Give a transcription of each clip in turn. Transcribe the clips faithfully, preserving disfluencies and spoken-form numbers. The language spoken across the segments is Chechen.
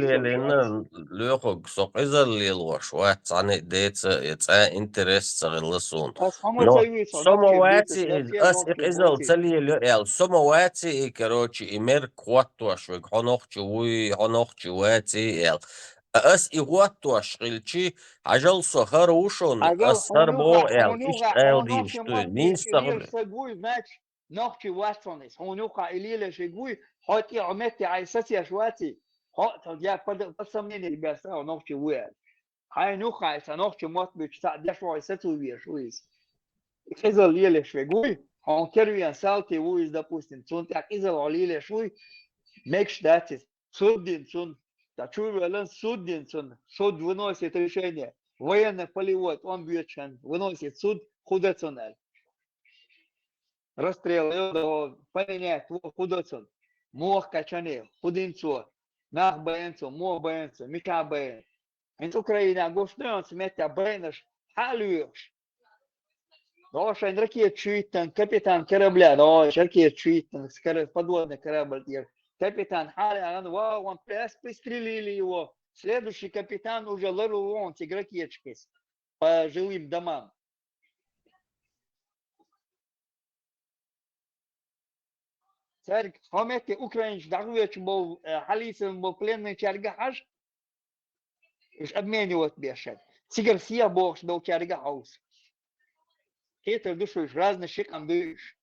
лелийна, лоьхург, со къизалла лелош вац, цхьанне а деца, я цхьа интерес ца хилла суна. Ас хьо ма Но ца вуьйцу, со ма нохчий ваций бийцаш, иза, я ас и нохчий къизалла бийцаш. ца лелайо аьлла, со ма ваций и, короче, и мерг хӀоттош верг, хьо нохчи вуй, хьо нохчи ваций аьлла. А ас и хӀоттош хилча, хьажал, со хӀара ву шуна, Хьажал, ас хӀара хьуна юха, боху аьлла, хьуна юха, иштта хьуна аьлла дийша нохчий дуй, мотт нийса бийцаш и ца лелаш хилла. са гуй, значит, нохчи вац хьуна иза. Хьуна юха и лелаш и гуй, хьо тӀе Ӏо метте Ӏай сацеш ваций. Хьо а тал я под, под сомнение баьста, хьо нохчи вуй аьлла. Хьайна юха и са нохчий мотт буьйцуш цхьаъ деш ву хьо, и сацо везаш ву иза. И къизалла лелаш верг вуй, хьуна кервен салти ву иза, допустим, цунна тӀехь къизалла хьо лелаш вуй, мегаш дац иза. Суд дина цунна, ца чу а ваьлла, суд дина цунна, суд выносит решение. Военно-полевой тӀом боьдуш хенна выносит суд, хӀу дан цунна аьлла. Расстрел йо, да, поменять во, хӀу дан цунна. Муха кхаьчна, хӀу дина цо, нах байна цо, муха байна цо, мичахь байна. ХӀинца Украинехь гуш ду хьуна цу меттехь байнарш хьа а лоьхуш. ДогӀу шайн ракета чуьйттан, капитан корабля, догӀу шайн ракета чуьйттан, с кора-, подводный корабль тӀера. Капитан хьа а лаьгӀна, вау, он пряс пристрелили его. Следующий капитан уже ларван цига ракеташкахь по жилым домам. Цаьрга хьо метте украинчу дӀахвечу болу, э, хьалийцина болу пленныйчаьрга хьажа, уьш обменивать беш шаьрга. Цигара сехьа бохуш долчаьрга хьовса. Кхетар ду шуьш, разный ши къам дуй уьш.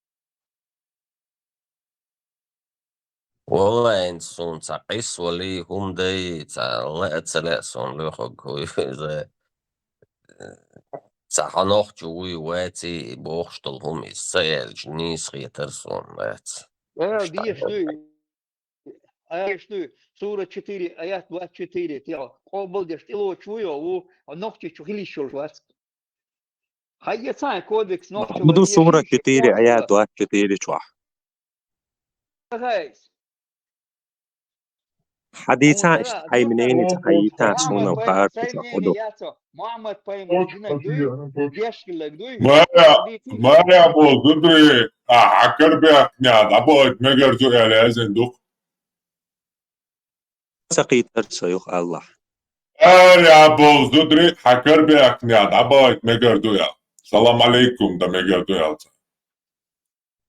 Валлахь, хӀинца суна цхьа къийса валий, хӀума дай, цхьа лаа ца лаьа суна лоьхург хӀу иза. Цхьа хьо нохчи вуй, ваций, и бохуш долу хӀума иза ца аьлча, нийса хетара суна, лаьца. Ара, деш дуй. Ара, деш дуй. Сура четыре, аят двадцать четыре. Тио, къобалдеш тӀелоцуш вуй, ву, нохчи чу хила йиш йолуш вац. Хьайга цхьа кодекс нохчи ду сура четыре, аят двадцать четыре чохь. Хьадийцахь, хьайн мнение ца хьайийцахь, суна парча чохь хӀу ду. Мухьаммад пайхамар динарг дуй, деш хилларг дуй. Маря, Маря боху зударий, а, хьан карабаьхкинехь дӀабахийта мегар ду аьлла яздина ду-кх. Ца кхийтар со, юха Аллахь. Маря боху зударий, хьан карабаьхкинехь дӀабахийта мегар ду аьлла. Салам алейкум дан мегар ду аьлла цара.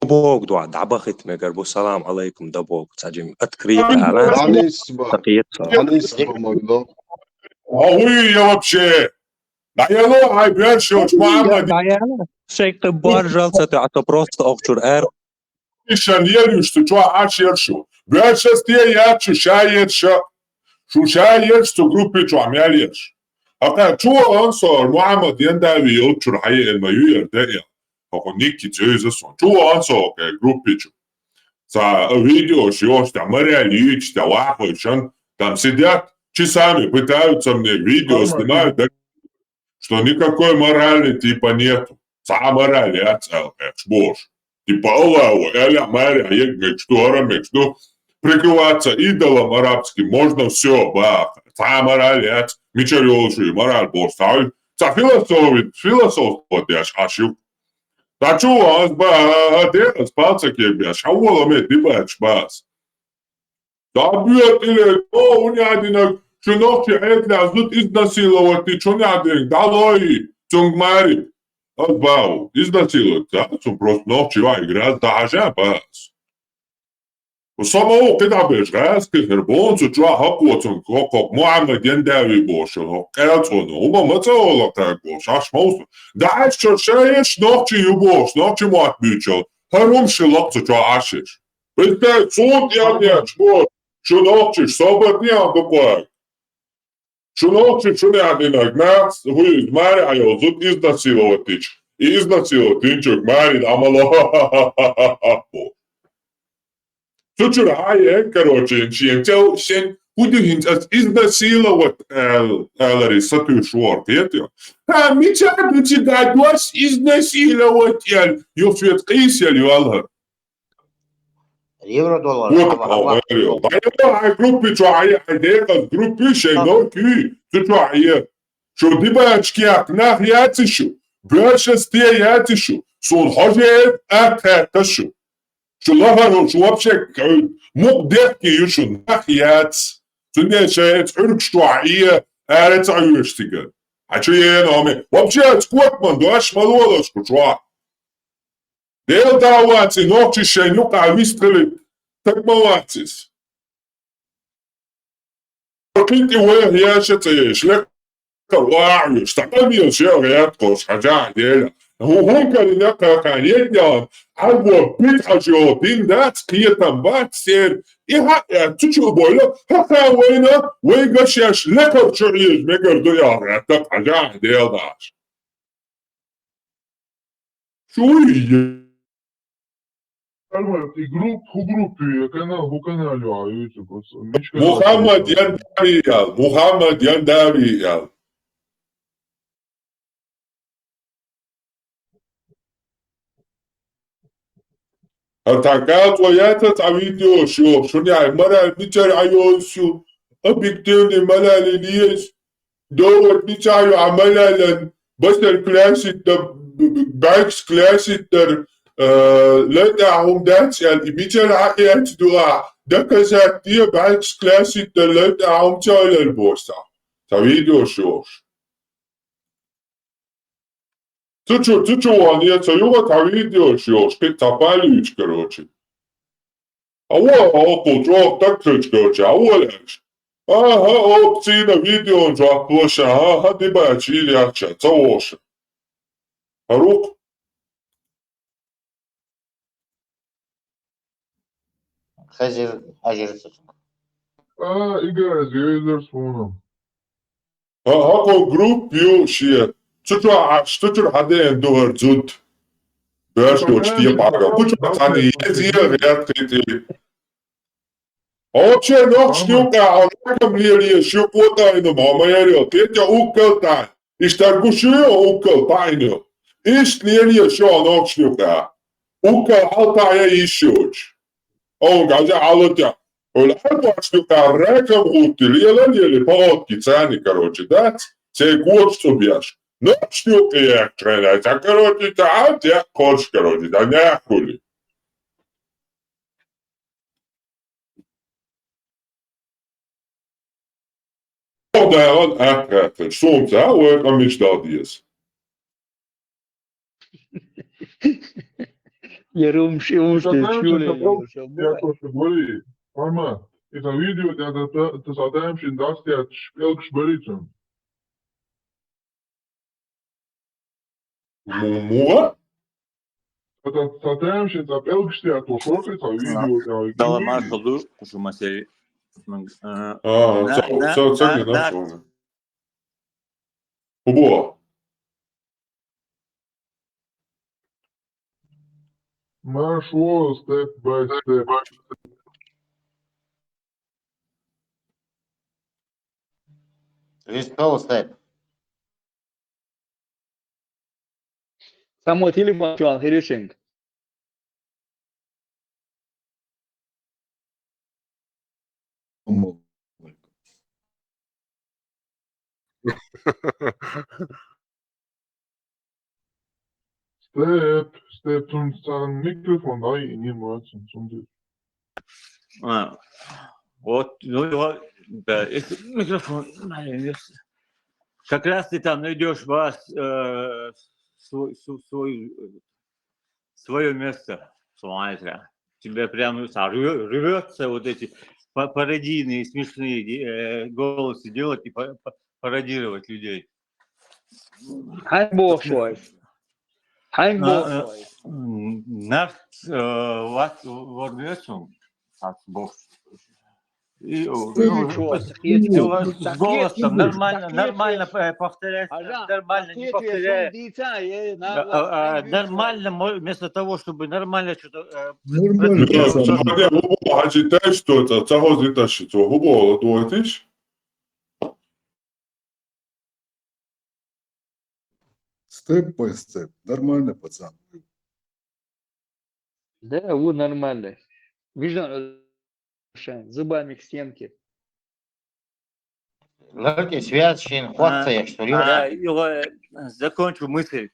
Богу дуьхьа дӀабахийта мегар бу, салам алейкум дан богу, цхьа жим открыто аьлла. Алис ба, Сакъет ца. Алис ба, Магдо. А хуй я вообще? ДӀаело хьайн боьрша йолчу Мухьаммад. ДӀаело. Шайх, тхе баржал ца тоьхьа, со просто охчур эр. Ишан елуьш цу чохь Ӏаш яр шу. Боьршас те яц шу, ша яр ша. Шу ша яр шу цу группи чохь мел яр шу. Ака, чу ван со, Мухьаммад Яндави йолчур хьаеана ма ю яр де я. Хьо Никки цуьйза сон. Чу ван со, кхе, группи чу. Ца видеош йош, там, мораль йича, там, вахойшан, там сидят, часами пытаются мне видео снимают, да, что никакой морали типа нету. Ца мораль яц, аьлла, кхе, бош. Типа Аллаху, эля, Мария, ег мечту, ара мечту. Прикрываться идолом арабским можно, все, ба. Ца мораль яц, мича йолуш, мораль бош, ца, ца философи, философ вот я шашу. Ца чу ван со, ба, де, ас палца кебеш, хьан вола ме дибач бас. Да бьет или, о, у неадинаг, шу нохчи Ӏедалехь зуда изнасиловать, шу неадинаг, дӀалой, цунга мари. Ас бау, изнасиловать, да, цун просто нохчи вай граз да хьажа бас. Со ма ву кхидӀа беш, гӀаьс кхихир, бонцу чохь хӀокхо цунга, хӀокхо Мухьаммад Яндави бохуш, хӀокхо къелцӀоно, хӀума ма ца ола кхаьг бохуш, аш ма ву со. ДӀаьш чо ша еш нохчи ю бохуш, нохчи мотт буьйцуш, хӀара хӀума ши лакха цу чохь Ӏаш еш. Представь, суна тӀе а деш бохуш, шу нохчиш, собар дехьа дукха. Шу нохчи, шу неадинаг, нах, хӀуьйза, маре Ӏайо, зуда изнасиловать дича. И изнасиловать динчуьнга маре Ӏамало. Цу чуьра хьан е, короче, шен цӀе, шен, хӀу ду хӀинца ас изнасиловать аьл-, аларе сатуьйсуш вара, кхетий? Ха, мичахь ду цига дош изнасиловать аьлла, юха шуьца къийсаелла йоьлхьара. Евро доллар. Вот, хьан группи чу хьан е, хьан декъаза группи, шайн нохчий, цу чу хьан е. Шу дибачкех нах яций шу, боьршас те яций шу, суна хьожа а атта шу. Шу лахара, шу вообще, мукъа дехке ю шу, нах яц. Цунна шайца Ӏуьргаш тохьа, э, ара ца Ӏуьргаш цига. Хьан чу ена хӀума? Вообще, ас кот ма дош, ма лолаш кху чохь. Дела да вац и, нохчий шайн юкъа вистхилийта, так ма вац иза. Кхин тӀе вайх яша ца еш, лекхар вахьа веш, сан къамел шен гӀертахош, хьажахь Дела. ХӀу-, хӀун карина кхахан, еднялан, хьарбо бит хьажа йолу дин дац, кхетам бац церан, и хьаъ яц, цу чу бойла, хӀокху вайна, вайга шаьш лекхар чу хьежа мегар ду аьлла гӀертарг, хьажахь Дела даш. Шу вуй? Альберт, и групп, хӀу групп ю, я канал, хӀу канал ю, а, ю, ю, просто. Мича канал Мухаммад ю? Яндави ял, Мухаммад Яндави ял. Ар тхан кӀалцӀо яц ас цхьа видео шух, шуна яй марал мичара Ӏайойсу ю, объективный марал леза, довод мича ю, Ӏа маралан басар кляситтар, б-, б-, бӀаьргаш кляситтар, э, лайтӀа хӀума дац аьлла, и мичара Ӏа эцна ду ахь, доказать де, бӀаьргаш кляситтар, лайтӀа хӀума ца хилар боху сан. Цхьа видео шух. Цу чу, цу чу ван, я ца юха цхьа видео йолуш, кхин цхьа паллуьйчу, короче. А во, хӀокхул чӀогӀа таг хилча, короче, а во лаьш. Аха, оцу цийна видеон жоп лоша, аха, дибача йийла яхча, ца воша. ХӀара ву-кх. Хезира, хьажира цу чу. А, Игорь, из везар суна. А, хӀокху групп ю шен. Цу чохь Ӏаш, цу чуьра хьан деана ду хӀара зуда? Боьрша йолчу тепахь. Кху чохь цхьаьна еза гӀертахь тӀе. Вообще нохчашна юкъа хьо ракам лелаеш ю, къотӀайна ма ма яр йо, кхетта уггар тӀе. Иштта гуш ю йо уггар тӀе йо. Иштта лелаеш ю хьо нохчашна юкъа. Уггар хьалта я йиш йоцуш. Оха гӀажа Ӏалатя. Хьула хьан нохчашна юкъа ракам гӀуттий, лела лели, погӀовтки царни, короче, дац, церан когаш цӀубеш. Нохчашна юкъа яхча хьайна, цхьа, короче, цхьа хьан тӀе кхорш, короче, цхьа нах хуьлий. Дагахь атта гӀерташ, суна ца вай къамиш дала деза. Я румши, румши, Ца чули, таьмшин я румши, я муха. То, что говори, Арман, это видео, это, это, это ца таьмшин дац, я пӀелгаш бари цунна. Му-, муха? Ца, ца таьмшин, ца пӀелгаш тӀе а то шорта, ца видео тӀе а. Дала маршал ду, кху шу масери. А, на, ца, на, ца, ца на, не на, нашел. ХӀун боху? Марш, во, step by step. Вистхала степ. Самый телефон чуан хиришинг. Степ, степ, цунца микрофон дай, и не мацун, цунди. А, вот, ну, его, да, если микрофон, наверное, как раз ты там найдешь вас, э, свой, св-, свой, э, свое место, смотря. Тебе прям, ну, са-, рвё-, рвётся вот эти па-, пародийные, смешные де-, э, голосы делать и па-, па-, пародировать людей. Хьайн бохуш вай? Хьайн бохуш вай? М, нарт, э, ват-, ворвётся, как бог. И, э, ну, с голосом нормально, нормально, э, повторяй, нормально не повторяй. Да, а, а, нормально, мо-, вместо того, чтобы нормально что-то, э, нормально, продвигать. Хьажи, дай что-то, ца хоза и тащи, ца хубо, вот, вот, видишь? Step by step. Нормально, пацан. Да, вы нормально. Вижу, э, шайн, зубами к стенке. Ларти связь шин хватца я, что ли? А, его, э, закончу мысль.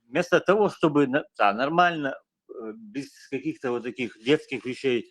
Вместо того, чтобы на-, да, нормально, э, без каких-то вот таких детских вещей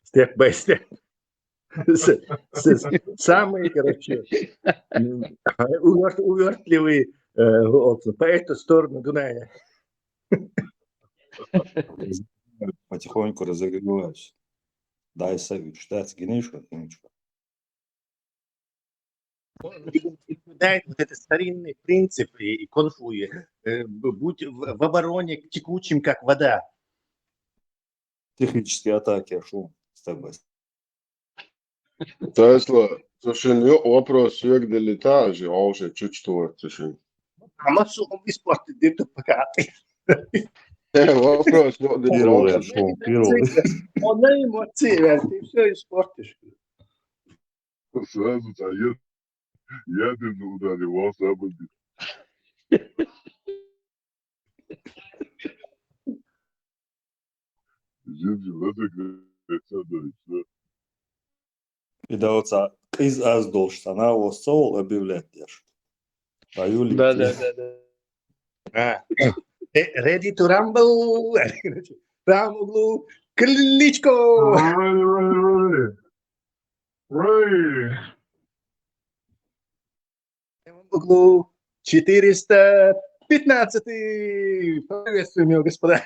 Step by step. С- с- Самые, короче, м, увёрт- увёртливые э, вот, по эту сторону Дуная. Потихоньку разогреваюсь. Дай совет, ждать, генешу, генешу. Он соблюдает вот этот старинный принцип и, и кунг-фу, и, э, б- будь в, в обороне текучим, как вода. Психические атаки, а что? Степ-бай-степ. Tesla, tas ir jo- вопрос, як долетаешь, а уже чуть что, tas ir. А массу он испортит, где-то пока. Э, вопрос, jo- Первый вопрос. отшёл, первый. Он на эмоции, ты все испортишь. Сразу заеду. Ядерный удар, его забыли. Извините, надо говорить, надо, да. И да, вот са, из аз долш, она его сол объявлять дальше. По Юле. Да, да, да, да. А. Э, Ready to rumble. Там в углу Кличко. Ready, ready, ready. Ready. В углу четыреста пятнадцатый. Приветствуем его, господа.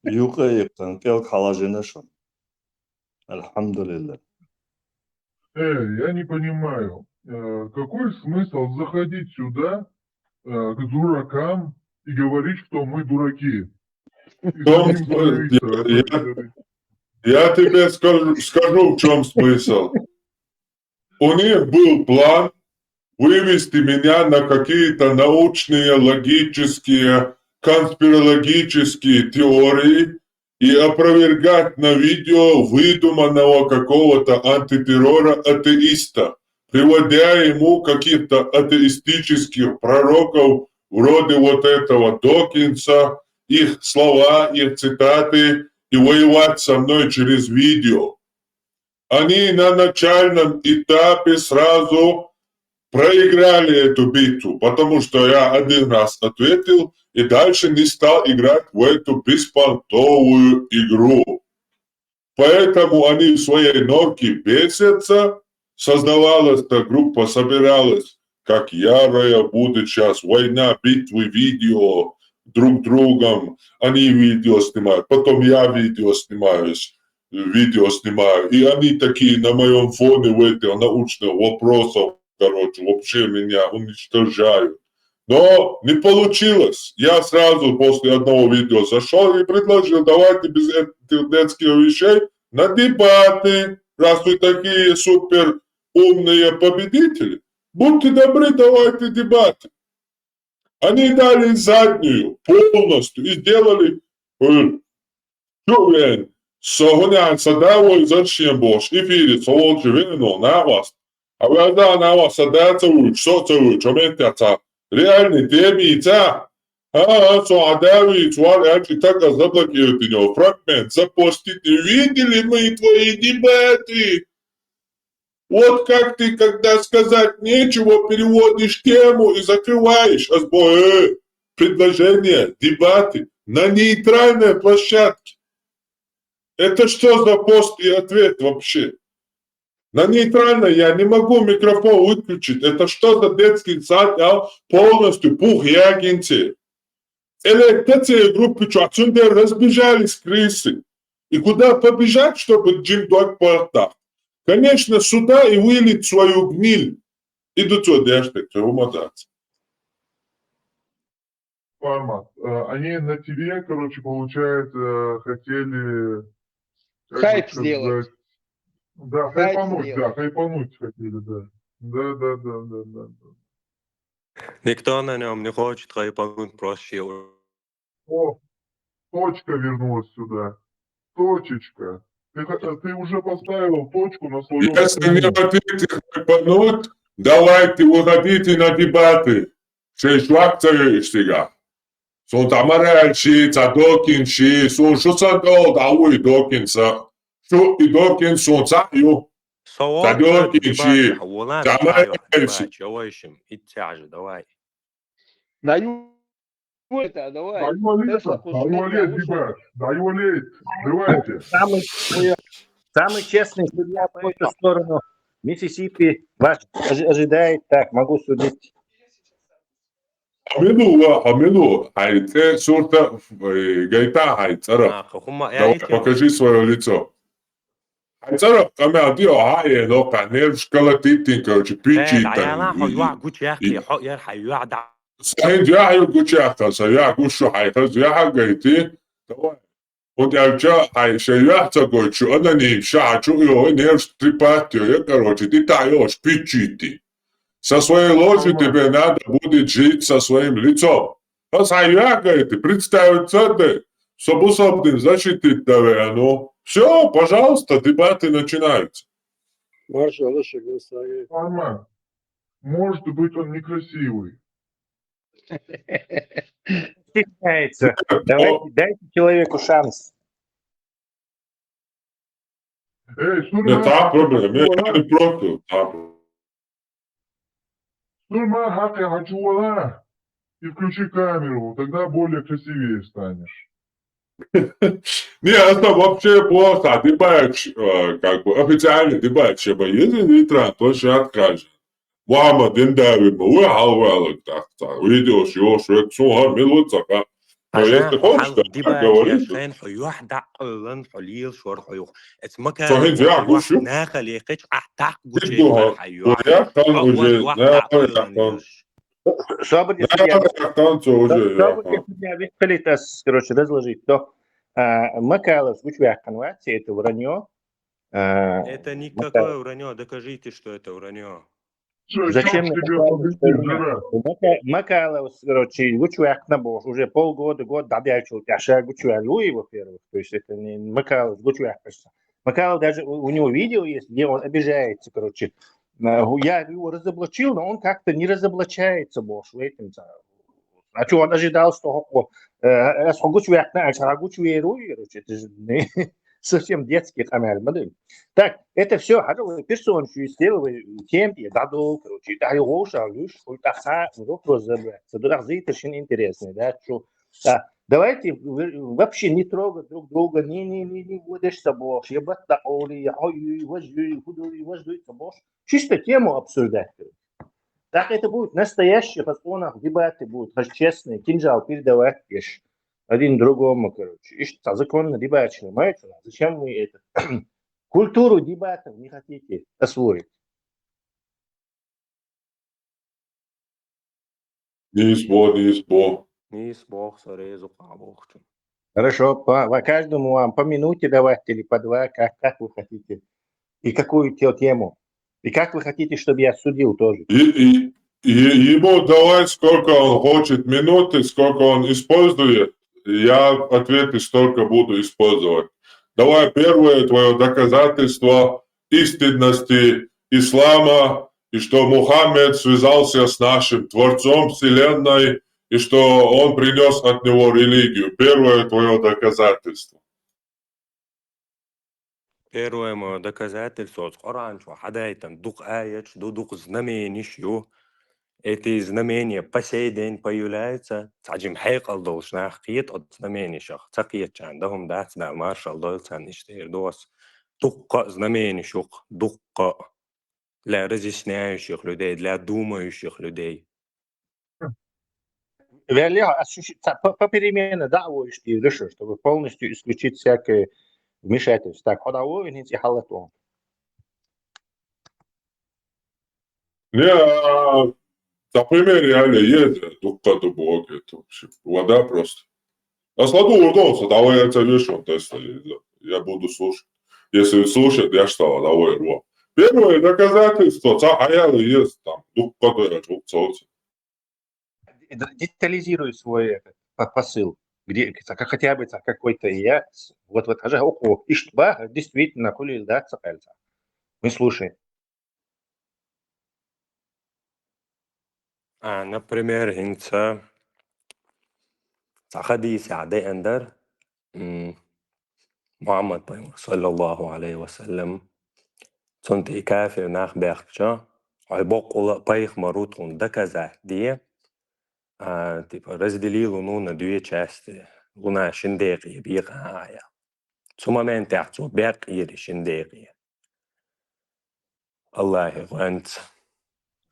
Юкъе йикъан, кӀел хьалажина шун. Альхамдулиллах. Э, я не понимаю, э, какой смысл заходить сюда, э, к дуракам и говорить, что мы дураки? И Том, самим становиться я- дураки. Я тебе скажу, скажу, в чем смысл. У них был план вывести меня на какие-то научные, логические, конспирологические теории и опровергать на видео выдуманного какого-то антитеррора атеиста, приводя ему каких-то атеистических пророков вроде вот этого Докинса, их слова, их цитаты и воевать со мной через видео. Они на начальном этапе сразу проиграли эту битву, потому что я один раз ответил и дальше не стал играть в эту беспонтовую игру. Поэтому они в своей норке бесятся, создавалась эта группа, собиралась, как ярая будет сейчас война, битвы, видео друг другом. Они видео снимают, потом я видео снимаюсь, видео снимаю. И они такие на моем фоне в этих научных вопросах, короче, вообще меня уничтожают. Но не получилось. Я сразу после одного видео зашел и предложил, давайте без этих детских вещей на дебаты, раз вы такие супер умные победители. Будьте добры, давайте дебаты. Они дали заднюю полностью и сделали э, чувен. Со гунян са давой зачем бош эфире, со волчи вено на вас. А вы да на вас садаться вы, что це вы, что ментяца. Реальный темица. А, со адави, цвар, я читака заблокируйте него. Фрагмент запостите. Видели мы твои дебаты. Вот как ты, когда сказать нечего, переводишь тему и закрываешь. Азбо, э, предложение, дебаты на нейтральной площадке. Это что за пост и ответ вообще? На нейтральной я не могу микрофон выключить. Это что за детский сад, а? Полностью пух ягинцы. Электрация группы чуацунде разбежались крысы. И куда побежать, чтобы Джим Дог портах? Конечно, сюда и вылить свою гниль. Идут сюда, что ты умазаться. Формат. Э, Они на ТВ, короче, получается, хотели как бы Хайп сказать, сделать. Да, Хайп хайпануть, да, сделать. Хайпануть хотели, да. Да, да, да, да, да, да. Никто на нем не хочет хайпануть, проще. О, точка вернулась сюда. Точечка. Ты, ха- ты уже поставил точку на своем Если не хотите хайпануть, давайте выходите на дебаты. Шесть акций всегда. Сун тамаральщи, цадокинщи, сун шу сандол, да у и докинса. Шу и докин сун цаю. Совок Тадёкин дебат, чи, а вона тамаральщи. дебат, дебат, чего ищем? И тяже, давай. Да, ну, это, давай. Дай валет, Тесла дай валет, кусок, ребят, дай валет. Давайте. Самый Самый честный судья по эту сторону Миссисипи вас ожи- ожидает. Так, могу судить. Хьамилу, ва, Хьамилу, хьай цӀе сурта, э, гайта хьай цӀара. А, хӀума Давай, яйте. Покажи свое лицо. Хьай цӀара, къамаьл дио, хьа, э, лоха, нервш калатиттин, короче, Э, пичи дӀаяла, хьо тан. юахь гучаяхкий, хьо яр хьай юахь дӀа. Сайн юахь ю гучаяхкан, са юахь гушу хьай, хаз юахь гайти. Давай. ХӀунда аьлча хьай шай юахь ца гойчу, аноним ша хьачу йо, нервш трепать йо, я, короче, ты та йош пичити. Со своей ложи тебе надо будет жить со своим лицом. Хаз хьай юахь гайти, представиться да, со бусалбдин защитить давай, а ну. Всё, пожалуйста, дебаты начинаются. Маршал, Шагасаги. Формат. Может быть, он некрасивый. Стесняется. Давайте, дайте человеку шанс. Эй, Не, там проблема, не, я не против. Там. Сурма хьакъ хьачувала и включи камеру, тогда более красивее станешь. Не, это вообще плохо. Дебач, э, как бы официальный дебач, если нейтран, то сейчас откажет. Мама, дин дави, мы вы халвалок так так. Видео, шо, шо, цу, а, минут, так. Но если хочешь, то так говоришь. Шайн хьо юахь дӀакъойлан, хьо лел шор хьо юх. Эц макар. Цо хин зя гуш ю. Наха лекхич, а так гуче Дигдуха. хьай юахь. Яхтан Ах, уже, юахь наха дӀакъойлан яхтан. леш. Чтобы не Наха яхтан цо уже, Чтобы яхтан. не виспалитас, короче, разложить, то а, Макаловс гучвяхкан вац, это вранье. А, Это никакое вранье, докажите, что это вранье. Всё, Зачем чёрт мне тебе Макалов, победит, что ли? жираф. Мака- Макаловс, короче, гучвяхкан бо, уже полгода, год дадячил, я ша гучвя Луи, во-первых, то есть это не Макаловс гучвяхкан. Макалов даже, у у него видео есть, где он обижается, короче. Э, Я его разоблачил, но он как-то не разоблачается больше в этом. А что он ожидал, что э, а, а, гучвяхкан, а гучвяхкан, короче, это же не- совсем детский камер, смотри. Так, это все, персон, что из первой темпе, да, да, короче, да, его уж, а, лишь, вот, аха, урок разобраться, да, зайти очень интересный, да, что, да. Давайте вы- вообще не трогать друг друга, не, не, не, не будешь собой, я бы так, ой, ой, ой, ой, ой, ой, ой, собой. Чисто тему обсуждать. Так это будет настоящий, по законам дебаты будут, аж честные, кинжал передавать, ешь, один другому, короче. И что, законно дебачный, понимаете? Зачем вы это? Культуру дебатов не хотите освоить. Нисбо, нисбо. Нисбо, сорезу, къабулчу. Хорошо, по, по каждому вам по минуте давать или по два, как, как вы хотите. И какую те- тему. И как вы хотите, чтобы я судил тоже. И, и, и ему давай, сколько он хочет минуты, сколько он использует, я ответы столько буду использовать. Давай первое твое доказательство истинности ислама, и что Мухаммед связался с нашим Творцом Вселенной, и что он принес от него религию. Первое твое доказательство. Первое моё доказательство, оцу Къуръан чу хьадайтан дукха аяташ ду, дукха знамениш ю. Эти знамения по сей день появляются. Цхьа жима хьекъал долуш нах кхета оцу знаменишах. Ца кхетачарна дан хӀума дац, Дала маршалла дойла царна, иштта эр ду ас. Дуккха а знамениш ю-кх, дуккха а. Для разъясняющих людей, для думающих людей. Верлиха, а шу- шу- ца- по, попеременно, да, его ишти решил, чтобы полностью исключить всякое вмешательство. Так, хода его винить и халат он. Не, а, например, я не еду, дукка ду блог, это вообще вода просто. А сладу урдонса, давай я тебя вешал, то есть я буду слушать. Если слушать, я что, давай его. Первое доказательство, ца хаял есть там, дукка ду я, дукка. Д- Детализируй свой этот по- посыл. Где, как- хотя бы так, какой-то я. Вот, вот, хажа, охо, ишт ба, действительно, хули, да, цакъалца. Мы слушаем. А, например, хӀинца цхьа хадисехь деана дара, м, Мухьаммад пайхамар, саллаллаху алейхи ва саллям, цунна тӀе и кафир нах баьхкича, хьой боккъала а пайхамар ву тхуна доказать де, а, типа, раздели луну на две части, луна шин декъе бекъа аьлла. Цу моментехь цо бекъ йира шина декъе. Аллахьа гӀоьнца.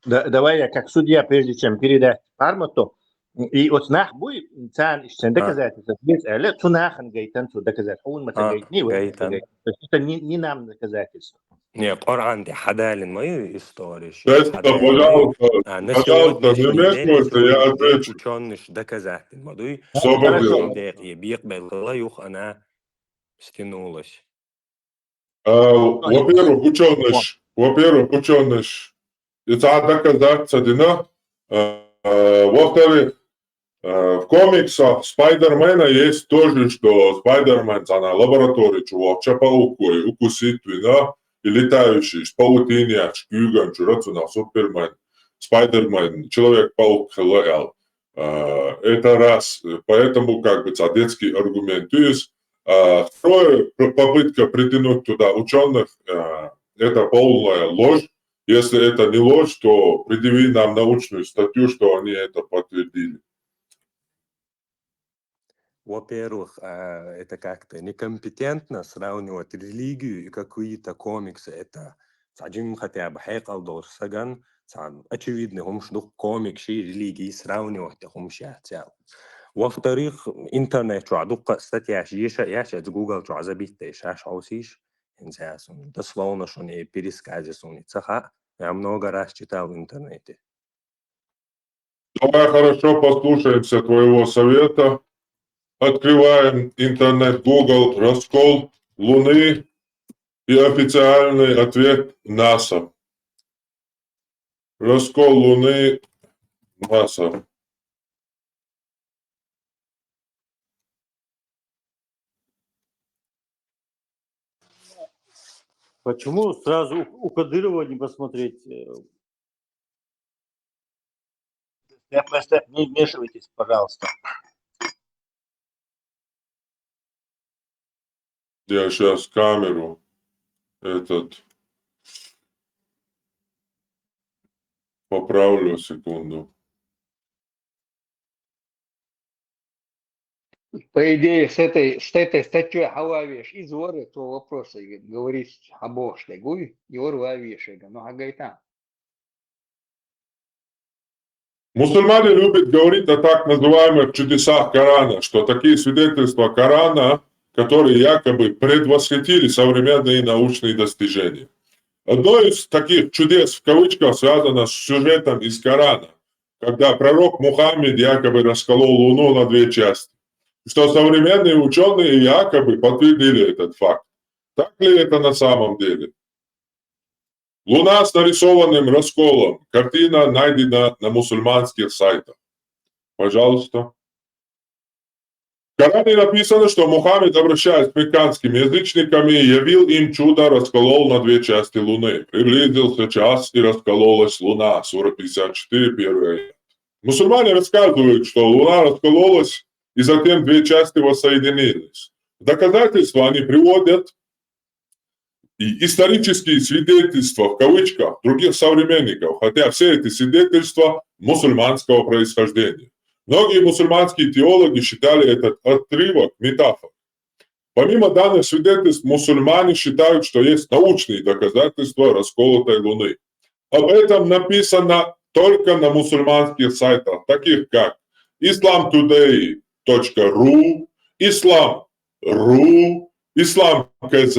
Да, давай я как судья, прежде чем передать Пармату, и оцу нах буй, царна иштта А. доказательство беза аьлла, цу нахана гайтан цу доказательство. Хьуна ма ца А, гайтний, вай ма ца гайтан. гайтан. То есть это не, не нам доказательство. Не, Къуръан тӀе хьадалина ма ю история ши. Тесто, хьадалина. Пожалуйста, А, на пожалуйста, сегодняшний не день вмешивайся, я сегодняшний день отвечу. Учёный доказательно ма дуй. Сто процентов. Хорошо. Декъе бекъ белла юха ана стянулась. А, во-первых, учёныш, во-первых, учёныш, и цхьа доказать ца дина. А, во-вторых, а, в комиксах Спайдермена есть тоже, что Спайдермен цхьана лаборатория чу вахча паукой укусить вина и летающий, паутинаш, куьйган чура цунах Супермен, Спайдермен, Человек-паук хилла аьлла. А, это раз, поэтому как бы цхьа детский аргумент. То есть, а, второе, п-, попытка притянуть туда учёных, а, это полная ложь. Если это не ложь, то предъяви нам научную статью, что они это подтвердили. Во-первых, а, это как-то некомпетентно сравнивать религию и какие-то комиксы. Это цхьа жимма хотя бы хьекъал долуш саган, цхьа очевидный хӀумаш ду-кх, комиксий, религий сравнивать деш хӀумаш яц аьлла. Во-вторых, интернет чохь дуккха а статьяш еша а еш, эца Google чохь забитта шаьш хьовсийша, хӀинца а суна дословно шуна и пересказе суна и ца хаьа, я много раз читал в интернете. Давай хорошо послушаемся твоего совета. Открываем интернет Google, раскол Луны и официальный ответ НАСА. Раскол Луны, НАСА. Почему сразу у, у Кадырова не посмотреть, э? Степ, степ, не вмешивайтесь, пожалуйста. Я щас камеру, этот, поправлю, секунду. По идее, с этой, с этой статьёй хьававеш, из вара цо вопросы говорить хьабохуш дерг вуй, и вара вавеш верг, ну, хьагайта. Мусульмане любят говорить о так называемых чудесах Корана, что такие свидетельства Корана, которые якобы предвосхитили современные научные достижения. Одно из таких чудес, в кавычках, связано с сюжетом из Корана, когда пророк Мухаммед якобы расколол Луну на две части, что современные учёные якобы подтвердили этот факт. Так ли это на самом деле? Луна с нарисованным расколом. Картина найдена на мусульманских сайтах. Пожалуйста. В Коране написано, что Мухаммед, обращаясь к мекканским язычникам, явил им чудо, расколол на две части Луны. Приблизился час, и раскололась Луна. Сура пятьдесят четыре, первый аят. Мусульмане рассказывают, что Луна раскололась, и затем две части воссоединились. В доказательство они приводят и исторические свидетельства, в кавычках, других современников, хотя все эти свидетельства мусульманского происхождения. Многие мусульманские теологи считали этот отрывок метафорой. Помимо данных свидетельств, мусульмане считают, что есть научные доказательства расколотой Луны. Об этом написано только на мусульманских сайтах, таких как исламтудей точка ру, ислам ру, ислам кз,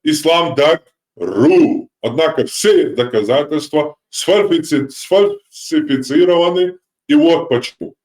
исламдаг ру. Однако все доказательства сфальфици-, сфальсифицированы, и вот почему.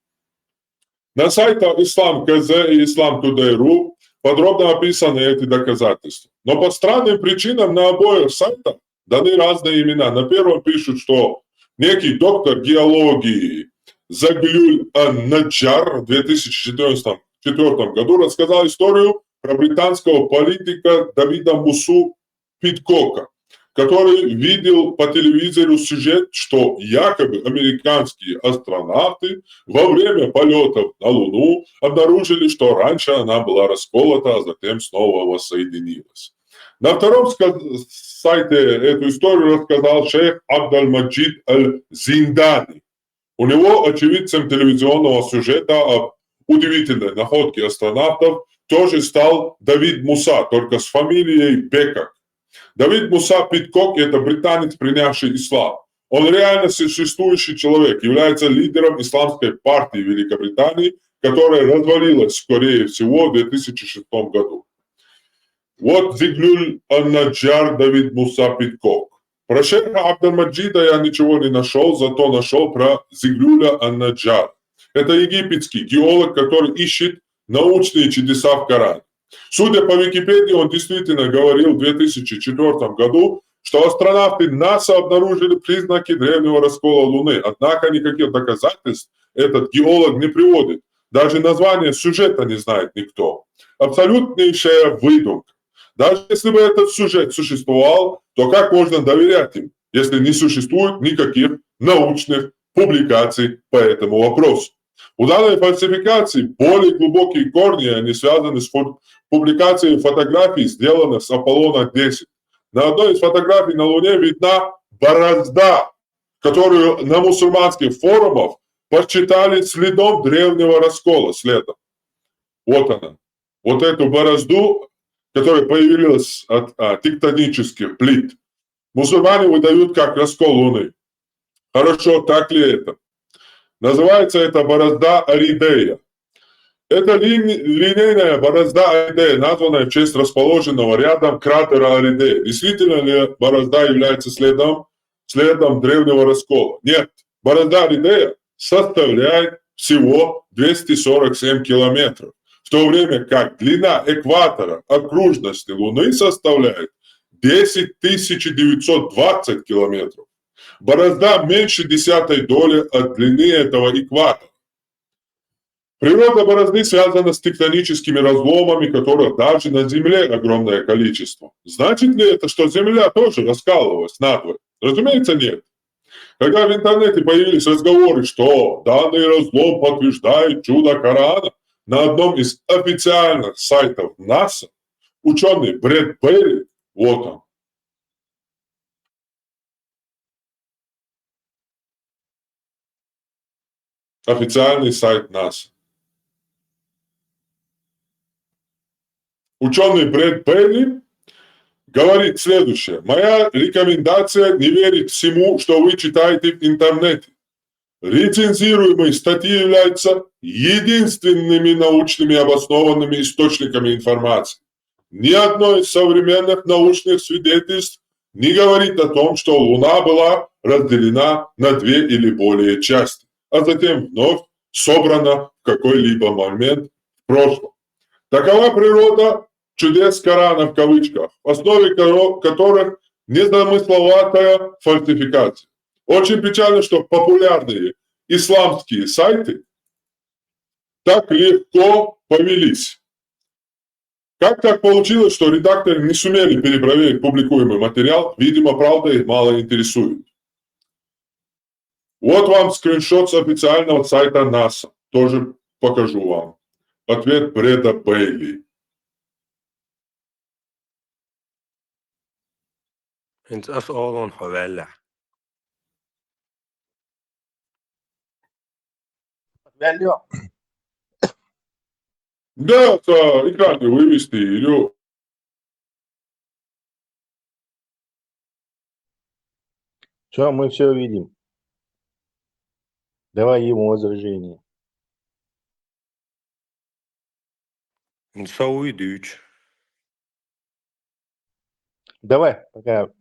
На сайтах ислам кз и исламтудей ру подробно описаны эти доказательства. Но по странным причинам на обоих сайтах даны разные имена. На первом пишут, что некий доктор геологии Заглюль Ан-Наджар в две тысячи четырнадцатом, четвёртом году рассказал историю про британского политика Давида Мусу Питкока, который видел по телевизору сюжет, что якобы американские астронавты во время полётов на Луну обнаружили, что раньше она была расколота, а затем снова воссоединилась. На втором ска-, сайте эту историю рассказал шейх Абдаль-Маджид Аль-Зиндани. У него очевидцем телевизионного сюжета об удивительной находке астронавтов тоже стал Давид Муса, только с фамилией Бекак. Давид Муса Питкок — это британец, принявший ислам. Он реально существующий человек, является лидером исламской партии Великобритании, которая развалилась, скорее всего, в две тысячи шестом году. Вот Зиглюль ан-Наджар Давид Муса Питкок. Про шейха Абдул-Маджида я ничего не нашел, зато нашел про Зиглюля ан-Наджар. Это египетский геолог, который ищет научные чудеса в Коране. Судя по Википедии, он действительно говорил в две тысячи четвёртом году, что астронавты НАСА обнаружили признаки древнего раскола Луны, однако никаких доказательств этот геолог не приводит. Даже название сюжета не знает никто. Абсолютнейшая выдумка. Даже если бы этот сюжет существовал, то как можно доверять им, если не существует никаких научных публикаций по этому вопросу? У данной фальсификации более глубокие корни, они связаны с фу- публикацией фотографий, сделанных с Аполлона десять. На одной из фотографий на Луне видна борозда, которую на мусульманских форумах посчитали следом древнего раскола, следом. Вот она. Вот эту борозду, которая появилась от а, тектонических плит, мусульмане выдают как раскол Луны. Хорошо, так ли это? Называется это борозда Аридея. Это лин- линейная борозда Аридея, названная в честь расположенного рядом кратера Аридея. Действительно ли борозда является следом, следом древнего раскола? Нет. Борозда Аридея составляет всего двести сорок семь километров, в то время как длина экватора окружности Луны составляет десять тысяч девятьсот двадцать километров. Борозда меньше десятой доли от длины этого экватора. Природа борозды связана с тектоническими разломами, которых даже на Земле огромное количество. Значит ли это, что Земля тоже раскалывалась надвое? Разумеется, нет. Когда в интернете появились разговоры, что данный разлом подтверждает чудо Корана, на одном из официальных сайтов НАСА ученый Брэд Бэйли, вот он, официальный сайт НАСА. Ученый Брэд Бэйли говорит следующее. Моя рекомендация — не верить всему, что вы читаете в интернете. Рецензируемые статьи являются единственными научными обоснованными источниками информации. Ни одно из современных научных свидетельств не говорит о том, что Луна была разделена на две или более части, а затем вновь собрана в какой-либо момент в прошлом. Такова природа чудес Корана в кавычках, в основе коро- которых незамысловатая фальсификация. Очень печально, что популярные исламские сайты так легко повелись. Как так получилось, что редакторы не сумели перепроверить публикуемый материал? Видимо, правда их мало интересует. Вот вам скриншот с официального сайта НАСА. Тоже покажу вам. Ответ Брэда Бэйли. Ins as olon havella. Välio. Да, это экран вывести или Все, мы все видим. Давай ему возражение. Ins savu duč. Давай, пока.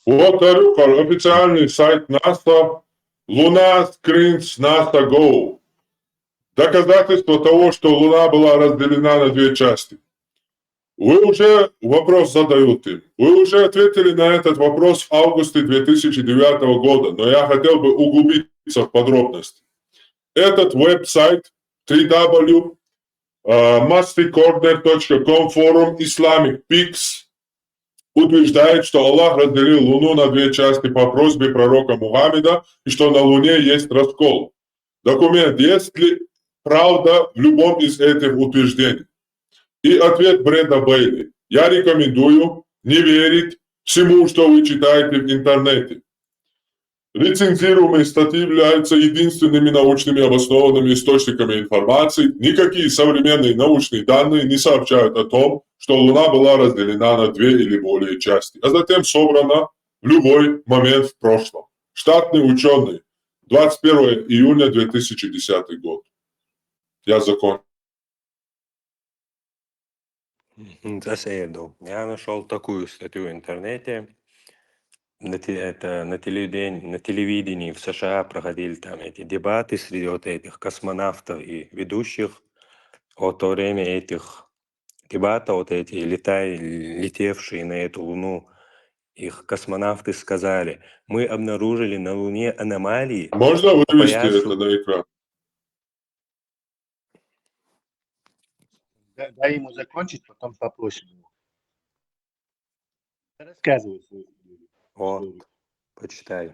Вот, Арюха, официальный сайт НАСА, Луна Скринс НАСА Go. Доказательство того, что Луна была разделена на две части. Вы уже вопрос задают им. Вы уже ответили на этот вопрос в августе две тысячи девятого года, но я хотел бы углубиться в подробности. Этот веб-сайт три дабл ю masticorner точка com форум Islamic Peaks утверждает, что Аллах разделил Луну на две части по просьбе пророка Мухаммеда и что на Луне есть раскол. Документ, есть ли правда в любом из этих утверждений? И ответ Брэда Бэйли. Я рекомендую не верить всему, что вы читаете в интернете. Рецензируемые статьи являются единственными научными обоснованными источниками информации. Никакие современные научные данные не сообщают о том, что Луна была разделена на две или более части, а затем собрана в любой момент в прошлом. Штатный ученый, двадцать первое июня две тысячи десятый год. Я закончил. Мгм, засейду. Я нашёл такую статью в интернете. На те-, это, на телевидении, на телевидении в С Ш А проходили там эти дебаты среди вот этих космонавтов и ведущих. Вот во время этих дебатов вот эти летай-, летевшие на эту Луну, их космонавты сказали: «Мы обнаружили на Луне аномалии Можно по вывести поясу». Это на экран? Да- Дай ему закончить, потом попросим его. Рассказывай свою историю. Вот, почитай.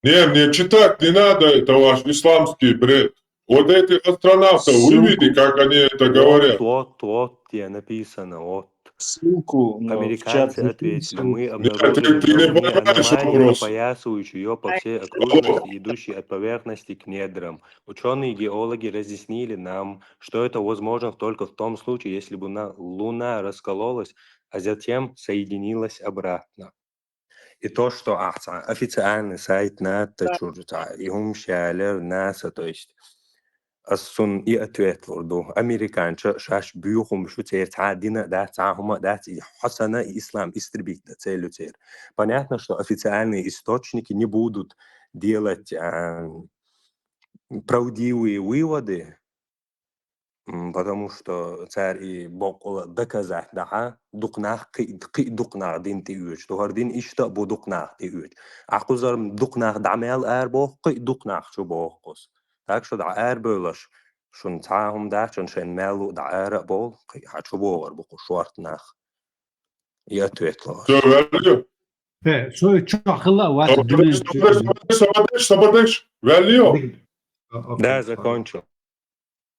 Не, мне читать не надо, это ваш исламский бред. Вот эти астронавты, Ссылку. Выведи, как они это Вот, говорят. вот, вот, где написано, вот. Ссылку, э, в чат Американцы закинь, ответили: ссылку. «Мы Нет, обнаружили ты, ты на не Луне понимаешь аномалию, вопрос. Опоясывающую ее по всей Алло. окружности, идущей от поверхности к недрам. Ученые-геологи разъяснили нам, что это возможно только в том случае, если бы на- Луна раскололась, а затем соединилась обратно». И то, что а, ца- официальный сайт НАТО, чур, ца- и хӀума шалер НАСА, то есть, ас цунна и ответ лур ду. Американца шаш буьйхум шу цер цхьа дина дац, цхьа хӀума дац, и хьо санна и ислам истребить да цель цер. Понятно, что официальные источники не будут делать а, правдивые выводы, м, потому что цар и боккъала доказать дахьа, дукха нах кхи, кхи дукха нах дин тӀеоьцу. ДухӀар дин иштта а бу дукха нах тӀеоьцу. А кхузара дукха нах дӀа мел ара боху, кхи дукха нах чу боху кхуз. Так что дӀа ара бевлаш, шун цхьа хӀума дац, шун шайн мел лу дӀа ара а бовла, кхи хьа чу богӀар бу кху шорта нах. И ответ ло. Всё, валю. Э, со чохила вац Сабадеш, сабадеш, сабадеш, сабадеш, валю. Да, закончил.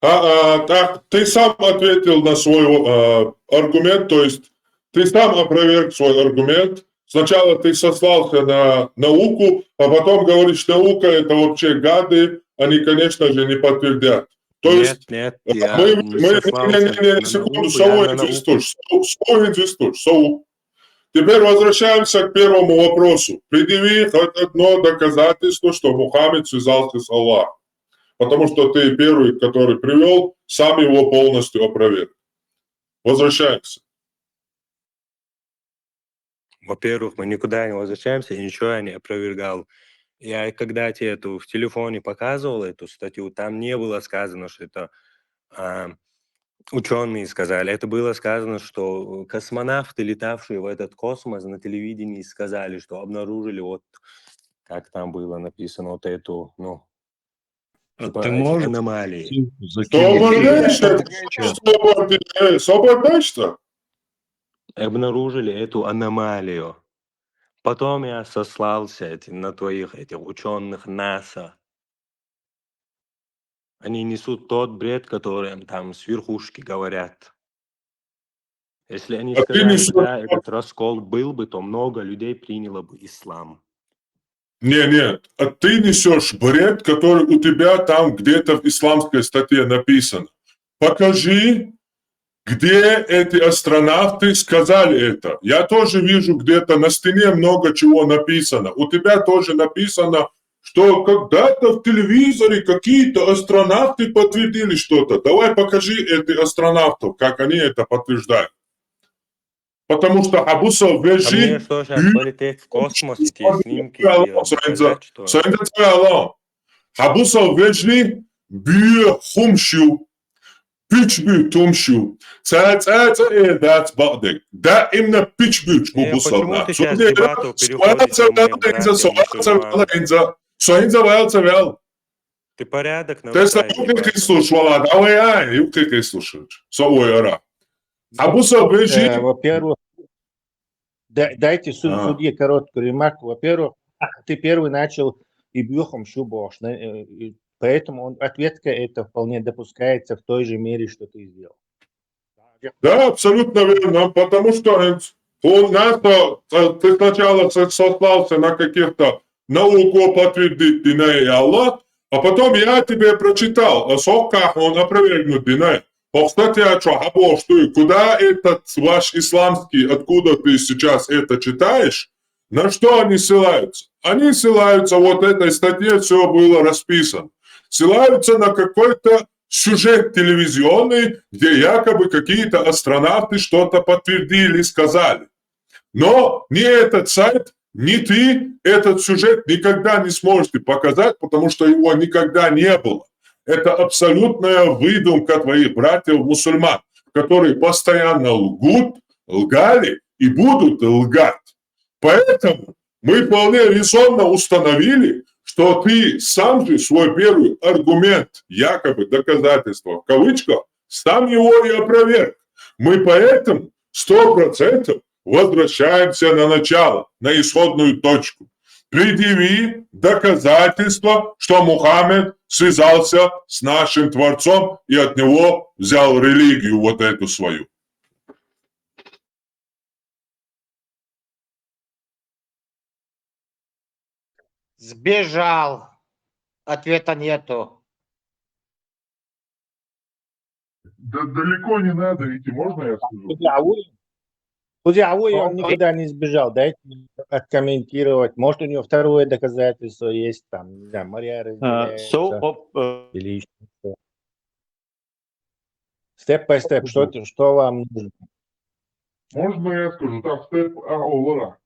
А, а, так, ты сам ответил на свой а, аргумент, то есть ты сам опроверг свой аргумент. Сначала ты сослался на науку, а потом говоришь, наука это вообще гады, они, конечно же, не подтвердят. То есть Нет, нет, я мы, не мы, сослался не, не, не, на не, секунду, науку, со я на угинза науку. Истуш, со, со угинза истуш, со у- Теперь возвращаемся к первому вопросу. Предъяви хоть одно доказательство, что Мухаммед связался с Аллахом. Потому что ты первый, который привёл, сам его полностью опроверг. Возвращаемся. Во-первых, мы никуда не возвращаемся, и ничего я не опровергал. Я, когда тебе эту в телефоне показывал эту статью, там не было сказано, что это а, ученые сказали. Это было сказано, что космонавты, летавшие в этот космос, на телевидении сказали, что обнаружили вот, как там было написано, вот эту, ну, А типа, ты эти можешь аномалии. ссылку Что закинуть? обнаружили? Сейчас. Что обнаружили? Что обнаружили? Обнаружили эту аномалию. Потом я сослался эти, на твоих этих ученых НАСА. Они несут тот бред, который им там с верхушки говорят. Если они А ты сказали бы, несёшь да, этот раскол был бы, то много людей приняло бы ислам. Не, нет, а ты несёшь бред, который у тебя там где-то в исламской статье написано. Покажи, где эти астронавты сказали это. Я тоже вижу, где-то на стене много чего написано. У тебя тоже написано, что когда-то в телевизоре какие-то астронавты подтвердили что-то. Давай покажи этих астронавтов, как они это подтверждают. Потому что хьабусал А мне вежи что, сейчас полететь в космос и тебе снимки Алло, сделать, Сайнза, показать, что ли? Сайнза, алло. Хьабусал вежи буьйхумшу, пич буьтумшу. Ца ца ца э дац бакъдек. Да именно пич буьч бу Э, бусал почему на. ты сейчас Цундела дебату переходишь на мои Суалца братья валца, суалца мусульмане? Валца, Сайнза, вайл. Ты порядок Тесла нарушаешь, юкъе ребята. Кислуш вала, давай ай, юкъе Кислуш. Со ой ара. Хьабусал вежи Э, Во-первых, да- дайте суд- А. судье короткую ремарку. Во-первых, ты первый начал и буьйхумшу бохуш, на- э, и поэтому он, ответка это вполне допускается в той же мере, что ты сделал. Да, абсолютно верно, потому что э, Хьона нахь со-, со-, ты сначала со-, сослался на каких-то науку подтвердить динай аьлла, а потом я тебе прочитал, а со кхы хьона опровергнуть динай. Хьо, кстати, а чё, хьабохуш дуй, куда этот ваш исламский, откуда ты сейчас это читаешь? На что они ссылаются? Они ссылаются, вот этой статье все было расписано. Ссылаются на какой-то сюжет телевизионный, где якобы какие-то астронавты что-то подтвердили, сказали. Но ни этот сайт, ни ты этот сюжет никогда не сможете показать, потому что его никогда не было. Это абсолютная выдумка твоих братьев мусульман, которые постоянно лгут, лгали и будут лгать. Поэтому мы вполне резонно установили, что ты сам же свой первый аргумент, якобы доказательство в кавычках, сам его и опроверг. Мы поэтому сто процентов возвращаемся на начало, на исходную точку. Предъяви доказательства, что Мухаммед связался с нашим Творцом и от него взял религию вот эту свою. Сбежал. Ответа нету. Да, далеко не надо идти, можно я скажу? Куди а вуй? Куди а вуй, он никуда не сбежал. Дайте мне откомментировать. Может, у него второе доказательство есть, там, не знаю, моря Uh, so, разделяются op- uh, или еще что. Step by step, что, ты- что вам нужно? Можно я скажу? Так, степ а олара.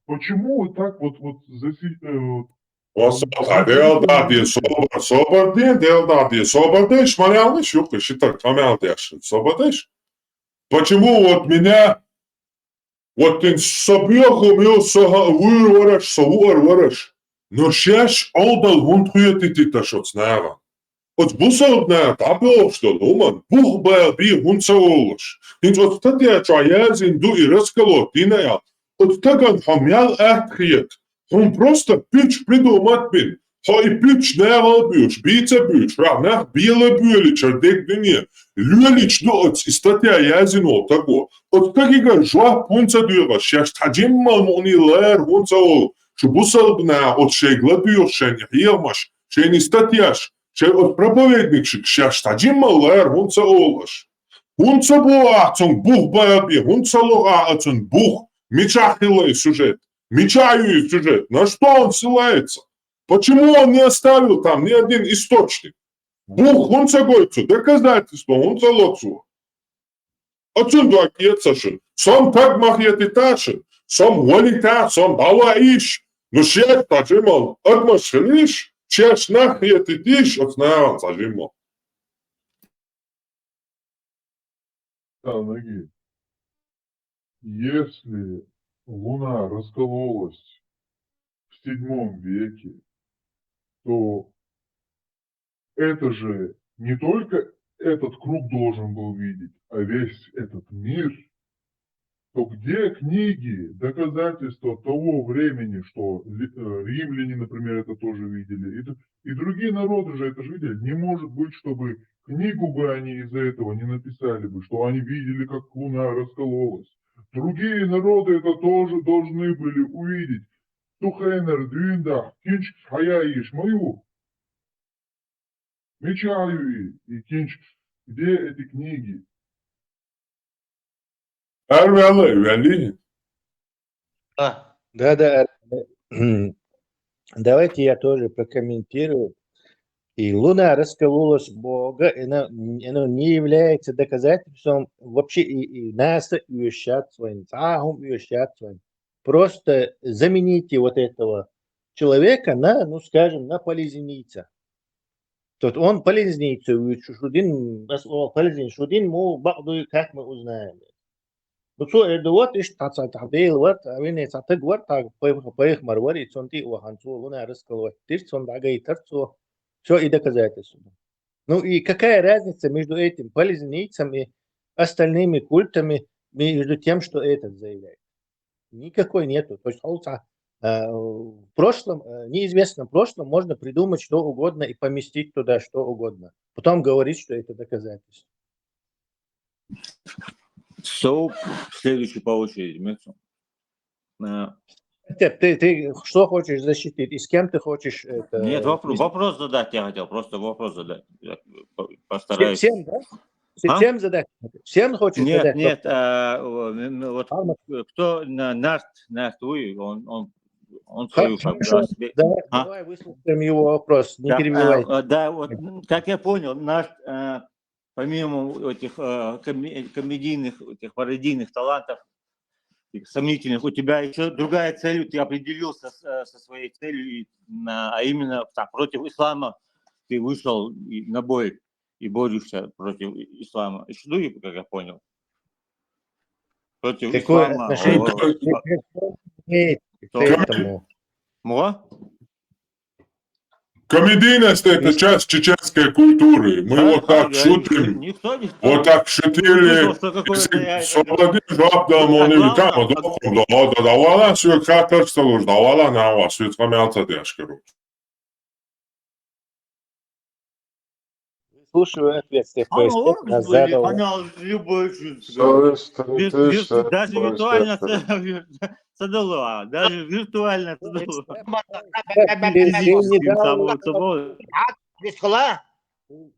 Почему вы так вот, вот заси... э, вот О, собар, делдадин, собар, собар дин, делдадин, собар деш, малял деш, юк, шитар, камял деш, собар деш. Почему вот меня, вот тин собьёху мил соха вур вараш, совуар вараш, но шеш олдал вунт хуетититаш оцнава. Оц бусалбна табёхтал уман, бух бая би вунца олаш. Тин оц татья чаязин ду и расколот, динаял. Оц таган хо мял ахтхиет. Хьуна просто пуьч придумать бина. Хьо и пуьч нагӀал буьйцуш, бийца буьйцуш, хьо нах бела буьйлича дег дуьне, лоьлича ду оцу и статья язйина волу таго. Оцу тагига жоп хӀунца доьгӀаш, шаьш цхьа жиммал мукъане лара хӀунца олу, шу бусалба наха оцу шайга ладоьгӀуш шайна и хьехамаш, шайна и статьяш, шайн оцу проповедникашка шаьш цхьа жиммал лара хӀунца олу аша. ХӀунца боху ахьа цунга бух баьлла бен, хӀунца ло ахьа оцунна бух, мичахь хилла и сюжет? Мичахь ю и сюжет? На что он ссылается? Почему он не оставил там ни один источник? Бух хӀунца гой цо, доказательство хӀунца ло цо? Оцунна дог эца шуна. Со-м таг ма хетийтахь шуна, со-м валийтахь, со-м дӀаваийша, ну шаьш цхьа жимма адамаш хилийша, шаьш нах хетийтийша оцу нахана цхьа жимма. Ноги. Если Луна раскололась в седьмом веке, то это же не только этот круг должен был видеть, а весь этот мир. То где книги, доказательства того времени, что ли- э, римляне, например, это тоже видели, и, д- и другие народы же это же видели? Не может быть, чтобы книгу бы они из-за этого не написали бы, что они видели, как луна раскололась. Другие народы это тоже должны были увидеть. Тухайнер дюнда, кинч хаяиш мою. Мичаю и кинч, где эти книги? Арвела, вели. Да, да. Давайте я тоже прокомментирую. И луна раскололась Бога, и она, оно не является доказательством вообще и, и НАСА уезжает своим, ЦӀахьум уезжает своим. Просто замените вот этого человека на, ну, скажем, на палестинца. Тот он палестинца, шу дин, палестин, шу дин, му, бакъду, как мы узнаем. Ну, цо эр ду, вот, иштта цхьа, цхьа Дела вара, цхьа вине цхьа таг вара, цхьа пайх-, пайхамар вара, и цунна тӀе а вахана цо луна расколоть дира, цунна дӀагайтара цо. Всё, и доказательство. Ну, и какая разница между этим палестинцем и остальными культами, между тем, что этот заявляет? Никакой нету. То есть, хьо цхьа, э, в прошлом, э, неизвестном прошлом можно придумать что угодно и поместить туда что угодно. Потом говорить, что это доказательство. So, следующий по очереди, Митсу. Э, Степ, ты, ты что хочешь защитить? И с кем ты хочешь это? Нет, вопрос, вопрос задать я хотел, просто вопрос задать. Я по- Всем, постараюсь. всем, да? Ты А? Всем задать? Всем хочешь Нет, задать? нет, а, о, м, м, вот Ладно. э, кто на Нарт, Нарт, ой, он, он, он Ха- свою как бы хорошо. себе- Давай, А? давай выслушаем его вопрос, не Да, перебивай. а, а, да, вот, м, как я понял, Нарт, а, помимо вот этих э, коми- комедийных, этих пародийных талантов, этих сомнительных, у тебя еще другая цель, ты определился с- э, со своей целью, и на- а именно так, против ислама ты вышел и на бой и борешься против и- ислама. Ишдуй, как я понял. Против Какое ислама. отношение о, имеет к то- этому? Муа? Комедийность — это часть чеченской культуры. Мы Да, вот так я- шутим, Никто не вот так слышал, шутили. что какое-то я это Солодин жуап да мону Согласна. Там да да да вала сю как так что да вала на ва сю хамялца дяшкару. Слушаю ответ, Степ, А, Степ, ну, нас блин, задал. Понял, любой чуть. Слышь, ты, Вир- ты вир- что, Даже слышь, виртуально ты, садало, даже виртуально садало. Ты, ты не дал, Самого того.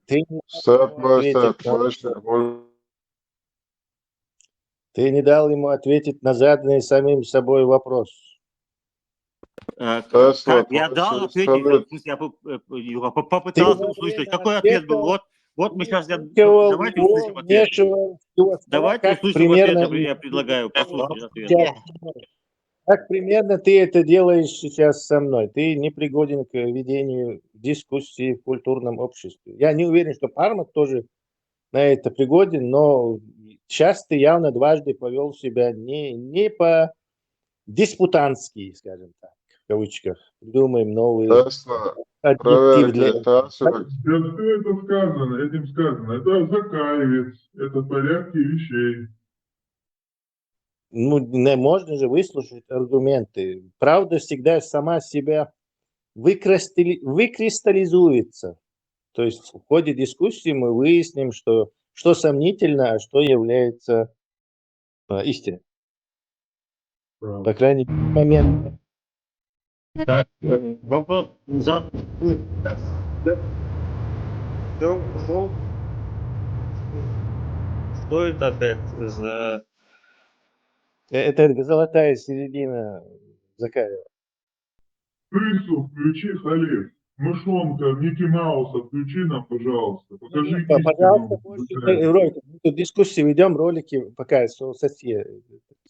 ты не Степ, дал ему Степ, ответить. слышь, ты, может, Ты не дал ему ответить на заданный самим собой вопрос. Э, Тесла, как? Я дал получил ответить, салют. в смысле, я поп- э, его поп- попытался Ты услышать. время Какой ответ был? ответа Вот, вот мы сейчас... Вмешивал, Давайте услышим ответ. вмешивал, его слова, Давайте как услышим ответ, примерно, я я предлагаю послушать ответ. как примерно ты это делаешь сейчас со мной. Ты не пригоден к ведению дискуссии в культурном обществе. Я не уверен, что Пармат тоже на это пригоден, но сейчас ты явно дважды повел себя не, не по-диспутантски, скажем так, в кавычках. Придумаем новый Тесла, адъектив проверь, для это Тесла. Все это сказано, этим сказано. Это Закаевец, это в порядке вещей. Ну, не, можно же выслушать аргументы. Правда всегда сама себя выкрастали- выкристаллизуется. То есть в ходе дискуссии мы выясним, что, что сомнительно, а что является а, истиной. По крайней мере, момент. Так, э, вопрос за... Что, что, что это опять за... Э, Это золотая середина Закаева. Крысу включи, Халиф. Мышонка, Микки Мауса включи нам, пожалуйста. Покажи П- Пожалуйста, кистину. больше роликов. Мы тут дискуссии ведем, ролики пока со- со- Степ,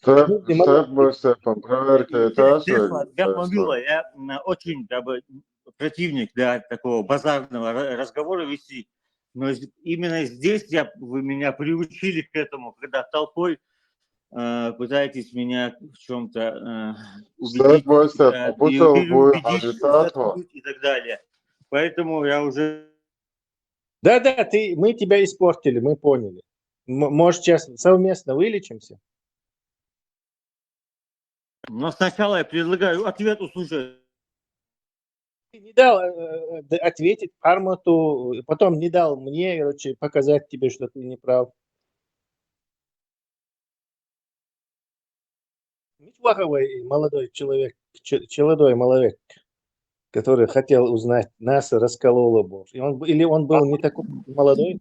Степ, мы Степом, проверь, это Тесла. Я помню, я м, очень как бы, противник, да, такого базарного ра- разговора вести. Но з- именно здесь я, вы меня приучили к этому, когда толпой э, пытаетесь меня в чем-то э, убедить, Степ, э, будь и ловой, переубедить, агитатор. заткнуть и так далее. Поэтому я уже... Да-да, ты, мы тебя испортили, мы поняли. М- Может, сейчас совместно вылечимся? Но сначала я предлагаю ответ услышать. Ты не дал э, э, д- ответить Пармату, потом не дал мне, короче, показать тебе, что ты не прав. Плохой молодой человек, ч- челядой молодой, который хотел узнать, нас раскололо бы. И он, или он был не такой молодой?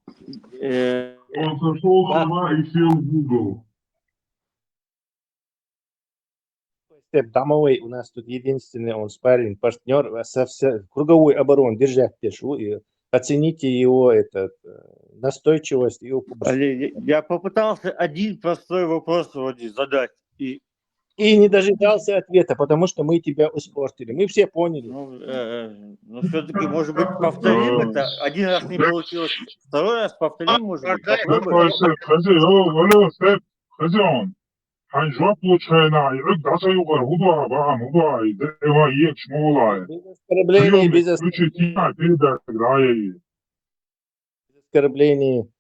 Э, Он сошел с ума и сел в угол. Степ домовой у нас тут единственный, он спарринг-партнер, а со вся, круговую оборону держать тешу, и оцените его этот, э, настойчивость и упорство. Олег, я я попытался один простой вопрос вроде задать. И И не дожидался ответа, потому что мы тебя испортили. Мы все поняли. Ну, э, ну все-таки, может быть, повторим это. Один раз не получилось, второй раз повторим, может быть, Степ, попробуем. Степ, подожди, о, алло, Степ, подожди он. Хай жоп получайна, и вот даже его губы, бам, губы, и да, его ек шмолай. Без оскорблений, без ос- Включи тебя, передать, да, и оскорблений.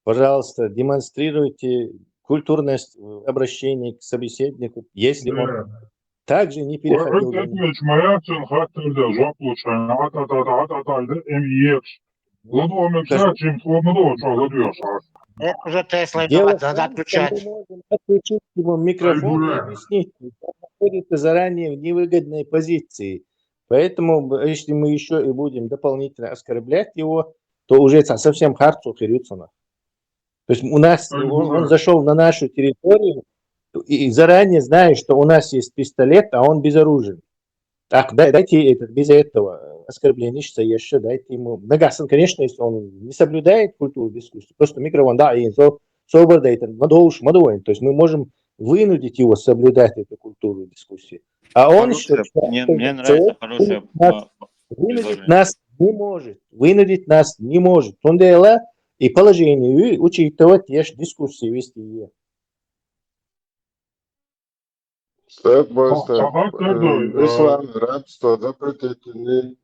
Пожалуйста, демонстрируйте культурность э, обращения к собеседнику, если он также не переходил. Ой, ой, моя сын хаттырды, жоп получайна, ата, ата, ата, ата, да, эм ек. Вот он, Скажи- чем словно, что, вот, Вот уже Тесла Дело давай, в надо том, что мы отключать. Можем отключить ему микрофон и Айгура. Объяснить, что он находится заранее в невыгодной позиции. Поэтому, б- если мы еще и будем дополнительно оскорблять его, то уже со- совсем харцу хирюцана. То есть у нас он, он Айгура. Зашел на нашу территорию и заранее зная, что у нас есть пистолет, а он безоружен. Так, да- дайте этот, без этого оскорбления, что еще, дайте ему. Нагасан, конечно, если он не соблюдает культуру дискуссии, просто микрофон, да, и со- собор, да, это, надо уж, надо, то есть мы можем вынудить его соблюдать эту культуру дискуссии. А он Хорошая, считает, мне, что мне нравится человек хорошее вынудит нас, э, вынудить предложение. нас не может, вынудить нас не может. Тундела и положение, и учитывать, есть дискуссии вести. Step by Sa- step. Sahat Erdoy, Э, Ислам, рабство запретить или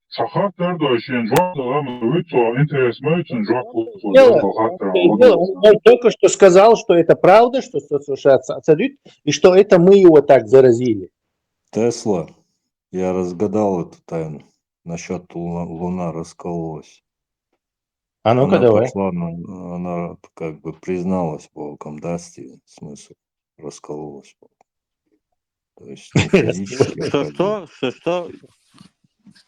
Сахар Тэрдой шин жуак лама вицо интерес мэйцэн жуак Дело, дело, он только что сказал, что это правда, что совершается ацадит, и что это мы его так заразили. Тесла, я разгадал эту тайну насчет луна, луна раскололась. А ну-ка Она давай. Пошла, на- она как бы призналась в Богом, да, Стивен? В смысле, раскололась. То есть не физически, Что, как бы, что, что, что?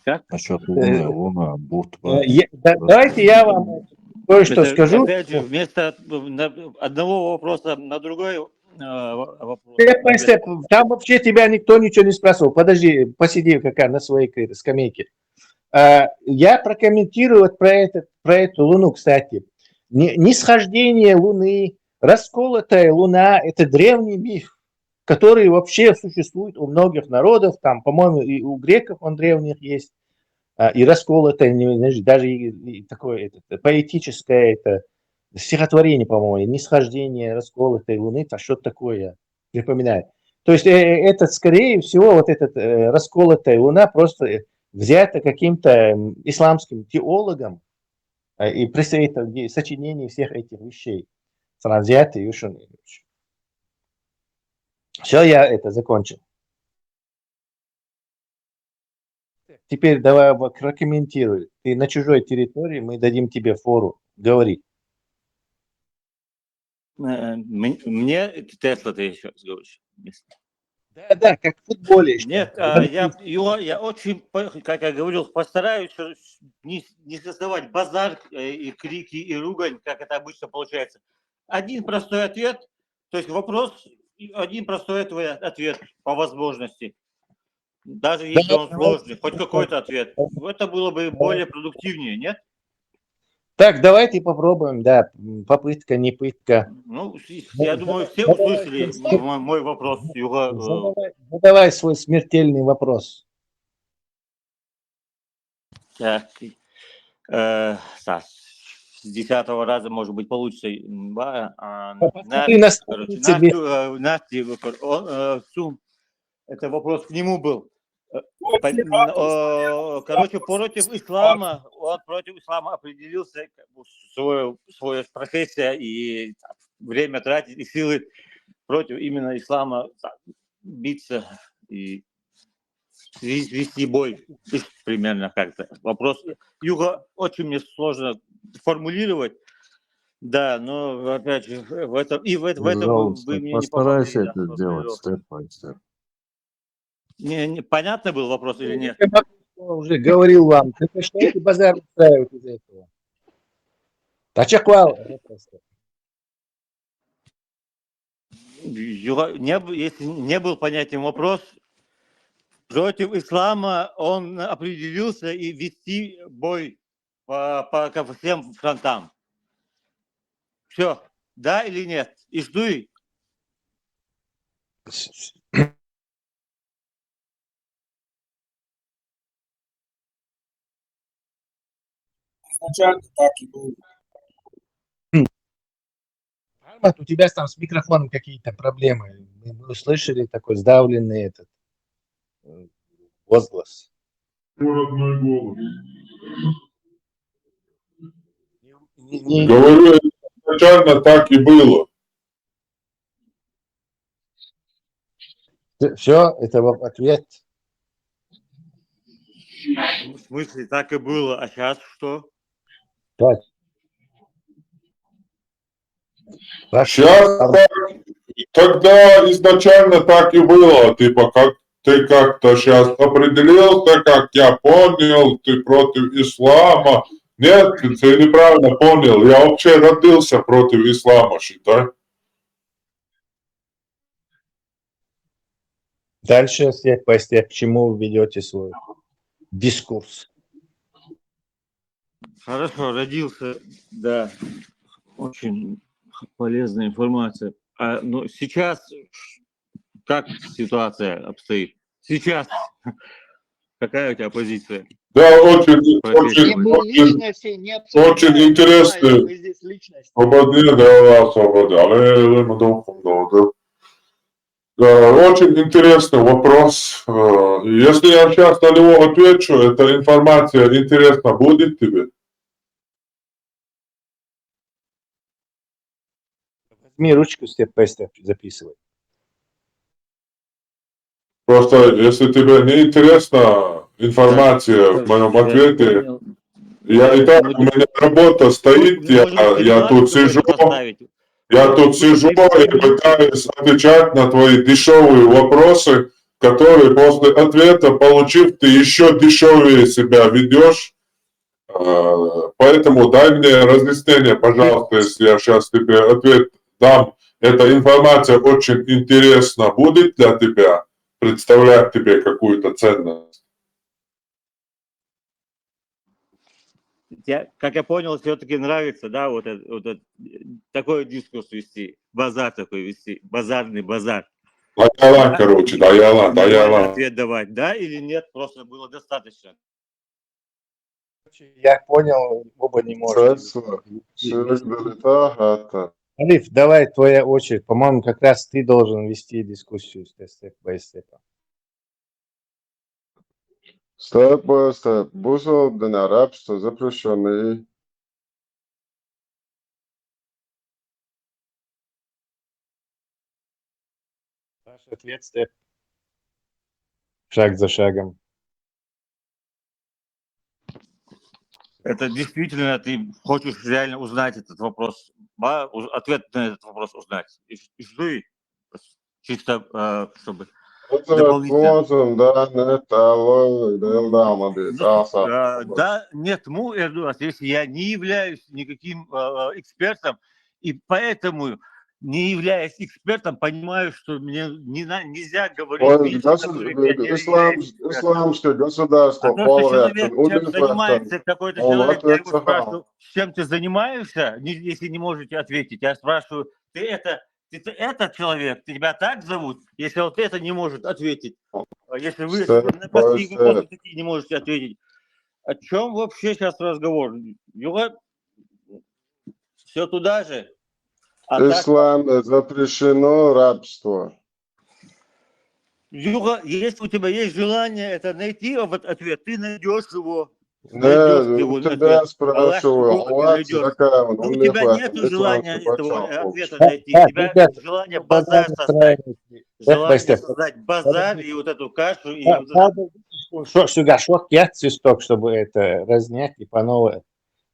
Как? Насчет луны, луна, будто бы Э, я- да- Давайте я вам кое-что Это, скажу. Опять же, вместо на- одного вопроса на другой э, во- вопрос. Step by step. Там вообще тебя никто ничего не спрашивал. Подожди, посиди какая на своей кре- скамейке. А, я прокомментирую вот про, этот, про эту луну, кстати. Не- нисхождение луны, расколотая луна — это древний миф, который вообще существует у многих народов. Там, по-моему, и у греков он древних есть. А, и расколотая, не- знаешь, даже и, и такое это, поэтическое это стихотворение, по-моему, нисхождение расколотой луны, то что такое, припоминает. То есть э, это, скорее всего, вот этот э, расколотая луна просто э, взята каким-то м, исламским теологом э, и представитель сочинений всех этих вещей. Сразят и Юшин. Все, я это закончил. Теперь давай вот прокомментируй. Ты на чужой территории, мы дадим тебе фору. Говори. Э, м- Мне Тесла ты еще говоришь. Да, да, как в футболе. Нет, а, я, его- я очень, по- как я говорил, постараюсь э, не, не создавать базар э, и крики, и ругань, как это обычно получается. Один простой ответ, то есть вопрос, и один простой ответ, ответ по возможности. Даже если он сложный, хоть какой-то ответ. Это было бы более продуктивнее, нет? Так, давайте попробуем, да, м, попытка, не пытка. Ну, с- я думаю, все услышали м- мой вопрос, Юга. э, Задавай, задавай свой смертельный вопрос. Так. Э, так, с десятого раза, может быть, получится. М, ба- а, Посмотри Настя, на стол короче, себе. Настю, э, Настя, э, кор- он, э, Сум, это вопрос к нему был. Э, по- м, э, Короче, против ислама, он против ислама определился, как бы, свое, свое профессия и время тратить, и силы против именно ислама так, биться и вести бой. Примерно как-то. Вопрос. Юга, очень мне сложно формулировать. Да, но опять же, в этом и в, этом- в этом вы, Пожалуйста, вы мне не постарайся помогли, да, это сделать сформулировать. Step by step. Не, не- понятно был вопрос или нет? Я уже говорил вам, прекращайте базар устраивать из этого. Тачаквал. Юга- не, б- если не был понятен вопрос, против ислама он определился и вести бой по, по ко всем фронтам. Все, да или нет? И жду и Изначально так и было. Армат, у тебя там с микрофоном какие-то проблемы. Мы, мы услышали такой сдавленный этот э, возглас. Родной голос. Не- не- Говорю, изначально так и было. Все, это вот ответ. В смысле, так и было. А сейчас что? Так. Сейчас так, тогда изначально так и было, типа, как ты как-то сейчас определился, как я понял, ты против ислама. Нет, ты неправильно понял. Я вообще родился против ислама, считай. Дальше, step by step, к чему вы ведете свой дискурс? Хорошо, родился, да, очень полезная информация. А, ну, сейчас как ситуация обстоит? Сейчас какая у тебя позиция? Да, очень, Профессор. очень, Я был очень, личностью не обсуждаю, очень понимаешь, интересный. Вы здесь личность. Свободнее, да, да, свободнее. Але мы думаем, да, да. Да, очень интересный вопрос. Э, Если я сейчас на него отвечу, эта информация интересна будет тебе? Возьми ручку, step by step, записывай. Просто если тебе не интересна информация в моем ответе, я и так, у меня работа стоит, я, я тут сижу, я тут сижу и пытаюсь отвечать на твои дешевые вопросы, которые после ответа получив, ты еще дешевее себя ведешь. Э, Поэтому дай мне разъяснение, пожалуйста, если я сейчас тебе ответ дам. Эта информация очень интересна будет для тебя, представлять тебе какую-то ценность. Я, как я понял, все-таки нравится, да, вот, это- вот это, э, такой дискурс вести, базар такой вести, базарный базар. Да, я ладно, короче, да, я ладно, да, я Нормально ладно. Ответ давать, да или нет, просто было достаточно. Я понял, оба не можете. Средства. Средства для того, это. Халиф, давай твоя очередь. По-моему, как раз ты должен вести дискуссию с step by step. Step by step. Būs введено рабство, запрещено. Ваш ответ, step. Шаг за шагом. Это действительно, ты хочешь реально узнать этот вопрос, ба- уз- ответ на этот вопрос узнать. И ш- и что и чисто, э, чтобы Это Дополнительно. Платон, да, нет, алло, да, да, молодец. Ну, А, сам. э, да, нет, му, Эрдуас, если я не являюсь никаким э, экспертом, и поэтому, не являясь экспертом, понимаю, что мне не на- нельзя говорить Ой, вещи, госу- которые я не являюсь Ислам, экспертом. исламский государство, А то, что человек полряд, чем улюбит занимается какой-то Он человек, я его ответит, спрашиваю, чем ты занимаешься, не- если не можете ответить, я спрашиваю, ты это, ты, ты этот человек, тебя так зовут, если вот это не может ответить, а если вы Что на простые такое? Вопросы такие не можете ответить, о чем вообще сейчас разговор? Юга, все туда же. А так, Ислам э, запрещено рабство. Юга, если у тебя есть желание это найти, а вот ответ, ты найдешь его. Не, Найдёшь ты его, у тебя найдёшь. спрашиваю, Аллах, Аллах найдёшь. закаивал, Но он у мне тебя хватит, нет ислам желания этого чебачал. ответа Да, найти. У тебя ребят, желание базар базар создать. настраивайте. Желание Степ-бай-степ. Создать базар и вот эту кашу и Да, вот это. да, да, что, что, да, что, я свисток, чтобы это разнять и по новой.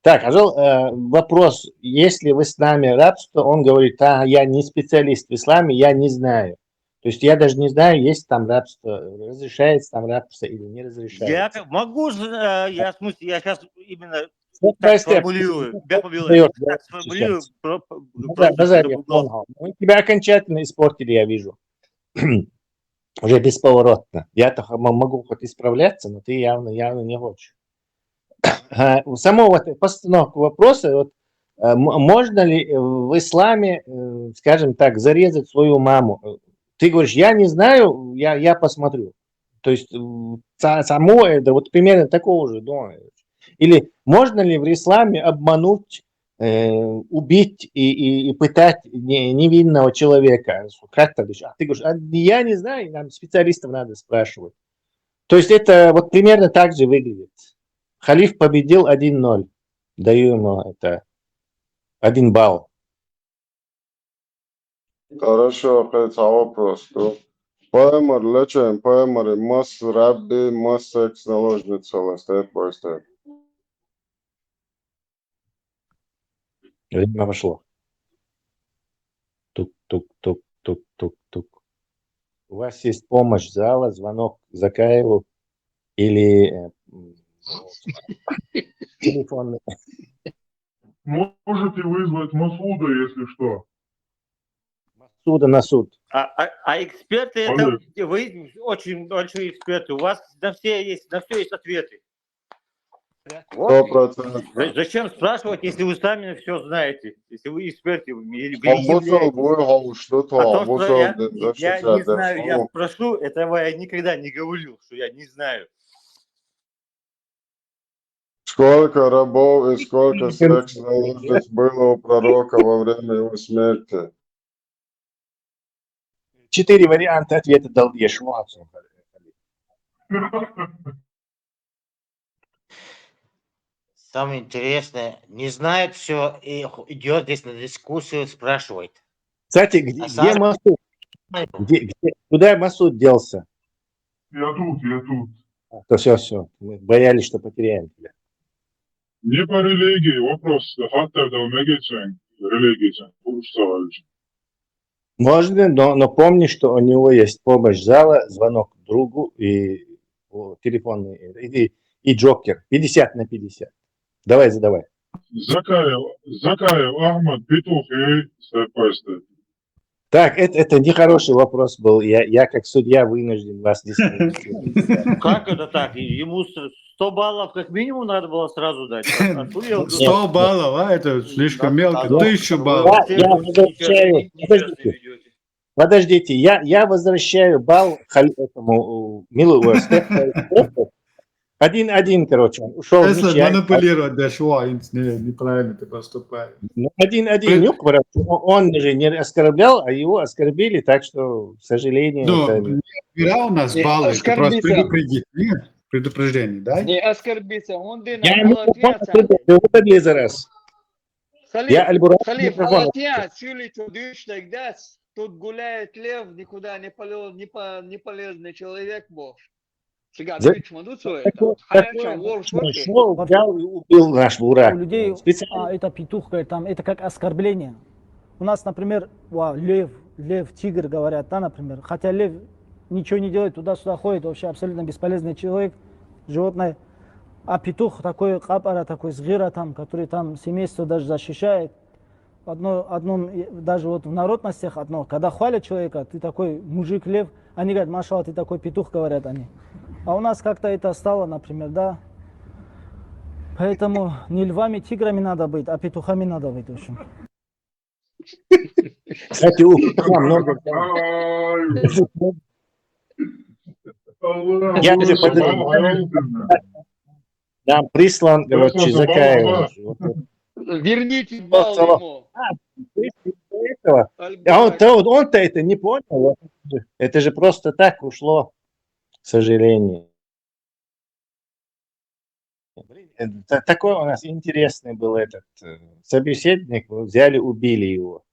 Так, Ажал, э, вопрос. Если в исламе рабство, он говорит, а, я не специалист в исламе, я не знаю. То есть я даже не знаю, есть там рабство, разрешается там рабство или не разрешается. Я как- могу, же, э, я в смысле, я сейчас именно Step by так step. сформулирую, я формулирую, Даёт, так да, сформулирую, сейчас. про- Ну просто да, Назар, чтобы я было. понял. Мы тебя окончательно испортили, я вижу. Уже бесповоротно. Я-то х- м- могу хоть исправляться, но ты явно, явно не хочешь. А, Саму вот постановку вопроса, вот, э, м- можно ли э, в исламе, э, скажем так, зарезать свою маму? Э, Ты говоришь, я не знаю, я, я посмотрю. То есть м, са- само это вот примерно такого же, думаю. Или можно ли в исламе обмануть, э, убить и, и, и пытать не- невинного человека? Как-то, то есть, а ты говоришь, а я не знаю, нам специалистов надо спрашивать. То есть это вот примерно так же выглядит. Халиф победил один ноль. Даю ему это один балл. Хорошо, опять вопрос. То Пайғамбар, лечен пайғамбар, мас рабби, мас секс наложница, степ бай степ. Время пошло. тук-тук-тук-тук-тук. У вас есть помощь зала, звонок Закаеву или э, м, телефонный. Можете вызвать Масуда, если что. Масуда на суд. А, а, а эксперты это вы очень большие эксперты. У вас на все есть, на все есть ответы. Сто процентов. Зачем спрашивать, если вы сами все знаете, если вы эксперты или Абуцал буй гъавушдуто, Потому что абуцал я, ден я не знаю, я спрошу, этого я никогда не говорил, что я не знаю. Сколько рабов и сколько секса было у пророка во время его смерти? Четыре варианта ответа дал Иешуа. Самое интересное, не знает все и идет здесь на дискуссию, спрашивает. Кстати, где, где Масуд? Где, где, куда Масуд делся? Я тут, я тут. А, то все, все. Мы боялись, что потеряем тебя. Не по религии вопрос, хаттар да мегечен, религия, уруш савалчен. Можно, но, но помни, что у него есть помощь зала, звонок другу и о, телефонный и, и, и джокер. пятьдесят на пятьдесят. Давай, задавай. Закаев, Закаев Ахмад, Петух и степ-бай-степ. Так, это, это нехороший вопрос был. Я, я как судья вынужден вас дисквалифицировать. Как это так? Ему сто баллов как минимум надо было сразу дать. Сто баллов, а? Это слишком мелко. Тысячу баллов. Я возвращаю. Подождите, я, я возвращаю балл этому милуэстеп. Один-один, короче, он ушел. Если манипулировать Иешуа, неправильно ты поступаешь. Ну, один-один, он же не оскорблял, а его оскорбили, так что, к сожалению... Ну, не отбирал у нас баллы, это просто предупредить. Нет, предупреждение, да? Не оскорбиться, он Я ему предупредил за раз. Халиф, Халиф, молодец, чули чудышный дас. Тут гуляет лев, никуда не полез, не, по, не полезный человек был. Шоу взял и убил наш враг. У людей а, это петух, говорит, там, это как оскорбление. У нас, например, вау, лев, лев, тигр, говорят, да, например. Хотя лев ничего не делает, туда-сюда ходит, вообще абсолютно бесполезный человек, животное. А петух такой, капара такой, згира там, который там семейство даже защищает. Одно, одном, даже вот в народностях одно, когда хвалят человека, ты такой мужик-лев, они говорят, машалла, ты такой петух, говорят они. А у нас как-то это стало, например, да. Поэтому не львами, тиграми надо быть, а петухами надо быть, в общем. Кстати, у петуха много... Я же подожди. Нам прислан, короче, Закаев. Верните балл ему. А он-то, он-то это не понял. Это же просто так ушло, к сожалению. Блин, такой у нас интересный был этот э, собеседник. Взяли, убили его.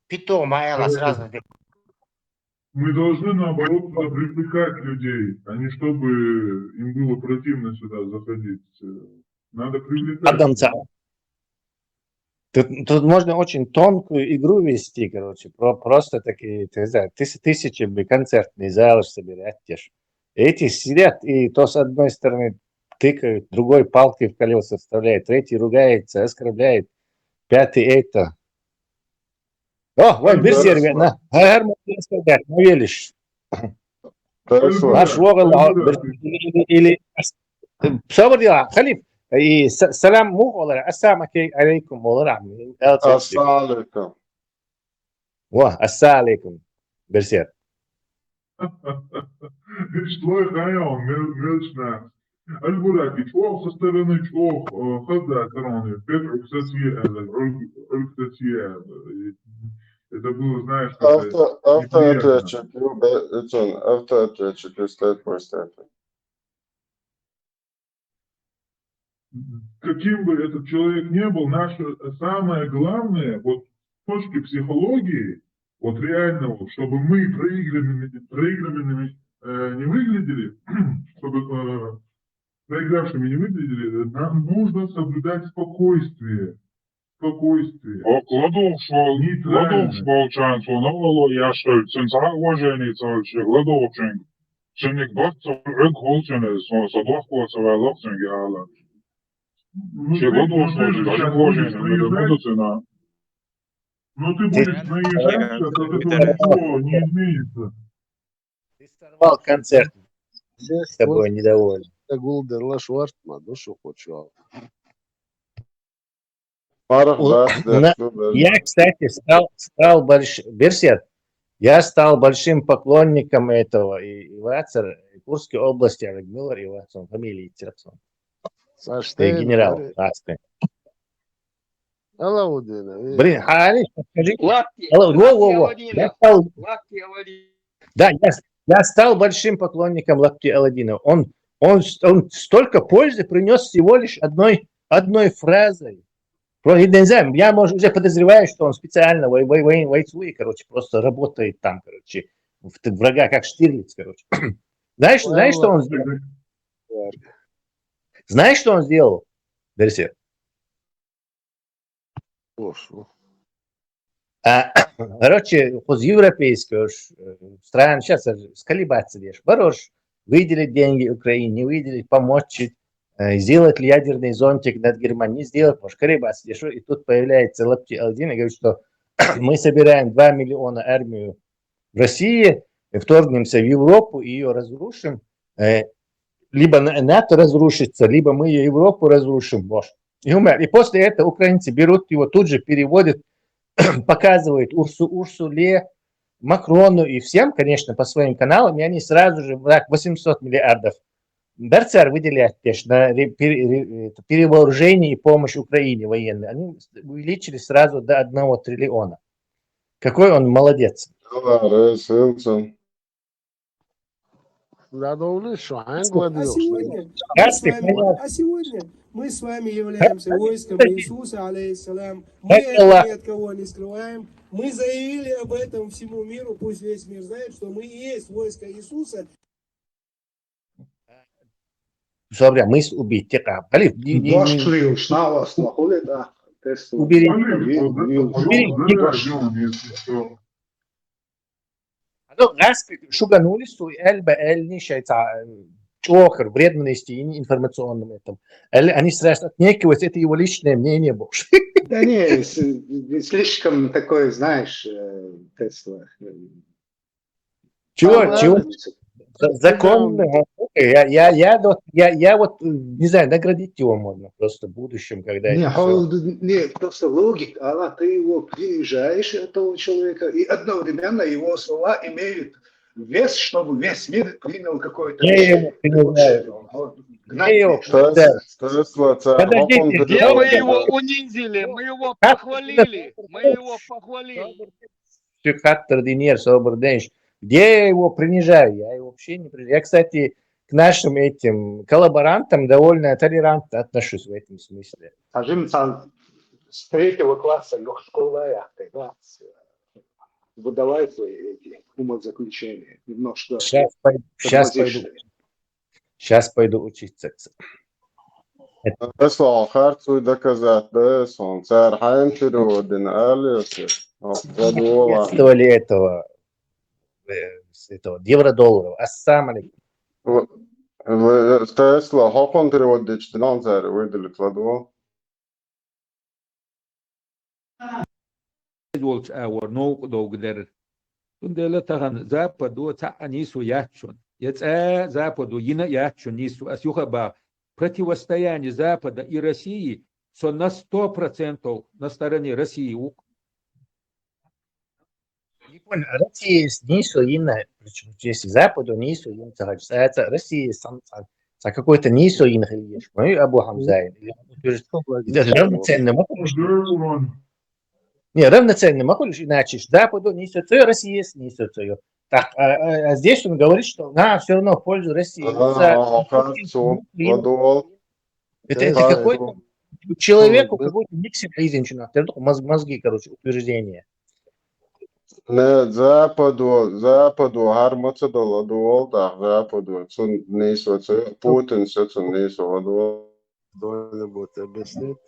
Питомая она сразу. Мы должны, наоборот, туда привлекать людей, а не чтобы им было противно сюда заходить. Надо привлекать. Адамца. Тут, тут можно очень тонкую игру вести, короче, про, просто такие, ты знаешь, тыс, тысячами концертный зал собирать те ж. Эти сидят, и то с одной стороны тыкают, другой палки в колеса вставляет, третий ругается, оскорбляет, пятый это. О, вон бир зерге на. Хар моддес кадак, мавелиш. Хаш вогал или сабр я, Халиф. И салам му олар, ассаламу алейкум олар. Ассаламу алейкум. Ва, ассаламу алейкум. Бир зер. Шлой хайон мелчна. Аль-Бураки, чох со стороны чох, хазда стороны, пет уксасия, уксасия. Это было, знаешь, автоответчик, автоответчик, степ-бай-степ. Каким бы этот человек ни был, наше самое главное, вот с точки психологии, вот реально, вот, чтобы мы проигранными, проигранными э, не выглядели, чтобы э, проигравшими не выглядели, нам нужно соблюдать спокойствие. Спокойствие. О, ладугӀуш вол-, Нейтральное. ЛадугӀуш волчарна цо новкъарло еш хилча, цунца цхьа а уважение ца хилча, ладугӀучунга. Цунниг барт ца хул, Ӏуьрг хилча, со, со дохко ца ваьлла цунга ала. Ну, Шен ты, ладугӀуш ну, ты волчунга, же щас уважение, будешь наезжать, наверное, ду цунна. Ну, ты будешь наезжать, сейчас от этого ничего не изменится. Ты сорвал концерт. С тобой недоволен. Гулдер лаш варт ма, ну что хочу. Марах У-, дац, на-, дац, дац. Я, кстати, стал, стал больш-, Берсет, я стал большим поклонником этого и, и Вацер, и Курской области, Олег Мюллер, и Вацер, фамилии Терсон. Саш, Ты ты генерал, говори. Красный. Алло, Дина, э. Блин, Харис, подскажи. Лапки, Алло, во, во, лапки во. Аладдина. Я стал Лапки Аладдина. Да, я, я стал большим поклонником Лапти Аладдина. Он, он, он столько пользы принес всего лишь одной, одной фразой. Про-, я не знаю, я, может, уже подозреваю, что он специально вой-, вой-, вой-, войцует, короче, просто работает там, короче, в, в врага, как Штирлиц, короче. Знаешь, знаешь, что он сделал? Знаешь, что он сделал, Берсет? Хорошо. А, короче, кхуза европейская уж, э, страна, щас сколебаться деш. Барош выделить деньги Украине, не выделить, помочь, э, сделать ли ядерный зонтик над Германией, не сделать, может, колебаться деш. И тут появляется Лапти Аладдин и говорит, что мы собираем два миллиона армию в России, вторгнемся в Европу и ее разрушим. Э, либо на-, НАТО разрушится, либо мы Европу разрушим. Вот. И, умер. И после этого украинцы берут его, тут же переводят, показывают Урсу-, Урсуле, Макрону и всем, конечно, по своим каналам, и они сразу же, так, восемьсот миллиардов дар цар выделять, конечно, на ре-, пере-, ре-, это, перевооружение и помощь Украине военной. Они увеличили сразу до одного триллиона. Какой он молодец. Надо улучшить, а? А сегодня мы с вами, а сегодня мы с вами являемся войском Иисуса, алейхиссалям. Мы это ни от кого не скрываем. Мы заявили об этом всему миру, пусть весь мир знает, что мы и есть войско Иисуса. Собря, мы с-, убить, тика. Али, не, не, не. Дошли уж на вас, нахули, да. Тесла. Убери. Убери. Убери. Убери. Ано гӀаскхи шуганули суй, эльба, эльни шайца, э, чохр, вредно нести ин-, информационным этим. Эль-, они сразу отнекиваются, это его личное мнение, боже. Да не, с-, слишком такое, знаешь, э, Тесла, э, Чего, чего? Законно. Я, я, я, вот, я, я вот, э, не знаю, наградить его можно просто в будущем, когда не, это всё. Не, просто логика, она, ты его принижаешь, этого человека, и одновременно его слова имеют вес, чтобы весь мир принял какое-то решение. Я его принижаю. Вот, гнать его. Подождите, где мы его унизили, мы его похвалили, мы его похвалили. Шух хаттар динера, собар денш. Где я его принижаю? Я его вообще не принижаю. Я, кстати, к нашим этим коллаборантам довольно толерантно отношусь в этом смысле. Скажи, Михаил, с третьего класса, ну, школа, я, когда, э, выдавай свои эти умозаключения. Немножко тормозишь. Щас пой-, щас пойду. Щас пойду учиться. Эслан, харцуй доказать, да, Эслан, цар хьайна переводина, али, Эслан? О, подвола. Этого, э, с этого, евро-долларов. Ассаламу алейкум. В-, в-, Эслан, хӀокхунна перевод дечу динан цара выделить ладу? Волчу агӀор новкъа довга дара. Цундела тахана Западо цхьа а нийсо яц шуна. Я цкъа а Западо йина а яц шуна нийсо. Ас юха а боху, противостояние Запада и России, со на сто процентов на стороне России ву-кх. Не понял, Россия с-, нийсо йина, причём здесь Западо нийсо йина ца хилча, цхьацца Россия сам-, ца, ца какой-то нийсо йина хила езаш. Ну, и Абу Хамзаин, или он утвержд-, это равноценно ма хуьлуш. Не, равноценно ма хуьлуш, иначе ж Западо нийсо ца йо, Россия с-, нийсо ца йо. Так, а, а, а здесь он говорит, что на, всё равно в пользу России. А, а, а, хорошо, подумал. Это, это какой-то человеку, какой-то миксер, извините, на, это только моз-, мозги, короче, утверждение. Не, Западо, Западо, хӀара ма ца долу, ладу волу дах, Западо, цунна нийсо ца, Путин ца, цунна нийсо ладу. Кто-нибудь объяснит?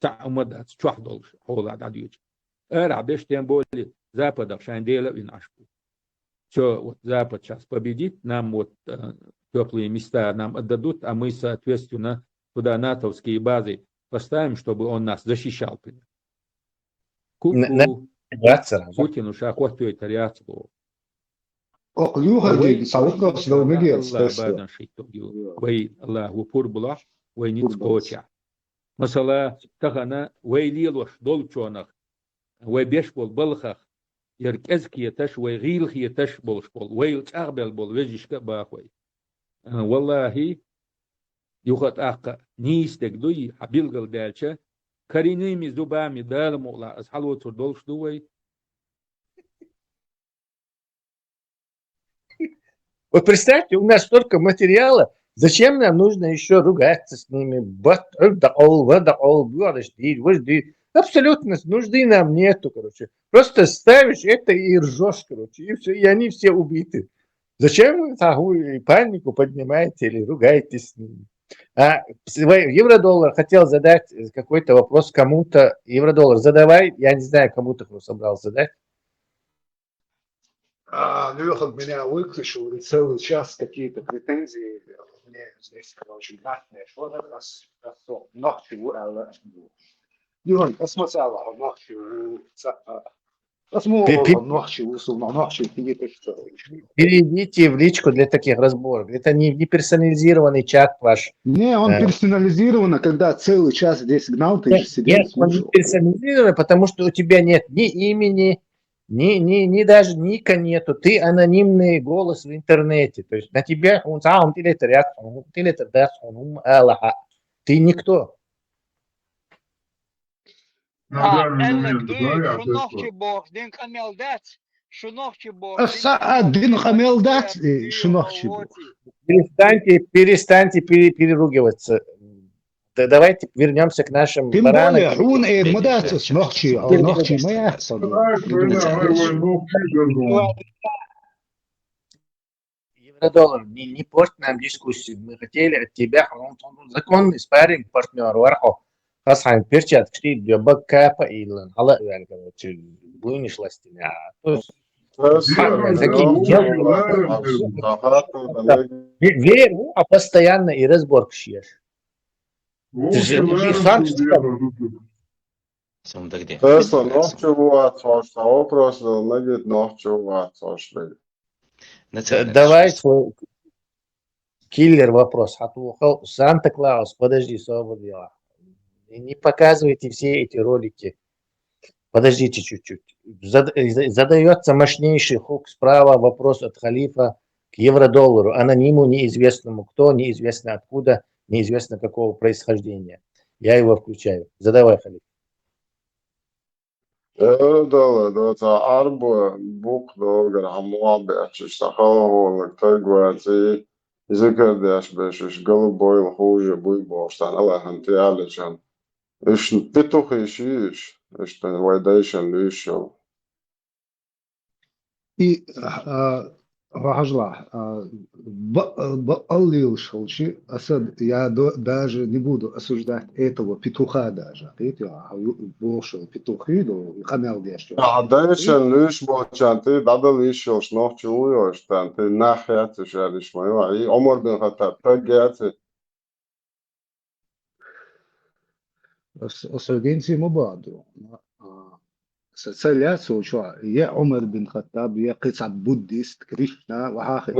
цхьа хӀума дац, чохь долуш хьолахь дӀадоьдуш. Арахь беш тем более Западах шайн Дела а вина Ӏаш бу. Всё, вот Запад щас победит, нам вот э, теплые места нам отдадут, а мы, соответственно, туда натовские базы поставим, чтобы он нас защищал. Пример. Ку-ку. Путину ша хоттуьйтар яц боху. Окху юхар дийна, сан вопрос дов мегера. Аллах бадан шийтта ю. Вай Аллах ву пур булахь, вай ниц кхочехь. Масала, тахана вай лелош долчонах, вай беш болу балхах, яра кӀезиг хеташ, вай гӀийла хеташ болуш болу, вайла чӀагӀбелла болу вежаршка а бахой. Валлахи, юха тӀаккха нийса дерг дуй, хьан билгал даьлча, коренными зубами Дала мукъалахь, аса хьалоцур долуш ду вай. Вот представьте, у нас столько материала, зачем нам нужно еще ругаться с ними? Бат, э, да, ол, ва, да, ол, бу, а, даш, ди, вож, ди. Абсолютно нужды нам нету, короче. Просто ставишь это и ржешь, короче, и все, и они все убиты. Зачем вы такую панику поднимаете или ругаетесь с ними? А с- вы- Евро-доллар хотел задать э, какой-то вопрос кому-то. Евро-доллар, задавай. Я не знаю, кому ты собрался задать. А, Лёха меня выключил, и целый час какие-то претензии. Мне здесь, короче, грязные. Что это? Нахчу, а, Лёха, посмотри, нахчу. Посмотри, нахчу, нахчу, Перейдите в личку для таких разборок. Это не, не персонализированный чат ваш. Не, он персонализирован, когда целый час здесь гнал, ты Нет, же сидел, нет, он не слушал. Персонализированный, потому что у тебя нет ни имени, ни, ни, ни даже ника нету. Ты анонимный голос в интернете. То есть на тебя он сам ты летер, он ты летер, да, он ум Аллаха. Ты никто. А, Эллен, дуй, шу нохчи боху, дин къамел дац, шу нохчи боху. Аса а дин къамел дац, э, шу нохчи боху. Перестаньте, перестаньте пере- переругиваться. Да, давайте вернемся к нашим Тем баранам. более, хьуна э, ма дац ас нохчи, а нохчи ма яц сан. Евро-доллар, не, не порть нам дискуссию. Мы хотели от тебя, он, он законный спарринг партнер, вархо. Хас хайн перчатка штип, бак капа илан, хала вян, короче, буйниш ластина. То есть, Просто Ха, такие ну, дела. ладно, Да. Ве- Веру, а постоянно и разборка шьешь. ну, Ты же ладно, не сам что сказал. дело, ну, Сам дагде. Тесла нохчи вуац хьош, сан вопрос нагит нохчи вуац хьош. Давай свой киллер вопрос. Хатухал Санта-Клаус, подожди, свободила. Не показывайте все эти ролики. Подождите чуть-чуть. Задается мощнейший хук справа, вопрос от халифа к евро-доллару, анониму, неизвестному кто, неизвестно откуда, неизвестно какого происхождения. Я его включаю. Задавай, халиф. Э, дала, да, ца арба бук догар хамуа бячиш, ца халгъолаг тагваци, зикар деш бешиш, голубой хуже буй бохстан, Аллах'ан тиаличан. Иш петухи шиш, иш пен вайдайшан лишил. И а, хьажла, а, ба- ба- аллилш хилчи, аса я до- даже не буду осуждать этого петуха даже. Кхетий, а, бохшал петухи до, и къамел деш. А дайшан лиш бохчан, ты дадал ишил шнохчу уйош, тан, ты нахяци шариш маю, и Омар бин Хаттаб тагяци. Освободенци ма баду. Ца лаьцо чу, я Омар бин Хаттаб, я кхицад буддист, Кришна, вахахи.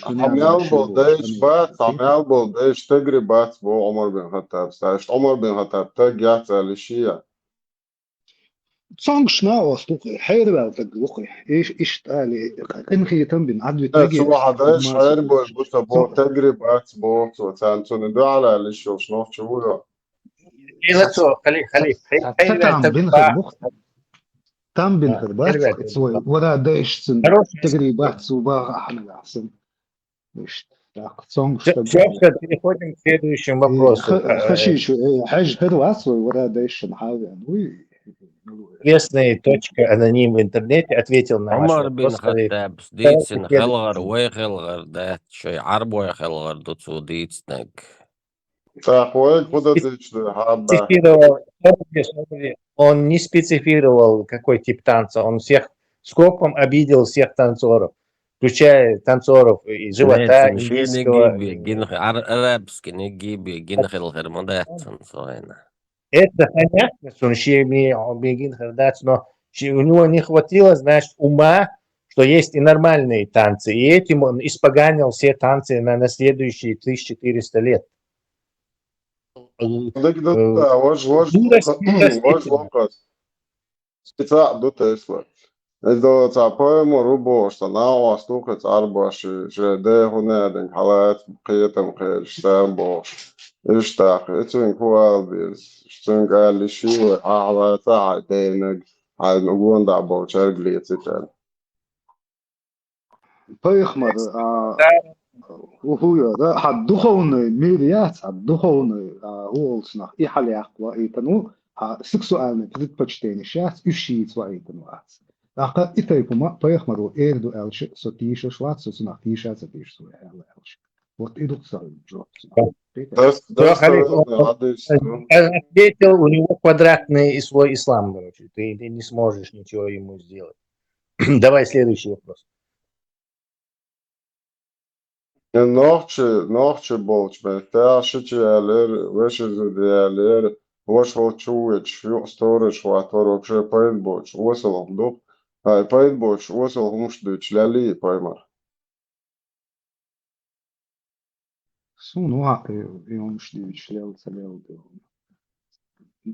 Хамел бол дайш бац, хамел бол дайш тагри бац бо Омар бин Хаттаб. Саш Омар бин Хаттаб тагяц алишия. Цонгшна остухи, хейрвел таг лухи. Иш иш тали, кин хитам бин адви таги. Цу хадаш хейр бол буса бо тагри бац бо, цу цан цуни дуала лишил шнохчу уйо. Ила цо, халиф, халиф, Там бин хабух. Там бин хабух. Свой вара дайшцин. Тагри бац, уба ахмил ахсин. Ишт. Так, цонг. Всё, всё, переходим к следующему вопросу. Хашишу, э, хаж хар вас, вара дайшин хавян. Уй. Интересная точка, аноним в интернете ответил на ваш Омар бин вопрос. Халиф. Хаттаб дийцина хелгар, вай хелгар, да, шой Ӏарбой хелгар ду цу дийцинаг. Так, ой, куда ты что? Хабба. Специфировал, подожди, подожди. Он не специфировал, какой тип танца. Он всех скопом обидел всех танцоров, включая танцоров и живота, и Ши низкого. Нигиби гинхи, ар-, арабский Нигиби гинхи лхер модатсан соина. Это понятно, что он ши ми, ми гинхи дац, но ши-, у него не хватило, значит, ума, что есть и нормальные танцы. И этим он испоганил все танцы на, на следующие тысяча четыреста лет. Дик да, да, вож, вож, Дура, вож, вож. Специал ду Тесла. Из до ца поэму рубо, что на вас тухац арбаши, же де хунеден халат, киетам кеш, сам бош. Иштах, ицун куал бирс, цун гали шивы, халата, хай денег, хай нугун да бо чергли цитен. Пайхамар, а, ухуя, да, хад духовный мир яц, хад духовный, а, уолснах, и халякла, и тану, а, сексуальный предпочтение щас, ищиц ва и тану ац. Аха, и тайпума, пайхамару, эрду элши, со тиша шват, со цунах тиша, со тиша, со элши. Вот и дух сам, жопца. Дас, дас, Халиф, дас, он- Ответил, у него квадратный и свой ислам, короче. Ты, ты не сможешь ничего ему сделать. Давай следующий вопрос. Нохчи, нохчи болч, бе, та шичи ялер, веши зуди ялер, вош вол чуич, ю сторож, ва торок же пайд болч, осел дух, ай пайд болч, осел хумш дуч, ляли поймар. Су, ну, а, и, и он шли, члел, целел, да.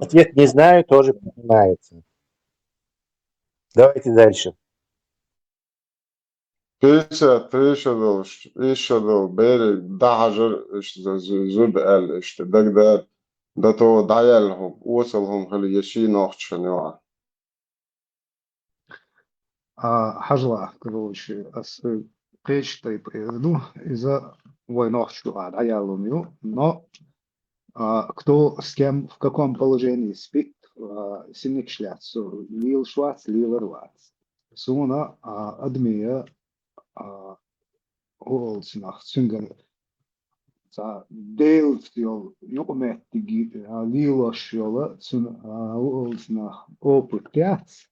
Ответ не знаю, тоже принимается. Давайте дальше. Пятьдесят три шадолш, иш шадол, бери, да хажар, иш зу-, зу-, зуд эл, иш, дагдар, да то даял хум, осел хум хили, еши нохчи шанила. А, хажла, короче, ас, э, печь тайп, э, ну, из-за войнов, что, а, да, я ломю, но, а, кто с кем, в каком положении спит, а, синик шляц, лил швац, лил рвац. Суна, а, адмия, а, уолсинах, цунгар, ца, делт йол, юкъметтиги, а, лилош йола, цун, а, уолсинах, опыт яц.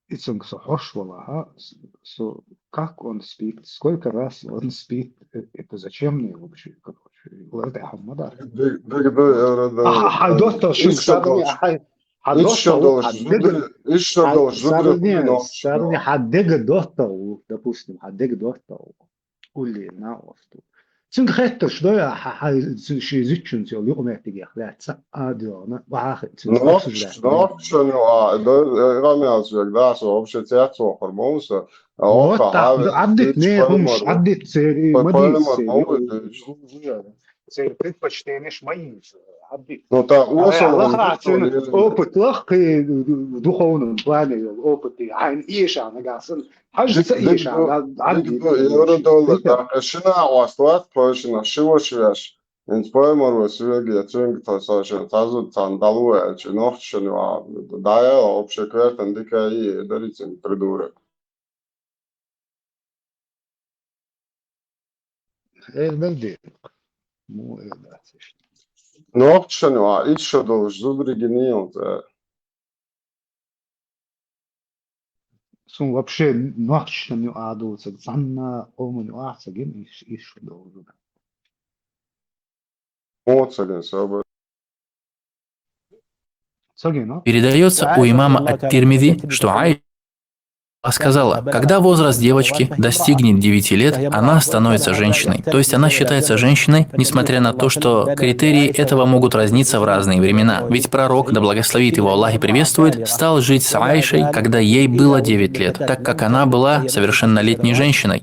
И цунг со хош вала, а, с-, со, как он спит, сколько раз он спит, э, это зачем мне вообще, короче, это хамада. Дагдар, я рада. А, а, доктор, Иш шадолш. а, Иш шадолш, зудри, иш шадолш, зудри, Сарни, нохчи. Сарни, хаддега доктор, допустим, хаддега доктор. Улли на осту. Цунг хетташ, да, я, ха, ха, цунг ши зичун, цунг юкъметтиги, хлят, ца, а, диона, ва, ха, цунг Нохчи, нохчи шанила, да, рам ял цуяк, да, со вообще цяц охар, мамса. А Вот оха, так, хаве, да, аддит ич не, поймар, хумш, аддит цери, пой-, мадис, поймар, цери, маму, у-, у-, у-, цери, предпочтение ж мои, аддит. Ну, та А, осел лаха, хум цен, шанила. Опыт лах, и в духовном плане, опыт, и айн иша, нагасан. Хаж Дик, ца дик, иша, дик, на, дик, аддит. дик, евро доллар, да, шина ослат, пойшина, шиво швяш. Инспоймар, свеги, цинг, та, сашен, тазу, тан, далуэ, чи, нохчи шанила, да, я, вообще, квертен, дика, и, дарицин, придурок. Эр белди. Ну, эр да, циш. Нохчи шанила, иш шадолш, зудри гинил, да. Сун вообще нохчи шаню аду, цег, занна, омуню, а, цегин, иш, иш должен. О, цеген, собой. Цегин, а? Передается у имама Ат-Тирмизи, что Айша сказала: «Когда возраст девочки достигнет девяти лет, она становится женщиной». То есть она считается женщиной, несмотря на то, что критерии этого могут разниться в разные времена. Ведь пророк, да благословит его Аллах и приветствует, стал жить с Айшей, когда ей было девять лет, так как она была совершеннолетней женщиной.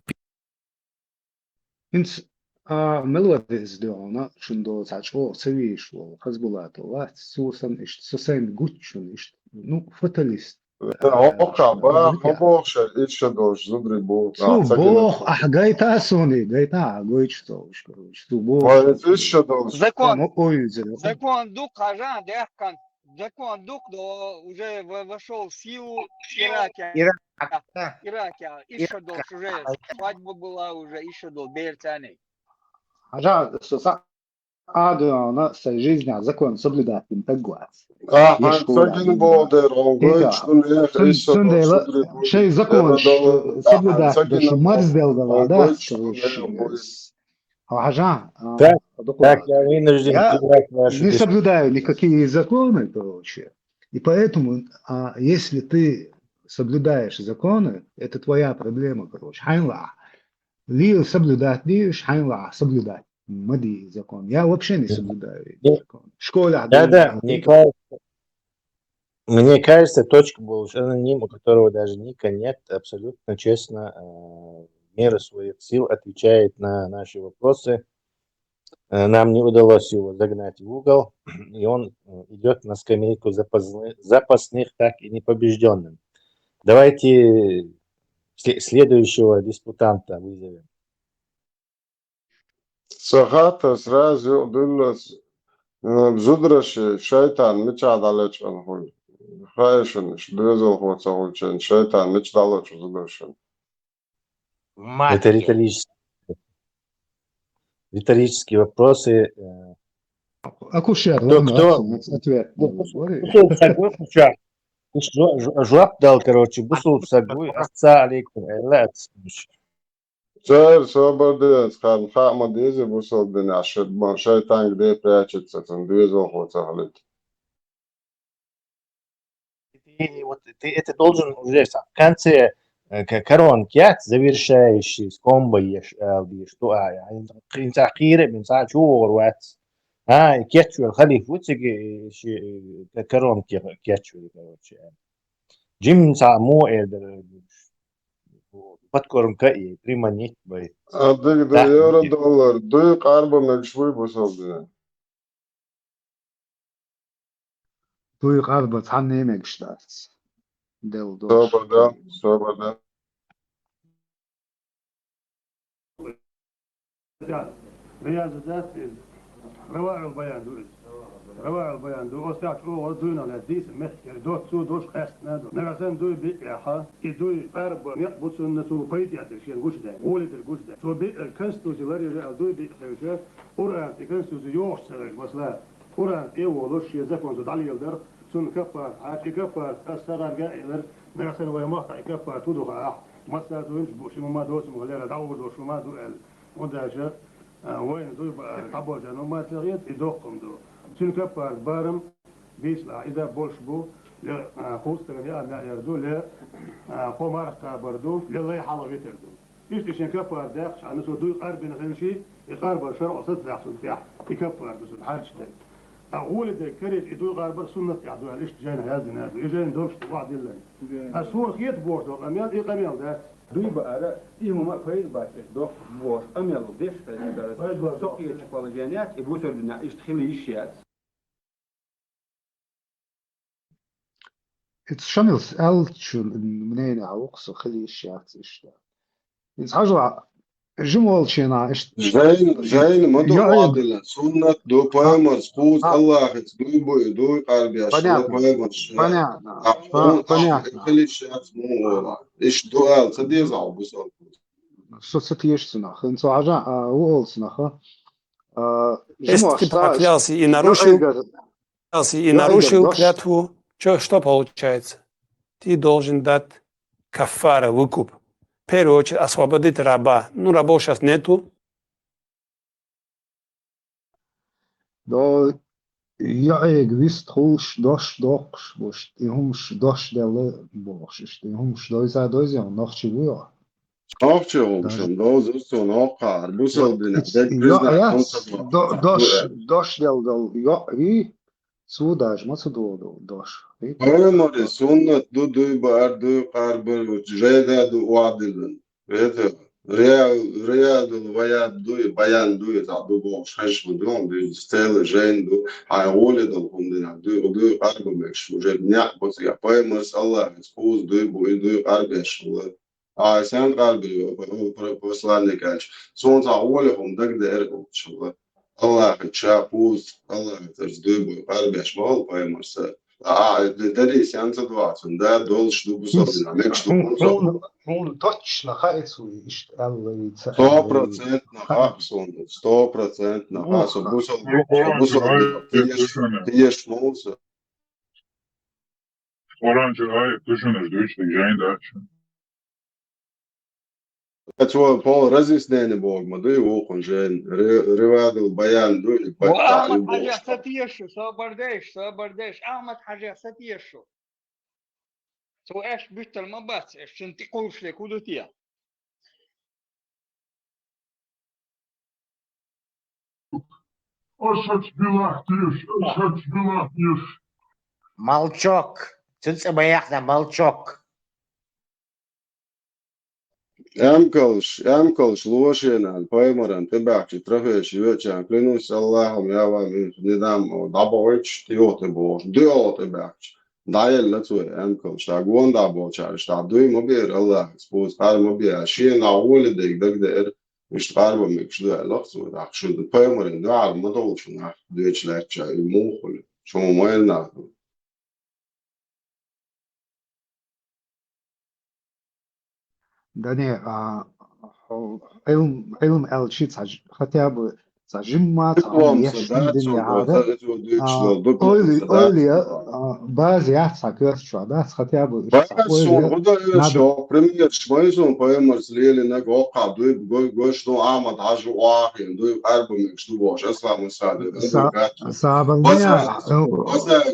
Инц, а, мелвадес деона, шундо цачо, цевиш вол, хазбулато, ва, сусан, ишт, сусен гуччун, ишт, ну, фаталист. Да, ока, ба, ма бохша, иш шадолш, зудри бу, Су бох, а, гайта сони, гайта, гойчто, короче, су бох. Ва, иш шадолш. Закон, Ну, ой, зелё. закон дук хажан дехкан Закон дукха, уже вошел в силу Иракия. Иракия. Иракия. Ишадол уже свадьба была, уже ишадол берцани. Хьажа, со са адуана сай жизня закон соблюдать ин таггуац. Ага, сагин болдер, он гойчтун эх, исо. Шей закон соблюдать, да, что марздел дала, да, что. Хьажа. Так, так, я вынужден. Я не соблюдаю никакие законы, короче. И поэтому, а, если ты соблюдаешь законы, это твоя проблема, короче. Хьайнла. Лил соблюдать диш, хьайнла соблюдать. Мади закон. Я вообще не соблюдаю эти законы. Школа. Да, да, мне кажется, мне кажется, точка была, что аноним, у которого даже ника нет, абсолютно честно, э, в меру своих сил отвечает на наши вопросы. Э, нам не удалось его загнать в угол, и он э, идет на скамейку запасных, запасных так и не побежденным. Давайте следующего диспутанта вызовем. Сахата сразу дуллас зудраши шайтан мича далечан хуй. Хайшин дезал хоца хулчен шайтан мич далоч зудрашин. Это риторические, риторические вопросы. Акушер, кто, кто? Ответ. Жуап дал, короче, бусул сагуй, ассалам алейкум. Цер собарденц, хан хама дези бусул дин ашир, шайтан где прячется, там две золхо цахлит. Ты, вот, ты это должен уже в конце э, коронки, завершающий с комбо еш, э, что а, инца хире, инца чуор вац. А, кетчур халиф, вот коронки кетчур, короче. Джим са му эдер подкормка и приманить бай. А дыг да евро доллар, дуй къарба мегшвуй бусалды. Дуй къарба цанне мегшдац. Дел дос. Собада, собада. Рияз дац из. Раваъул баян ду из. Раваъул баян ду. Оста чу о дуйна ла дис мехкер. Дот цу дош къаст на ду. Нагасан дуй би яха. И дуй арба. Мек буцун на цу пайт ятер шен гуш да. Гули дер гуш да. Цу би конституци лари ра дуй би хевша. Уран и конституци ёш цараш масла. Уран и волош шен закон цу дали елдер. Цун капар. А и капар. Ас сарар га елер. Нагасан вай маха и капар. Туду ха. Масса дуймш бу шиму ма досу ма лера даур дошу ма ду эл. Онда аша вайн дуй ба кабо жано ма цагет и дохкум ду. Цун капар барам бисла иза больш бу ле хустага я ам я ду ле хомар кабар ду ле лай хала ветер ду. Ишти шен капар дах шана со дуй къарбин хенши и къарбар шар осат захсун тях и капар ду сун харч дай. А гули дай карет и дуй къарбар суннат я дуй ишти жайна яздина ду и жайн дорш ва диллан. А сур хет бордо къамел и къамел да. Дуй ба ара и мума пайд баче дох бош къамел деш та дара. Пайд ба дох. Сохи положение и бусер дина ишти хили иш яц. Ит шамил алчу мнение а уксу хили иш яц ишта. Ит хажла Жим волчина ишт. Жайн, жайн, ма ду адила. Суннат ду памарс, пуз Аллахиц, ду буй, ду къарбияш, ма памарс. Понятно. Понятно. Хилиш яц му ола. Иш ду ал, ца дезал бусал. Со ца тиеш цунаха, ин цо хажа, а, у ол цунаха. Если ты поклялся и нарушил, и нарушил клятву, что, что получается? Ты должен дать каффара, выкуп. В первую очередь освободить раба. Ну, рабов сейчас нету. Да, я эг вист хулш дош дохш бушт, и хумш дош дела бохш, и хумш дойза дойза нохчи вуя. Нохчи хумшам дойза усто нохар бусал дина. Дош дош дел дел я и Цу даже ма цу доду дош. Ой, море, суннат ду дуй бар дуй къарбар жайда ду уадилин. Это реал реал ваяд дуй баян дуй та ду бо шаш ду ду стелы жен ду ай оле ду хундина дуй дуй къарбар мекш уже дня боц я паймас Аллах испуз дуй буй дуй къарбар шула. А сен къарбар посланник ач. Сон са оле хум даг да эр шула. Аллахи ча пуз, Аллахи тарз дуй буй, къарбеш мал паймарса. А, д-, дарий сенца дуацун, да, долуш ду бусалба дина, мегаш ду бусалба дина. Хьуна точно хаьа цо иштта аьлла вий, ца аьлла вий. Сто процентно хаьа суна, сто процентно хаьа, со бусалба, со бусалба дина, теш, теш муса. Къуръан чу аят ду шуна, аш дуьйцу, жайн дац шуна. Цо пол разъяснение боху ма дуй вукхун жен, ри-, ривадул баян дуй, Ва баттахь Ахьмад ю Хьажа бохуш. Ца теша, собар деш, собар деш, Ахьмад Хьажа ца теша. Цо аьшка буьттар ма бац, аьшка цунна тӀе кхуллуш дерг хӀун ду те? Ас хӀаца билахь теша, ас хӀаца билахь теша. Молчок. Цуьнан цӀе ма яхна, молчок. Эмкалш, эмкалш лошенан, пайхамаран тӀебаьхча трофеш йоьчан, клянусь Аллахом, я вам их не дам, дӀабохуьйтуш, тӀе йоху тӀе бохуш, дуьхьал тӀебаьхча. ДӀаелла цо эмкалш, тӀаккха гонда болчара, иштта дуй ма бера Аллахьас, буза къар ма беа, шена гӀоли дерг дагадеара, иштта къарбан мегаш ду аьлла цо, тӀаккха шу пайхамаран дуьхьал ма долчу нах доьчу лаьттача, и муха хуьлу, шу ма майра нах ду. Дане, а, хьо-, Ӏилм, Ӏилм аьлчи ца ж-, хотя бы ца жимма, ца хьуна еш хӀума дина яхьара, а, ойли, ойли, а, база яц хьан коьрта чохь, дац, хотя бы уьш ца ойла надо. Примерш вай суна пайхамарца лелинарг, воккхахь дуй, гой-, гойш ду Ахьмад Хьажа вахийна, дуй къарба мегаш ду бохуш, аслам масадир, Са-, сабар ма яц,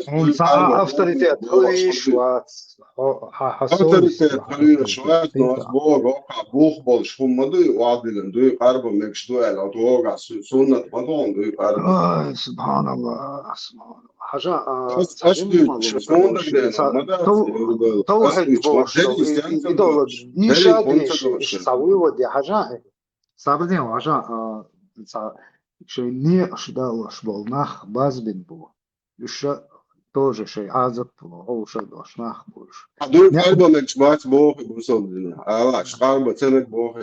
хьуна ца авторитет хила йиш вац. Хьо-, хьо-, хьо-, авторитет хила йиш вац, но ас боху, воккхахь бух болуш хӀума ма дуй, охьадиллина дуй, къарба мегаш ду аьлла, хьо тхогахь су-, суннат ма ду хьуна дуй къарба. Ай, субханаллах, субханаллах. Хьажа, а, ас, ца ас жимма дуьйцу, ца суна дагадеана, ца ма дац, тов-, тов хӀетта бохуш, и, и, и долу, дийша дийша, иштта ца вуй ваде, хьажа, Сабрдин, важа, а, ца, шайн некъаш далош болу нах базбина бу. Уьш ша тоже шайн Ӏазап бу, хьовша долуш нах бу уьш. Дуй къарбанарчу бац боху бусалба дина. Аллаш, къарба ца мега боху.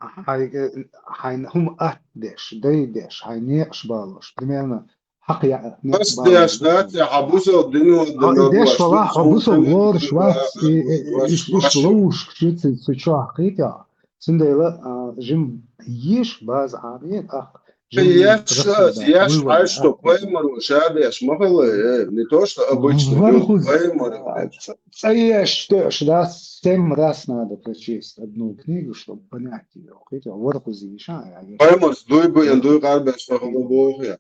Хьайн, э, хьайн хӀума атта деш, дай деш, хьайн некъаш балош. Примерно, хьакха яа, ас деш дац, хьан бусалба дина, хьо и деш валахь, хьо бусалба лоруш вац, и, и, и, иш, иш ловушка шу ца, ца чохь кхийта. Цундела, а, жим еш база Ӏамийна, тӀаккха жим еш, еш хьаьжча, пайхамаро ша деш ма хилла, э, не то что обычно, вархуз, пайхамаро. Ца, ца еш тоьаш дац, семь раз надо прочесть одну книгу, чтобы понять её. Кхийта, вархуз йиша, я, я. Пайхамарс дуй бу, ян дуй къарбеш ца хилла боху я.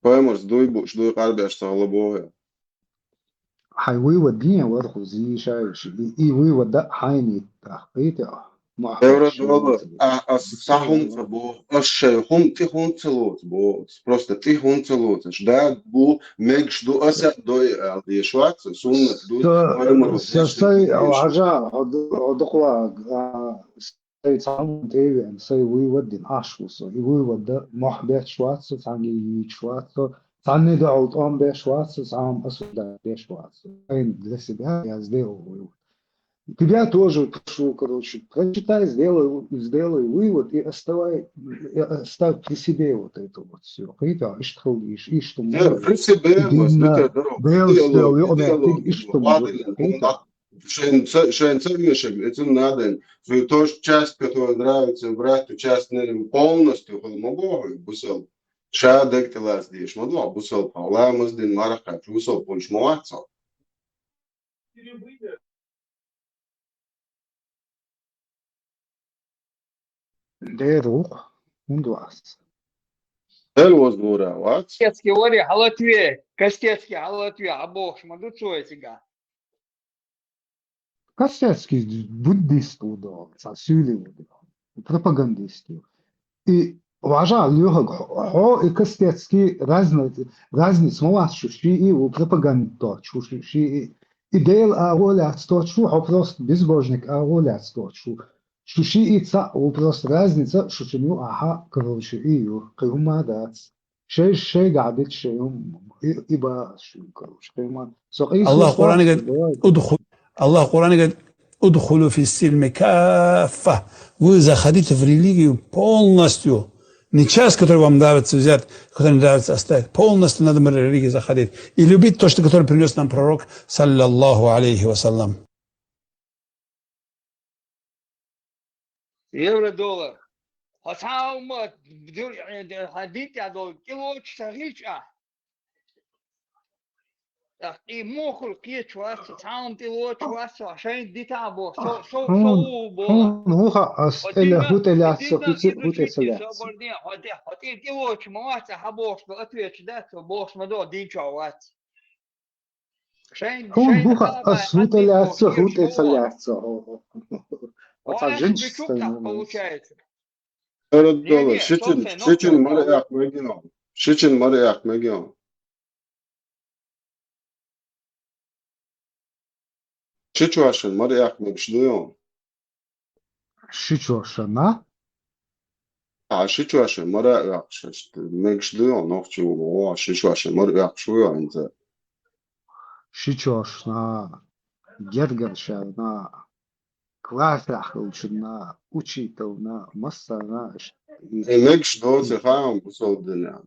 Пайхамарс дуй бууш, дуй къарбеш ца хилла боху я. Хьайн вуй вадде вархуз йийшайша, и, и вуй вада хьайна йиттах, кхийта. Эвра дола, а, ас сан хӀума ца боху, ас шайн хӀума тӀе хӀунда ца лоцу боху, просто тӀе хӀунда ца лоцу, аш да бу, мегаш ду, аса дой аьлла деш вац, суннат ду, са, пайхамаро са, деш сай, ду. Хьажа, хьо ду-, хьо дукхала, а, Сайн цхьамма тӀе а веана, сайн вуй ваддина Ӏаш ву со. И вуй вадда мохь бетташ вац со, цхьаьнгге йийцаш вац со, цхьанне дуьхьал тӀом беш вац со, цхьамма осуждать беш вац со. Сайн для себя я сделал вывод. Тебя тоже прошу, короче, прочитай, сделай, сделай вывод и оставай, и оставь при себе вот это вот всё. Кхийта, иштта хила йиш, иштта. При себе, иштта. Шайн ца, шайн ца вешаг, эцун надо, цу ту часть, которая нравится брату, часть не полностью хила ма боху, бусал. Ша даг тӀе лаца деш ма боху, бусал, ламаз дин, марха кхаьчча, бусал пунш ма вац. Дера ву-кх, хӀунда вац? Дера вазлура вац. Костецкий вари хьалатве, Костецкий хьалатве, хьан бохуш ма ду цо и цига. Костецкий буддист ву до, цхьа суьйли ву до, пропагандист ву. И важа лоьхург хьо, хьо и Костецкий разни-, разница ма вац шу, шиъ и ву пропаганда доцуш ву шу, шиъ и. И Дела агӀо лаьцна доцуш ву, хьо просто безбожник агӀо лаьцна доцуш ву. Шу шиъ и цхьаъ ву, просто разница шу чун ю, ахьа, короче, и ю. Кхин хӀумма дац. Шай, шайгахь дитт шай хӀума, и, и бац шу, короче, кхин хӀумма. Со къийсо Аллах Къуръанигахь, давай. Удху-, Аллах Къуръанигахь, «Удхулу фи силми каффа». Вы заходите в религию полностью. Не часть, которую вам нравится взять, которую нравится оставить. Полностью надо мы религии заходить. И любить то, что, которое принес нам пророк, саллаллаху алейхи ва саллям. Евро, доллар. Хьо цхьа хӀума дур-, хьо динтӀехь долу кӀелочу ца хилча, тӀаккха и мохур кхечу вац, цхьа хӀума тӀелочу вац, хьо шайна дита а боху, со, со, со Хьуна, ву боху. Хьуна хӀун хаьа, ас Хьо тӀе ле-, дина, хӀун тӀе хьо лаьцна, дина хӀун тӀе, хӀун тӀе ца лаьцна? Собар де, хьо тӀе, хьо тӀе тӀелочу ма вац, хьан бохуш бу, отвечу дац, со бохуш ма до, дин чохь вац. Шайн, Хьуна шайн хӀун хаьа, ас хӀун тӀе лаьцна, хӀун тӀе ца лаьцна? Хьо цхьа жинаш стан получается. Ара дола, шичун, шичун мара экх мегион. Шичун мара экх мегион. Ши чошан мара экх мегаш ду ю? Ши чошана? А, ши чошан мара экх мегаш ду ю, нохчи ву, о, ши чошан мара экх шу ю, хӀинца. Ши чошна, гергар шарна, классехь хилчунна, учительна, массарна, ш-, Э, мегаш доцу хаам бусалба динехь.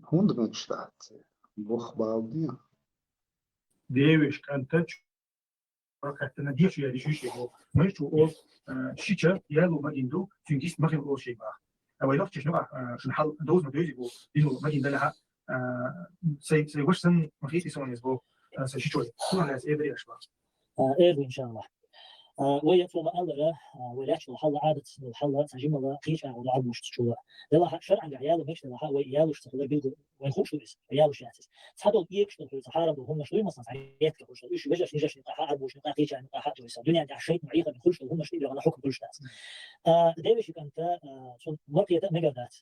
ХӀунда мегаш дац? Боху бала де. Девиш кӀантач, прокаттана деш я решиш его. Мы чу ол, э, шича, я лу магин ду, цуьнгис махин ол шей бах. А вай нохчиш ну, а, шун хьал доз ма дози бу, дину магин дала ха, а, сай, сай ваш сан махис исонис бу, а, сай шичой. Хуна лес эдри ашба. А, эр ду, иншаллах. А, вай я цо ма аллара, а, вай лаьчул хьалла, Ӏадатцул хьалла, цхьа жимала, кхеча агӀор Ӏадмуш чула. Делахьа, шарӀангахь яла мегаш делахьа, вай ялуш ца хилар билгал, вайн хуш ву иза, ялуш яц иза. Цхьадолу экаш долу хуьлу, цхьа хьарам долу хӀуманаш дуй, масалан, цхьа ретта хуьлуш долу, уьш вежаршна, йижаршна юкъахьа, Ӏадбушна юкъахьа, кхечарна юкъахьа, то есть, дуьнен тӀехь шайтан Ӏехарна хуьлуш долу хӀуманаш тӀе дуьхьал хьукам хуьлуш дац. А, девеши кӀанта, а, цунна маркета мегар дац.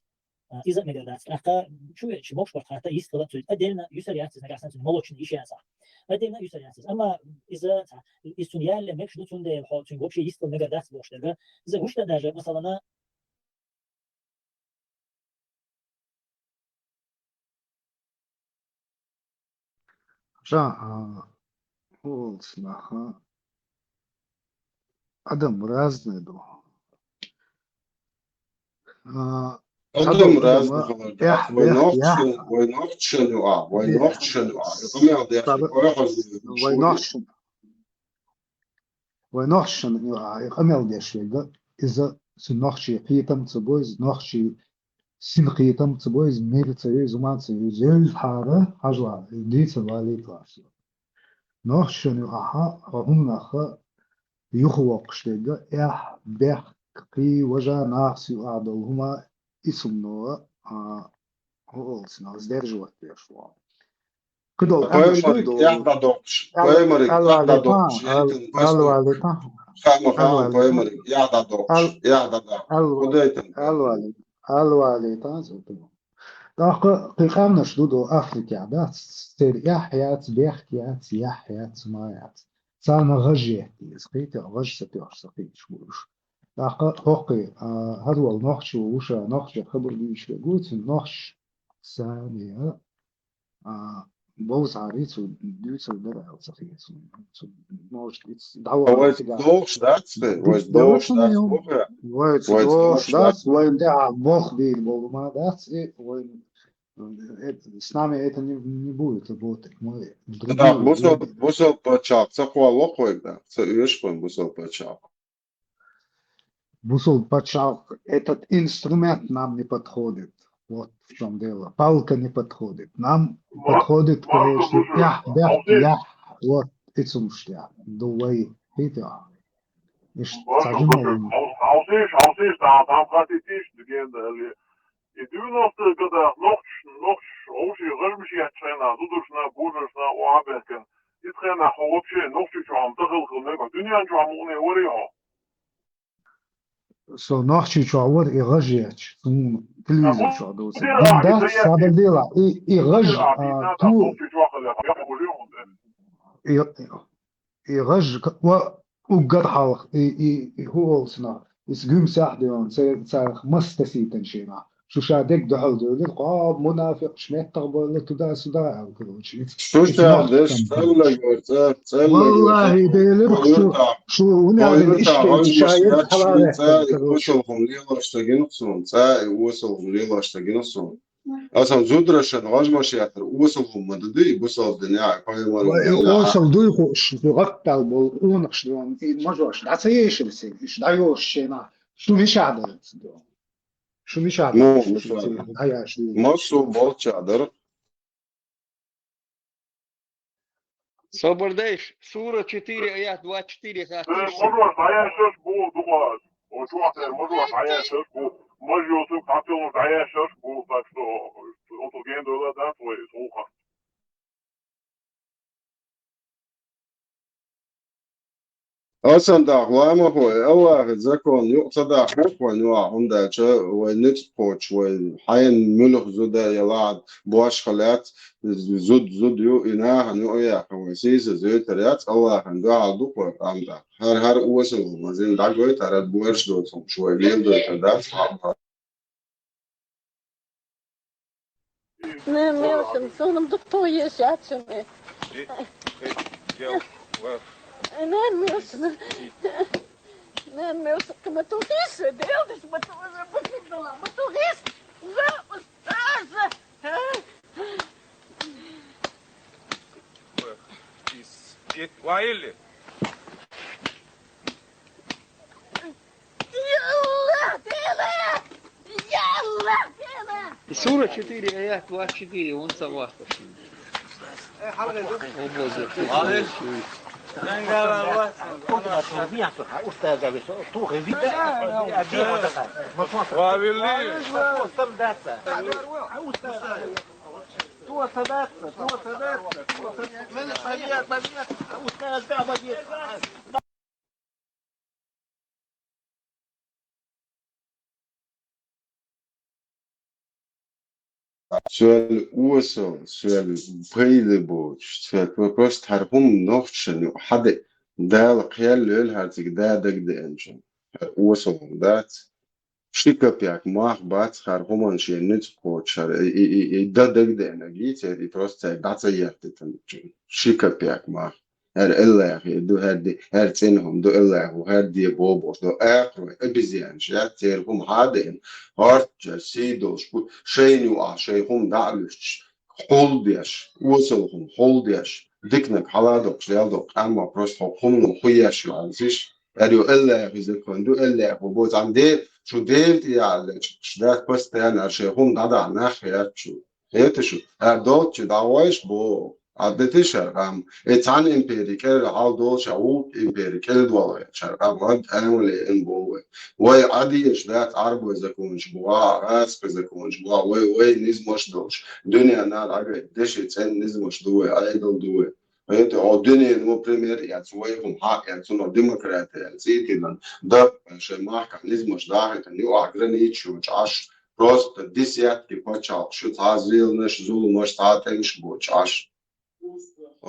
А, иза а мегар дац. ТӀаккха чу веача, мокш барт хатта йистхила цуьнан. Отдельно юьсар яц иза, нагахь санна цуьнан молочный йиш яцахь. Отдельно юьсар яц иза. Амма иза, ца, иза цунна ялле мегаш ду, цундела хьо цуьнга вообще йистхила мегар дац бохуш дерг. Иза вуьшта даже, масалана, Ша, а, хӀун олу цунах, а? Адам разный ду. А, Адам разный хилар дац. Вай нохчашна, вай нохчашна ю а, вай нохчашна ю а. И къамел деш, вай хазна ю а. Вай нохчашна. Вай нохчашна ю а, и къамел деш верг, иза цу нохчий кхетам ца бо, иза нохчий син кхетам ца бо, иза мир ца ю, иза зуман ца ю, иза евзахьара, хьажа, дийца валийталаш. Нохчашна ю ахьа, хьо хӀуманах юхавоккхуш дерг, эхь, бехк, кхий, важа, нахаца ю а долу хӀума, и цунна, а, хӀун олу цунах, сдерживать деш ву. Кхидолу къаьмнаш дуй долу. Пайхамариг эхь дӀадоккхуш, пайхамариг эхь дӀадоккхуш, ал валийтан, хаама, хаама, пайхамариг эхь дӀадоккхуш, эхь дӀадоккхуш. Худайтан. Ал валийтан, ал валийтан, зуду. ТӀаккха кхин къаьмнаш ду долу Африкехь, дац, церан эхь яц, бехк яц, яхь яц, ма яц. Царна гӀаж етта иза, кхетий, гӀаж ца тоьхча ца кхеташ бу уьш. ТӀаккха хӀокхий, а, хӀара волу нохчо ву ша, нохчех хабар дуьйцуш верг ву, цуьнан нохчаша санна, а, бовзахьара цо дуьйцур дара аьлла ца хета суна. Цо, может, иза дӀавахара цигахь. Вайца догӀуш дац те? Вайца догӀуш дац, боху? Вайца догӀуш дац, вайна тӀехь болх бийр болу ма дац, и вайна, э, с нами это не, не будет работать. Мы другие люди. Бусалба пачхьалкх ца кхолло-кх вайга, ца оьшу-кх вайна бусалба пачхьалкх. Бусалба пачхьалкх, этот инструмент нам не подходит. Вот в чём дело. Палка не подходит. Нам подходит, конечно, яхь, бехк, яхь. Вот, и цунаш тӀехь ду вай, хӀита. Иштта ца жимма ву. Хьовсийша, хьовсийша, тахана, тахана хатийтийша, дигенда, али. И девяностые годах нохчаш, нохчаш, овший гӀажмаш етташ хенахь, зударшна, божаршна, оха бехкан. Итт хенахь хьо вообще Нохчийчохь-м тахана хила мега, дуьнен чохь мукъане варий хьо? Со Нохчийчохь вара и гӀаж етташ, суна телевизор чохь дувцар. Дац, сабар делахь, и, и гӀаж, а, ту, и, и гӀаж, ва, уггар хьалха, и, и, и хӀун олу цунах, иза гуьмсехь а девлла, ца-, царах мас тасийтина шена. Шу ша дег дуьхьал девлира, кхо мунафикъаш меттах бевлла туда-сюда аьлла, короче. Шу ша деш цӀеллаг вара, цӀе-, цӀеллаг вара. Валлахи, девлира шу, шу уна валла ишкинча ша еза хьалара цӀа и осалхум лелош ца гина суна, цӀа и осалхум лелош ца гина суна. Асан зудрашан гӀажмаш яхар осалхум ма ду, и бусалба дин я, пайхамар. Вай, и осал дуй хууш, шу гӀаттал болу къонахаш ду, и мажош дӀа ца ешира цига, уьш дӀайолуш шена, шу мичахь дара ца ду? Шу мичахь дара? Ну, шу мичахь дара? ДӀаяш ду. Массо болча дара. Собар дайш, сура четыре, аят двадцать четыре хаттар. Э, мажош дӀаяшаш бу дукха. О, чохь тера мажош дӀаяшаш бу. Мажош цуьнга дӀателлуш дӀаяшаш бу, так что, оцу гендойла дац вай, слуха. Асан даха лоьмахой, Аллахьан закон юкъа ца даха хӀокхойн юкъахь, хӀунда аьлча вай ницкъ кхочуш, вай хьайна муьлха зуда я лахьа бошха лаьцна, зуда, зуда ю, и нахана юкъа яьккхина вай сийсаз юьйтар яц, Аллахьан дуьхьал ду кхо къам тӀаккха. ХӀара, хӀара осал мазин дӀагойту, хӀара борш доцу хӀумаш вай леладойтар дац, хьан Не, Милшин, суна ма ду тхо еш яц шуна. Не, Милшин. Не, Милшин, ма тухийша, делдаш, ма ту уже бакидала, ма тухийша. Уже устажа. Из, из, ваили. Сура четыре, аят двадцать четыре, он согласен. О, Боже. Соьл осал, соьл пайда боцуш, соьл просто хӀара хӀума нохчашна юкъа хьаде, Дала кхел лойла хӀара цига да дагадеанчун. ХӀара осал хӀума дац. Ши копейк мах бац хӀара хӀуманна шен ницкъ кхочуш, хӀара и, и, и, и да дагадеанарг йий церан, и просто цаьрга дӀа ца еттийтина. Ши копейк мах. ХӀара Аллахьан ду, хӀара ди-, хӀара цӀена хӀума ду Аллахьо, хӀара де бохуш ду. Акхарой, обезьянаш яц церан хӀума хьадеана. ХӀордчара сий долуш бу, шайна юкъахь шайн хӀума дӀа а луьстуш, хьулдеш, осал хӀума хьулдеш, диканиг хьаладоккхуш, ял доккху, амма просто хӀокху хӀумано хӀун еш ю хьан зиш? ХӀара ю Аллахьан закон ду, Аллахьо бо, цхьана де, шу Дела тӀе яхьаллечкъаш дац, постоянно хӀара шайн хӀума дӀадахьа нах яц шу. Хета шу, хӀара долчу дӀагӀойш бо, Ӏадда тиша хӀара къам. И цхьана импери кӀел хьал долуш, а вукху импери кӀел долу хӀара къам, Ӏадда амале ин бо вай. Вай Ӏадийша дац Ӏарбой законаш бу, а гӀазкхи законаш бу, а вай, вай низмаш долуш. Дуьненна дӀагайта деши цӀена низмаш ду вай, Ӏедал ду вай. Хета, о, дуьнено пример эц, вай хӀума хьакъ эц, цунах демократия эц, цӀий тиллина, даккха шайн махкахь низмаш дахийтина, юкъахь границаш йолчу Ӏаш, просто десятки пачхьалкхаш ю, цхьа зеламаш, зуламаш, цхьа тӀемаш боцуш Ӏаш.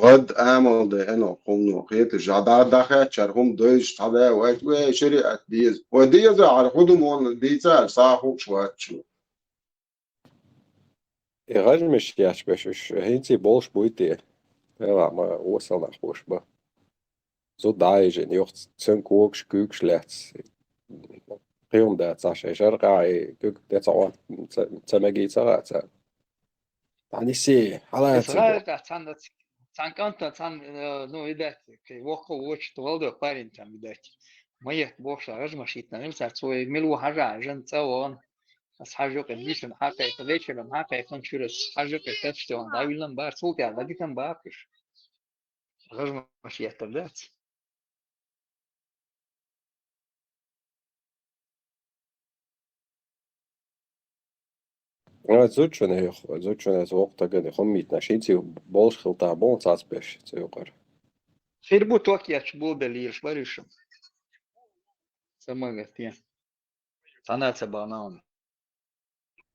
ГӀадда амал дай хӀинца хӀумано кхеташ, а дӀа-, дӀахаьччара хӀума дойзуш цхьадаьлла ваьлча, вай шариӀат деза. Вай деза, хӀара хӀун ду мо дийца, схьа а хууш вац шу. И гӀажмаш еш берш уьш хӀинца болуш буй те? Делахь ма осал нах бу уьш бан. Зуда дӀайижина юха цуьнан когаш, куьйгаш лаьцна. Кхин хӀума дац цхьа шайн шаркъа, и куьг тӀе ца Ӏотта, ца, ца мегий ца хаьа царна. ДӀанисий, хьала а ца гӀайгӀа цхьана, цхьана кӀанта, цхьана, э, ну, видать, кхин воккха вочу валдо парень там, видать. Ма етта бохуш, гӀажмаш йитина, цара цо мила ву хьажа, жан цӀа вон. Ас хьажа юкъе дийшина хьакхайкха, вечером хьакхайкхина чуьра, ас хьажа юкъе теште вон, дӀавиллина бара, цул тӀаьхьа дагитан баккхаш. ГӀажмаш еттар дац. Ай, зудчун эх, зудчун эс воккха тагана хӀума митнаш, хӀинца болуш хилта боху цац беш, ца юкъара. Хир бу ток ечу бу бел йийраш баришам. Самагат я. Цхьана ца бахна он.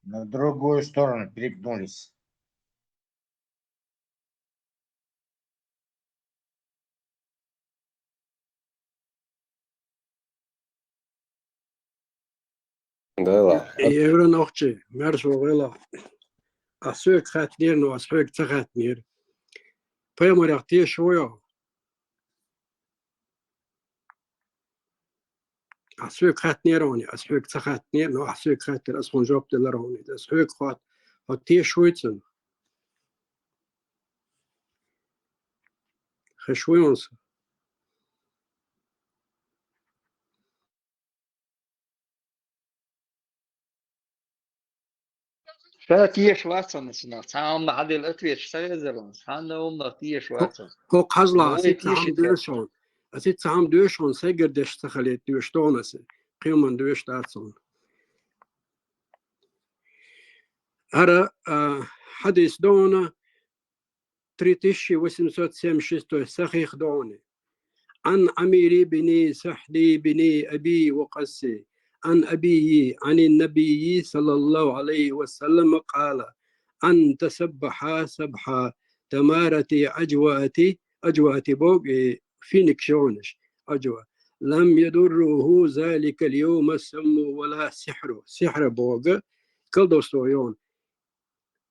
На другую сторону перегнулись. Дела. Евро нохчи, марш вогӀийла. Ас хьоьга хаьттинера, но ас хьоьга ца хаьттинера. Пайхамарех тешаш вуй хьо? Ас хьоьга хаьттинера хьуна, ас хьоьга ца хаьттинера, но ас хьоьга хаьттира, ас хьуна жоп делира хьуна. Ас хьоьга хаьт-, хьо тешаш вуй цунах? Хезаш вуй хьуна со? Ша тешаш вац хьуна, цхьа хӀама хьаделла ответ ца везар хьуна, цхьанна хӀаманах тешаш вац хьуна. Хо-, хьажал, ас итт хӀама доьшу хьуна. Ас итт хӀама доьшу хьуна, сайгара деш ца хилийта доьшуш да хьуна ас. Кхин хӀаман доьшуш дац хьуна. ХӀара, а, хьадис да хьуна, три тысячи восемьсот семьдесят шестой, сахьихь да хьуна. عن عمرو بن سعد بن أبي وقاص عن أبيه عن النبي صلى الله عليه وسلم قال: أن تسبح سبحا تمارة عجوة, عجوة боху, э, финикаш йогӀуш, عجوة. لم يضره ذلك اليوم سم ولا سحر. Сихьр боху, колдовство йогӀу.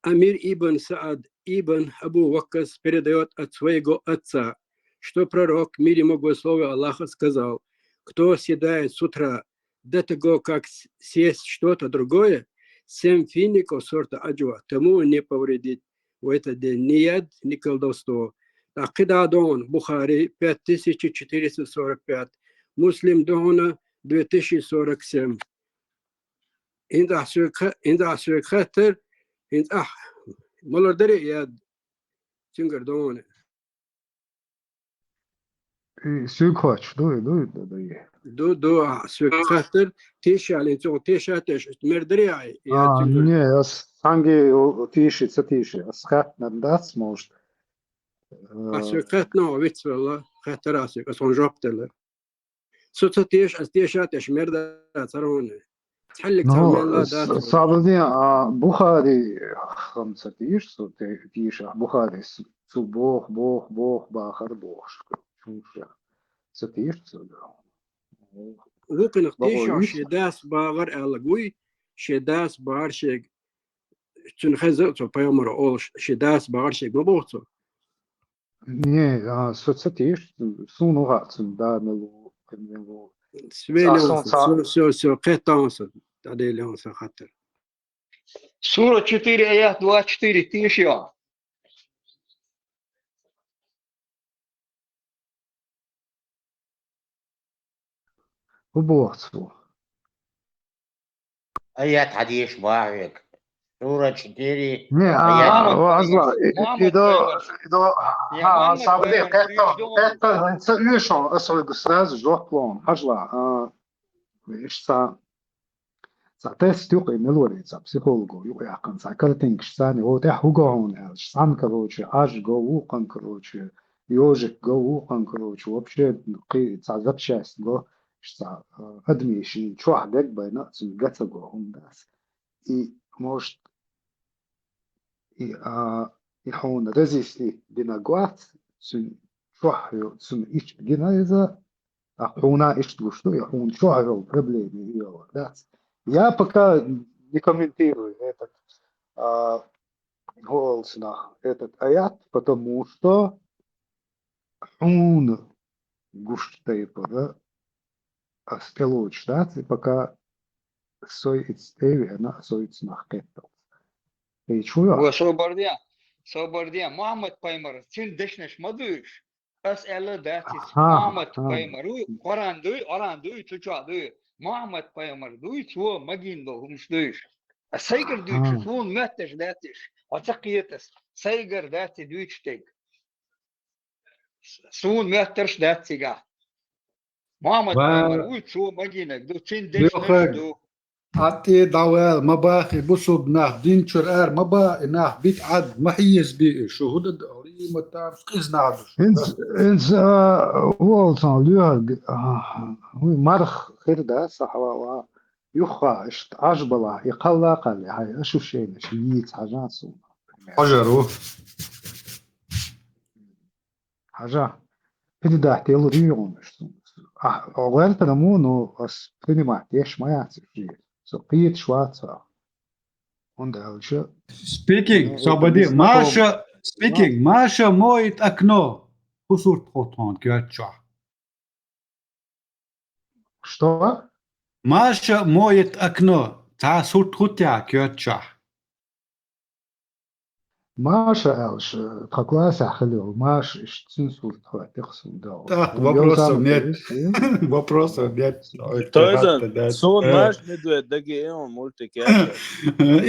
Амир ибн Саад ибн Абу Ваккас передаёт от своего отца, что пророк, мир ему, благословие Аллаха, сказал: «Кто съедает с утра до того, как с-, съест что-то другое, семь фиников сорта аджва, тому не повредит в этот день ни яд, ни колдовство». ТӀаккха кхидӀа да хьуна, Бухари, пять тысяч четыреста сорок пять, Муслим да хьуна, две тысячи сорок семь. ХӀинца ахь соьга ха-, хӀинца ахь соьга хаттар, хӀинца ахь малар дарий я цуьнгара да хьуна? И соьга хоттуш ду, и ду, и ду, ду, и. Ду, ду, ахь соьга хаттар, тешал, хӀинца оха тешат, тешаш, мер дарий я, я А, цуьнгара? Не, ас цхьаьнгге о, теший, ца теший, ас хаьттина дац, может. Ахь Э, соьга хаттар, но вицвелла, хаттар ахь соьга, ас хьуна жоп делла. Со ца теша, ас теша а теша, мер дац хӀара хьуна. Цхьаьллиг цхьа Ну, мел а дац с-, хьуна. Сабадин, а, Бухари хам ца тийш, со те-, тийш, а, Бухари с-, цу бох, бох, бох, бахар бохуш. Чуша. Ца тийш, ца да. Вукхунах Бахо тийша, йиш? Шен дас багӀар аьлла гуй, шен дас багӀар шег, цуьнан хеза а цо пайхамара олуш, шен дас багӀар шег ма боху цо. Не, а, со ца тийш, суна ваха цуьнан да мел ву, кхин мел ву. Свели Ца он суна са, ца всё, всё, всё, кхетта он са, дӀаделла он са хаттар. Сура четыре, аят двадцать четыре, тийш я. ХӀун боху цо? Аят хьадийша бахьа век. Сура четыре, Не, а, аят а, азла, и, и, Мухаммад и до, пайхамар. И до, Я а, Мухаммад сабри, пайхамар кхетта, кхетта, ца уьйш он, ас вайга сразу жоп лон, хьажла, а, иш ца, ца тест юкъа, и мел варе, ца психолого юкъа яьккхина, ца картинкаш царна, вот, э, хӀуга хьуна аьлча, цхьана, короче, аж го, вукхан, короче, ёжик го, вукхан, короче, вообще, кхи-, ца запчасть го, ца, а, адми шин чохь дерг байна, цуьнан гаца го хӀума дац. И, может, и, а, и хьуна разъяснить дина гоц, цуьнан чохь йо-, цуьнан ичча гина иза, а хьуна иштта гуш ду, и хьуна чохь йолу проблема йолу дац. Я пока не комментирую этот, а, хӀун олу цунах, этот аят, потому что хьуна гуш тайпара ас тӀелоцуш дац, и пока со ица тӀе а веана, со ица нах кхетталц. И чу йо? Ва собар де, собар де, Мухаммад пайхамар, цуьнан дешнаш ма дуьйш. Ас аьлла дац иза. Аха, Мухаммад аха. Пайхамар вуй, Къуръан дуй, Къуръан дуй, цу чохь дуй. Мухаммад пайхамар дуй, цо магийна долу хӀумаш дуйш. Ас сайгара дуьйцуш, Аха. Суна моьтташ дац иш. Хьо ца кхеташ, сайгара дац и дуьйцуш дерг. Суна моьттарш дац цигахь. Мухаммад Ва- пайхамар вуй, цо магийнарг ду, цуьнан дешнаш Юхаг. Ду. Ӏад тӀе дӀавала, ма бахи, бусулба нах, дин чуьра ара ма ба, и нах битӀад, ма хьеза би, шу хӀун дан, гӀалима там, къиза нах ду шу. ХӀинца, хӀинца, а, волцун лоьхарг, а, хӀуй марх хир да, сахьава, юхха, иштта Ӏаж балахь, и кхалла а кхалли, хьайн ошибкаш йийца хьажа суна. Хьажар ву. Хьажа, передать делур ю хьуна аш цунна. Ахь, хьо гӀертара мо, но ас принимать деш ма яц уьш. Со кхеташ вац хьо. ХӀунда аьлча, Speaking, ну, собади, это не Маша, знакомо. Speaking, Маша моет окно. ХӀун сурт ху тхона коьрта чохь? Что? Маша моет окно. Цхьа сурт ху тхона коьрта чохь? Маша аьлча, тхан классехь хилла йолу Маша, иштта цуьнан сурт хӀоьттира суна догӀу. Так, Йо, вопросов самый нет. интересный. Вопросов нет. Ой, Тойзан, хатта, да. суна Э. Маша медведь даге эон мультик яц.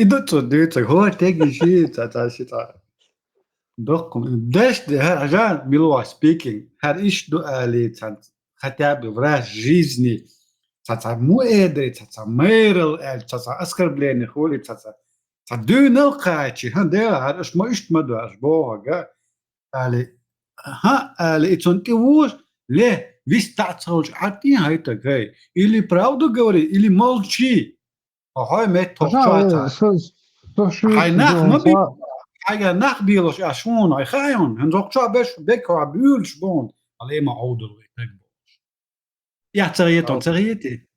И ду цо дуьйцург, хӀора тегни ши, ца, ца, ши, ца. Доккху. Деш де, хӀара, хӀара, мила вац Speaking. ХӀара иштта ду алий, ца, хотя бы в раз жизни. Ца, ца, му эдри, ца, ца, майрал аьлча, ца, ца, оскорбление хули, ца, ца, ца, дуьйнал кхачи, хӀан, дела, хӀара, аш ма иштта ма ду, аш боху хьага. Али, хӀан, али, и цунна тӀе вуш, ле, вист таӀ ца хилча, Ӏа тӀе хӀайтаг, хӀай. Или правду говори, или молчи. Хьо хьой метта хьо чохь ца. Хьай нах ма би-, хьайга нах бийлуш а шуна, хьай хаьа хьуна, хӀинца хьо чохь беш бек хьо буьйлуш бу хьуна. Али ма Ӏовдал вай таг болуш. Я ца гӀетон, ца гӀети?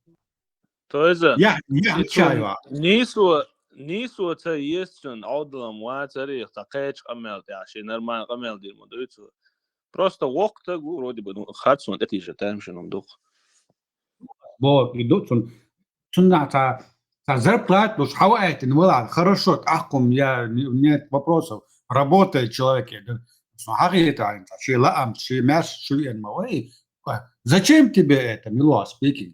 Тойзан, Я, я, и чай цунна ва. нийсо, нийсо ца еза цуьнан, Ӏовдалам ван царих, ца кхечу къамел тӀехь, шен нормально къамел дийр ма дуй цо. Просто воккха таг ву, вроде бы, ну, харцонна тӀетийжа, тайм шин дукха. Бо, и ду цун. Цунна ца, ца зарплат луш, хьава айтина вала, хорошо, тӀаккхум, я, не-, нет вопросов. Работает человек, я, да. Со хьагӀетахьа, ца, ши лаам, ши мяс, ши ен ма вай. Зачем тебе это, мила вац Speaking?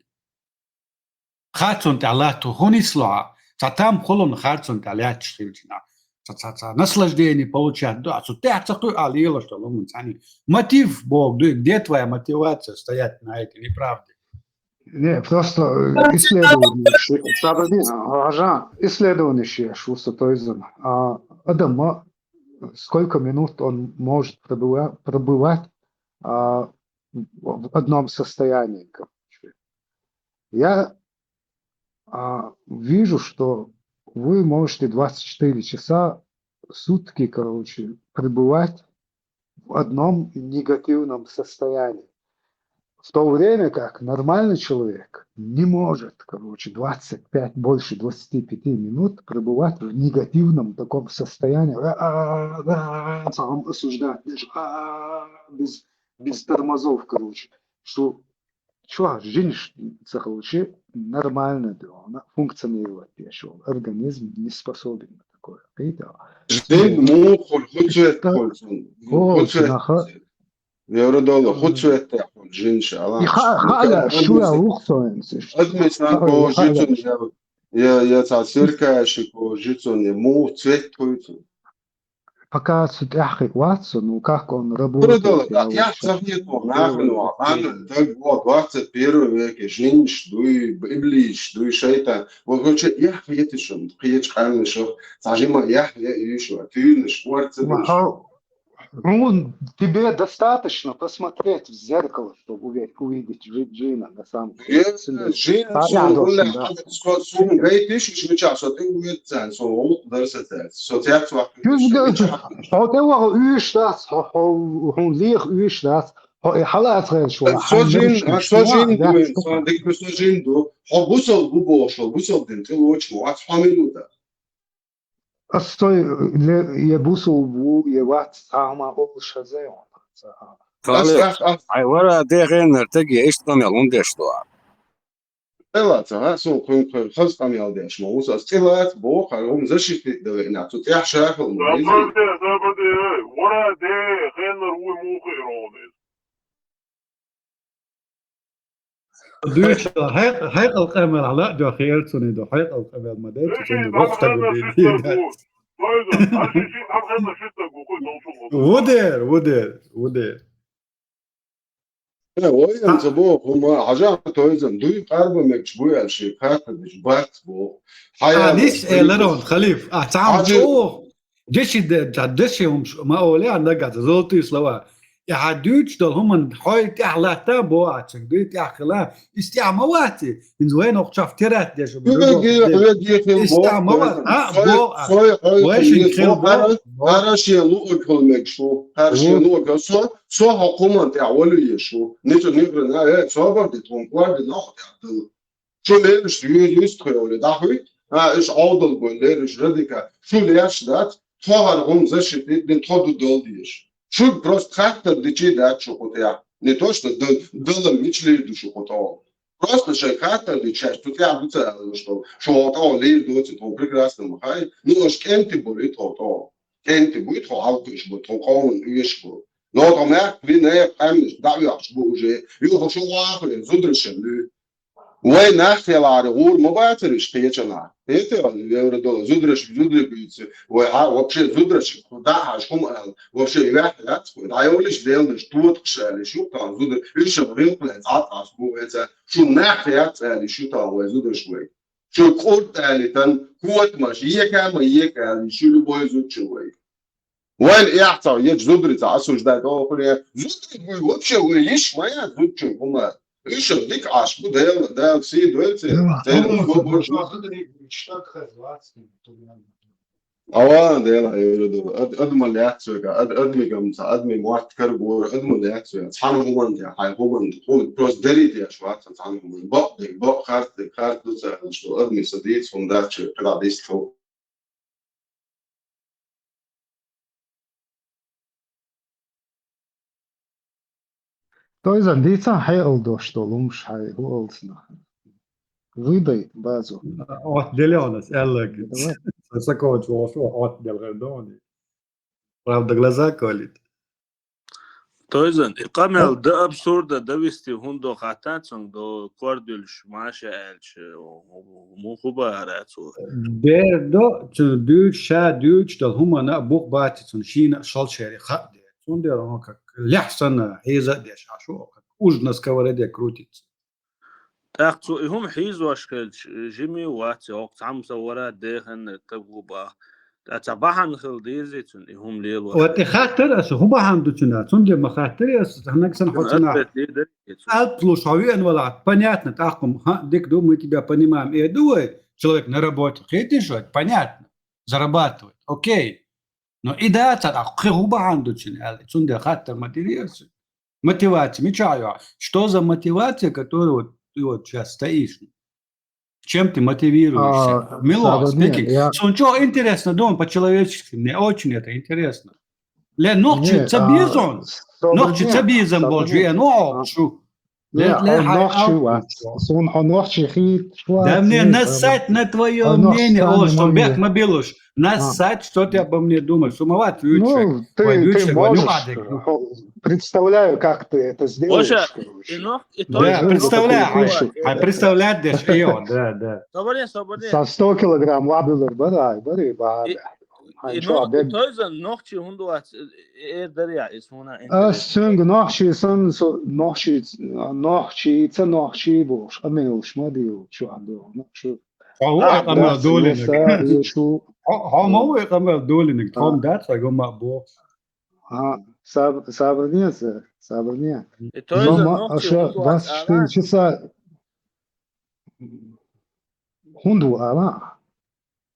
Харцон тӀехь латто хӀун нисло хьа? Ца там холун харцон тӀехь лаьтташ хилчина. Ца, ца, ца, наслаждение получать ду, а цу тӀехь ца кхуьу а лелаш долу хӀуман цхьаьна. Мотив, боху, дуй, где твоя мотивация стоять на этой неправде? Не, просто э, исследование ши-, Сабадин, а, Жан, исследование ши-, шу со Тойзан. А, Адама, сколько минут он может пробыва-, пробывать а, в одном состоянии, короче. Я а, вижу, что вы можете двадцать четыре часа в сутки, короче, пребывать в одном негативном состоянии. В то время как нормальный человек не может, короче, двадцать пять, больше двадцати пяти минут пребывать в негативном таком состоянии, а, а, а, а, там осуждать, знаешь, а, а, без, без тормозов, короче, что чё, жиниш ца хилчи, нормально да, она функционировать деш йолу организм не способен на такое. Кхетий? Жин муха хуьлу, хӀун цвет хуьлу цуьнан? О, ХӀун цвет? наха. Евро доллар, хӀун цвет хуьлу жинаш И алахьаш? ха-, хаьа, шу я лух цо хӀинца. Адамийн сан кожа цуьнан я, я, я цхьа сиркаьши кожа цуьнан, я муха цвет хуьлу цуьнан? Пока цу тӀаьхьа вац со, ну как он Евро доллар, работает, я я вот щас цахье тхо нахана ван, ана даг во, двадцать первый веке, жинаш дуй, иблиш дуй, шайтан. Вот хӀун чу яхь хеташ шу, кхечу къаьмнашах, цхьа жима яхь я уьш ван, туьйранаш, орца Ну, беш. а, ну, тебе достаточно посмотреть в зеркало, чтобы уве-, увидеть жи-, Джина, на самом Е, деле. Цуьнан жин а, суна я гуна да. Хьан суна гайтиш, иш мичахь со тӀе вуьйцу царна, со гӀуллакх дар сацаьрца. Со цец вахка. Куьзга хьо тӀе ваха уьш дац, хьо, хьо, хьуна леха уьш дац, хьо и хьалаца гӀерташ вара. Со Хьан жин, луш а, со ма жин дац, дуй, шу со дика со жин ду. Хьо бусал бу бохуш, бусал дин тӀе лочу вац, хьо мила ду? Ас сой ле-, е бусул ву, е вац, цхьа хӀума олуш хаза йо. Ас, ас, ас. Хьайн вара де гӀеннара теге иштта къамел хӀунда деш ду? Эла ца, а, со кхуьнга хаза къамел деш ма ву со. Ас цӀе лаца боху, хьан хӀума защитить дан веана, цу тӀехь шахал ма веза. Забарде, забарде, эй, вара де гӀеннара вуй муха ира хьуна иза? Дуьйцу, хьекъ-, хьекъал къамел хьала а дуьхьа хиар цуьнан ду, хьекъал къамел ма дай, цу цуьнан воккха таг ву бийр. Ву дер, ву дер, ву дер. Э, вай ца боху, хӀума, хьажа Тойзан, дуй къарба мегаш бу аьлла шен кхаттадеш бац боху. А, Хьая нис боху, эларон, халиф. А, цхьа хӀума Хьажа- чӀогӀа. Деши де, да, деши хӀумаш ма оле, а нагахь, золотые слова. И хьан дуьйцуш долу хӀуманна хьой тӀехь латта боху, а, цуьнга дуй тӀехь хила. Иза тӀехь ма вац и. ХӀинца вайна окху чохь терат деш, Хьоьга, хьоьга хила иза тӀехь ма вац. А, боху, а. Сой, сой, Вай шин хила боху. Хара шен луъург хила мегаш ву. Хара шен луъург. Со, со хьо кхуман тӀехь валуеш ву. Ницу нигра на, э, собар ди, тхуна кор ди, ноху тӀехь дала. Шу лераш юстхуьйли дӀахуьйту, а, уьш Ӏовдал бой лераш радика, шу леш дац, тхо хӀара гӀум защитить дина, тхо ду дал дезаш. Шуьга просто хаттар дичий дац шу кху тӀехь. Не то, что д-, дала мича лийр ду шу кху тӀехь. Просто шайн хаттар дича шаьш цу тӀехь ду ца аьлла, что шу хьо тӀехь лийр доций, тхо прекрасно ма хай. Ну, аша кӀентий буй тхо тӀехь. КӀентий буй тхо, хьалкхуьш бу, тхо къоман оьшуш бу. Но тхо маьхка вина, къаьмнаш дӀаоьхуш бу уже. Юха шу вахале, зударашна луьй. Вай нах хиларе гӀур ма бацар уьш кхечанхьа. Хетий, вевра долу зудараш, зударий буьйцу. Вай хьа, вообще зудараш, дӀахьаш хӀума аьлла. Вообще вехь яц, вай дӀайоллиш делнаш, тотакхаш аьлла, шу тхан зудар, уьш а гӀилкхале цӀа а цӀа бу веца. Шу нах яц аьлла, шу тхан вай зудараш вай. Шу кӀурт аьлла, тан котамаш, ека ма ека аьлла, шу любой зудчу вай. Вайн эхь цхьа ечу зударица осуждать охуре. Зударий буй вообще вай йиш ма яц зудчун хӀума. Уьш а дика Ӏаш бу, Дела, Дала сий дойла церан. Церан хӀума бу. Ава, Дела, Ӏуьйра ду. Ад-, адма лаьццо ка, ад-, адмигам ца, адми мотт каргора, адма лаьццо. Цхьана хӀуман тӀе, хьайн хӀуман тӀе. Хьуна просто дарий деш вац цхьана хӀуман. Бакъ дерг, бакъ, харц дерг, харц ду ца аьлла, шу адми са дийца хӀума дац, шу кхидӀа дистхьу. Тойзан, дийцан хьекъал дош долу хӀумаш хьайн хӀу олцунах. Выдай базу. От делёнас, аьллаг. Давай. Са сакочу волчу от делгар дони. Правда, глаза колит. Тойзан, и къамел да абсурда, да вести хӀундо хаттан цунга до кордуьлуш Маша аьлча, муха бахара цо. Дер до, цу дуьйцу, ша дуьйцу дал хӀумана а бух баци цун шийна а шалшери хаа дер. Цундела хьо как лехь санна хьийза а деш, а шу как уж на сковороде крутится. ТӀаккха цо и хӀума хьийзош хилча, жима вац, хӀокху цхьамма сан вара деханна таг ву баха. Ткъа ца бахьана хила дезий цунна и хӀума лело? Вот и хаттар аса, хӀун бахьана ду цуьнан? Цундела ма хаттари аса, хӀаннаг сан хьо цуьнан. Ответ лида. Алп луш хьо веана валахь, понятно, тӀаккха, ха, дика ду, мы тебя понимаем, э, ду вай, человек на работе, кхетий шу, понятно, зарабатывает, окей. Но и да ца тӀаккха, кхин хӀун бахьана ду цуьнан аьлла, цундела хаттар ма дирий аса. Мотивация, мичахь йо? Что за мотивация, которую вот ты вот щас стоишь? Чем ты мотивируешься? А, Мило, сабарне, спикинг. Я Суна чӀогӀа интересно, думаю, по-человечески. Мне очень это интересно. Ле, нохчи ца безон. Нохчи ца безон болчу, я, ну, шу. Ле, ле, хьай нохчи вац. Суна хьо нохчи хи. Да мне насать на твоё мнение, о, что бех ма билуш. Насать, что ты обо мне думаешь? Сумават, ну, ты, ты можешь. Представляю, как ты это сделаешь, короче. Да, представляю. Ай, представлять деш, да, да. Со сто килограмм лабилар барай, бари, бада. Ай, чё, бег. Тойзан нохчи хӀунда вац, э, э, дарья, из хӀуна. Ас цуьнга нохчи сан, со, нохчи, нохчи, ца нохчи болуш, къамелаш ма дийла, чу хьан ду, нохчи. Хьо ву и къамел долийнарг? Хьо, хьо ма ву и къамел долийнарг? Тхо-м дац хьоьга ма боху. А, саб-, сабарне ца, сабарне. И тойза нохчи хӀунда вац ала? Двадцать четыре часа хӀунда ву ала?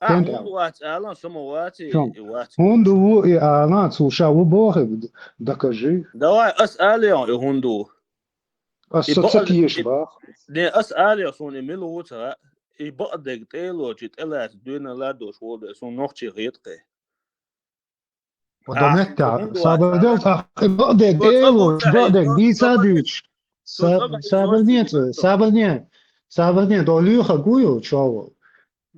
А, хӀунда вац ала, со ма вац и, и вац. ХӀунда ву и ала, цо ша ву боху, докажи. Давай, ас ала и хӀунда ву. Ас со ца теша бах. Не, ас ала, суна и мила ву ца хаьа. И бакъдерг тӀе а лоций, тӀелаьцна дуьйна ладош волу дела, суна нохчи хета кхе. Ва до метта, сабар дел, тӀаккха бакъдерг тӀе а лоцуш, бакъдерг дийца а дуьйцуш. Са-, сабарне ца, сабарне, сабарне, до лоьхарг ву ю, чо ву.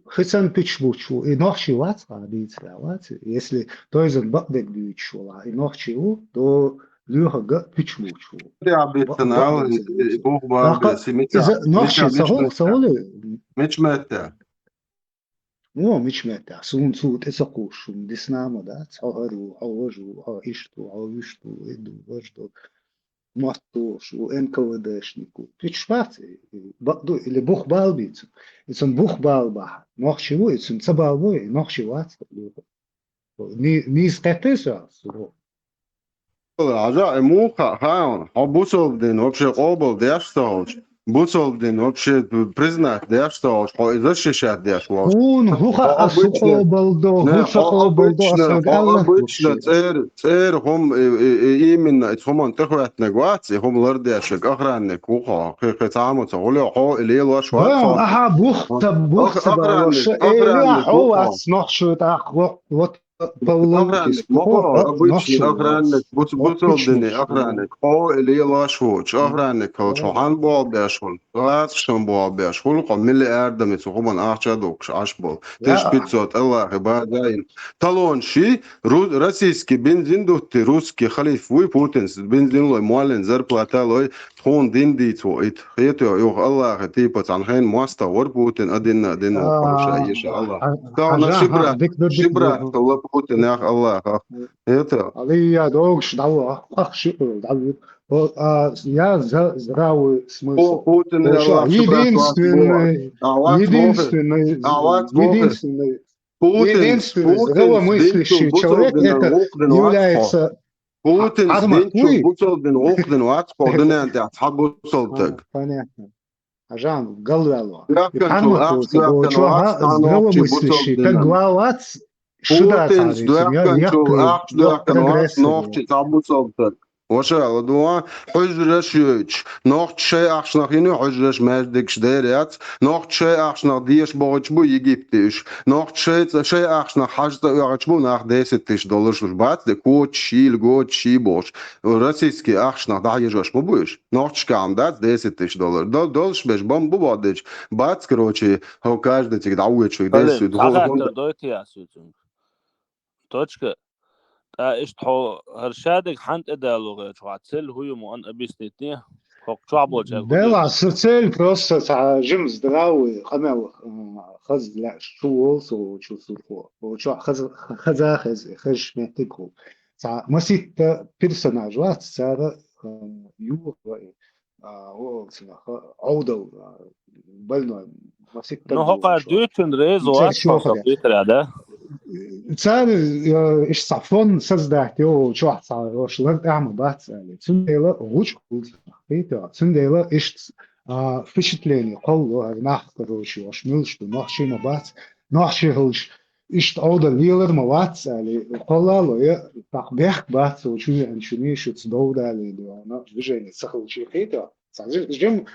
Хи санна пуьчаш буьйцуш ву, и нохчи вац, а, дийца вац. Если тойзан бакъдерг дуьйцуш вала, и нохчи ву, до лоьхарг а пуьчаш буьйцуш ву. Я битта нал, и, и бух бан, тӀаккха иза нохчи ца хӀунда ца хуьлу? Мича метта? О, мича метта? Суна цо тӀе ца кхуссуш, шуна дисна ма дац, хьо хӀара ву, хьо важа ву, хьо иштта ву, хьо вуьшта ву, и ду, важа ду. Мотт дохуш ву, Н К В Д-шник ву. Пуьчаш бац, и, и, бакъду, или бух бала бийцу. И цунна бух бала бахьа. Нохчи ву, и цунна ца бала бой, и нохчи вац. Ни-, нийса кхеттай со, со. Хьажа, и муха хаьа, хьо бусалба дин вообще къобал деш ца хилча, Бусалба дин вообще признать деш ца волуш, хьо и защищать деш волуш. Хьуна хӀу хаьа, ас хӀу къобалдо, хӀу ца къобалдо, ас хьоьга аьлла. Обычно цӀера, цӀера хӀума, и, и, и, именно, и хӀуманна тӀехӀоьттинарг вац, и хӀума лардеш верг охранник ву хьо, кхин, кхин цхьа хӀума ца хуьлу, хьо и лелош вац. Ахьа бух ца, бух ца балош, эла хьо вац, нохчо тӀаккха, вот, вот, Павлов, охранник, обычный охранник, бусалба дине охранник. Хьо и лелаш воцу охранник, хьо хьан болх беш хуьлу, гӀазкхашна болх беш хуьлу, хьо миллиардами цу хӀуманна ахча а доккхуш Ӏаш болу. Тысяча пятьсот Аллахе база йина. Талон ши, ру-, российский бензин дутти, русский халиф вуй, Путинс бензин лой, моллин зарплата лой, тхуна дин дийца во ит. Хетоьху, юха Аллахе типа цхьана хенна мостагӀа вара Путин, а динна, а динна, а, ша, еша Аллах. Тахана ши брат, ши брат хилла Путинех Аллахах. Хетоьху. Алия догуш дӀаваха, ах, ши къуьл дӀавуьйту. О, а, я за здравый смысл. Путин, единственный, единственный, единственный, Путин, единственный здравомыслящий человек, это является Путин динчу бусалба дин гӀуллакх дина вац кхо дуьнен тӀехь цхьа бусалба стаг. Понятно. Хьажан, галваьлла. Доьхканчул ахча доьхкана вац, цхьа нохчи бусалба дина. Путинс доьхканчул ахча доьхкана вац, нохчи цхьа бусалба стаг. Ваша, ладугӀа, хьуьжраш йойтуш. Нохчи шайн ахчанах йина хьуьжраш, маьждигаш дера яц. Нохчи шайн ахчанах деша бохуьйтуш бу Египте уьш. Нохчи шайн цӀа, шайн ахчанах хьажа цӀа оьхуьйтуш бу нах десять тысяч доллараш луш. Бац де, кочаш йийла, гочаш йий бохуш. Российский ахчанах дӀахьежош ма бу уьш. Нохчашкахь дац десять тысяч доллар. Дол-, долуш беш бан бу боху дечу. Бац, короче, хьо каждый цига дӀавоьдуш ву десять. Хьан хаттар дойту яц иза цуьнга? Точка. ТӀаккха иштта хьо хӀара шадерг хьан тӀедало гӀерчу хьан цель хӀу ю ма ан объяснить де? ХӀокху чохь болчаьрга. Делахь, со цель просто цхьа жима здравый къамел, а, хаза лаьаш чу волу со чу сурхо. О, чохь хаза, хаза хеза, хезаш меттиг ху. Цхьа маситта персонаж вац, цара, а, юха, а, о, цхьа, Ӏовдал, а, больной, маситта. Ну, хӀокхара дуьйцун реза вац, хӀокхара дуьйцура, да? Цара, э, иштта цхьа фон создать йо, чохь цхьа, ош лар тӀехь ма бац, аьлла. Цундела гӀучу хуьлу цунах, хетта? Цундела иштта, а, впечатление кхолло, хӀара нах, короче, ош муьлш ду, нохчий ма бац, нохчий хилча, иштта Ӏовдал лелар ма вац, аьлла, кхоллало, я, тӀаккха бехк бац, цо чу веанчу нийшаца довдале, дуьхьал, движение ца хилча, хетта? Цхьа жи-, жим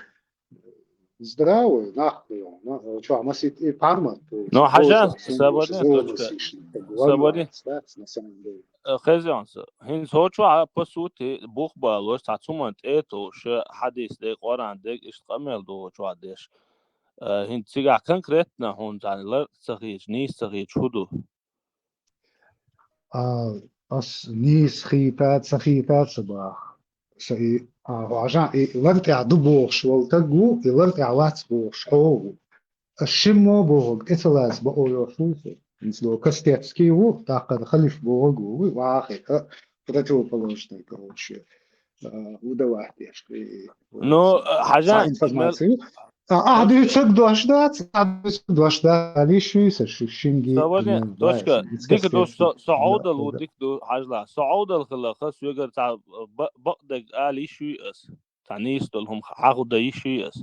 здравый, нах, ну, чохь масит и пармат. Ну, хьажа, сабади, точка. Сабади. Э, хезонца. ХӀинца хӀо чохь, по сути, бух балош, цхьа цуман тӀе а товш, хьадис дерг, Къуръан дерг, иштта къамел ду хӀо чохь деш. Э, хӀинца цигахь конкретно хьуна цхьаьна лар ца хеташ, нийса ца хеташ хӀу ду? А, ас нийса хета, ца хета ца баха. Са и, а, хьажа, и лар тӀехь ду бохуш волу таг ву, и лар тӀехь вац бохуш хьо ву. Ас шиммо бохург тӀе ца лаца бакъо йолуш ву со. ХӀинца до Костецкий ву, тӀаккха халиф бохург ву, ву, вахе, а, противоположный, короче, а, удавать деш. Ну, хьажа, информация. А, ахь дуьйцург дош дац, ахь дуьйцург дош дац, али шуьйса шу шинги. Сабади, точка. Дика ду, со, со Ӏовдал ву, дика ду, хьажла. Со Ӏовдал хила, хас вегар цхьа ба-, бакъдерг али шуьй ас. Цхьа нийса долу хӀума хьаху дан йиш ю ас.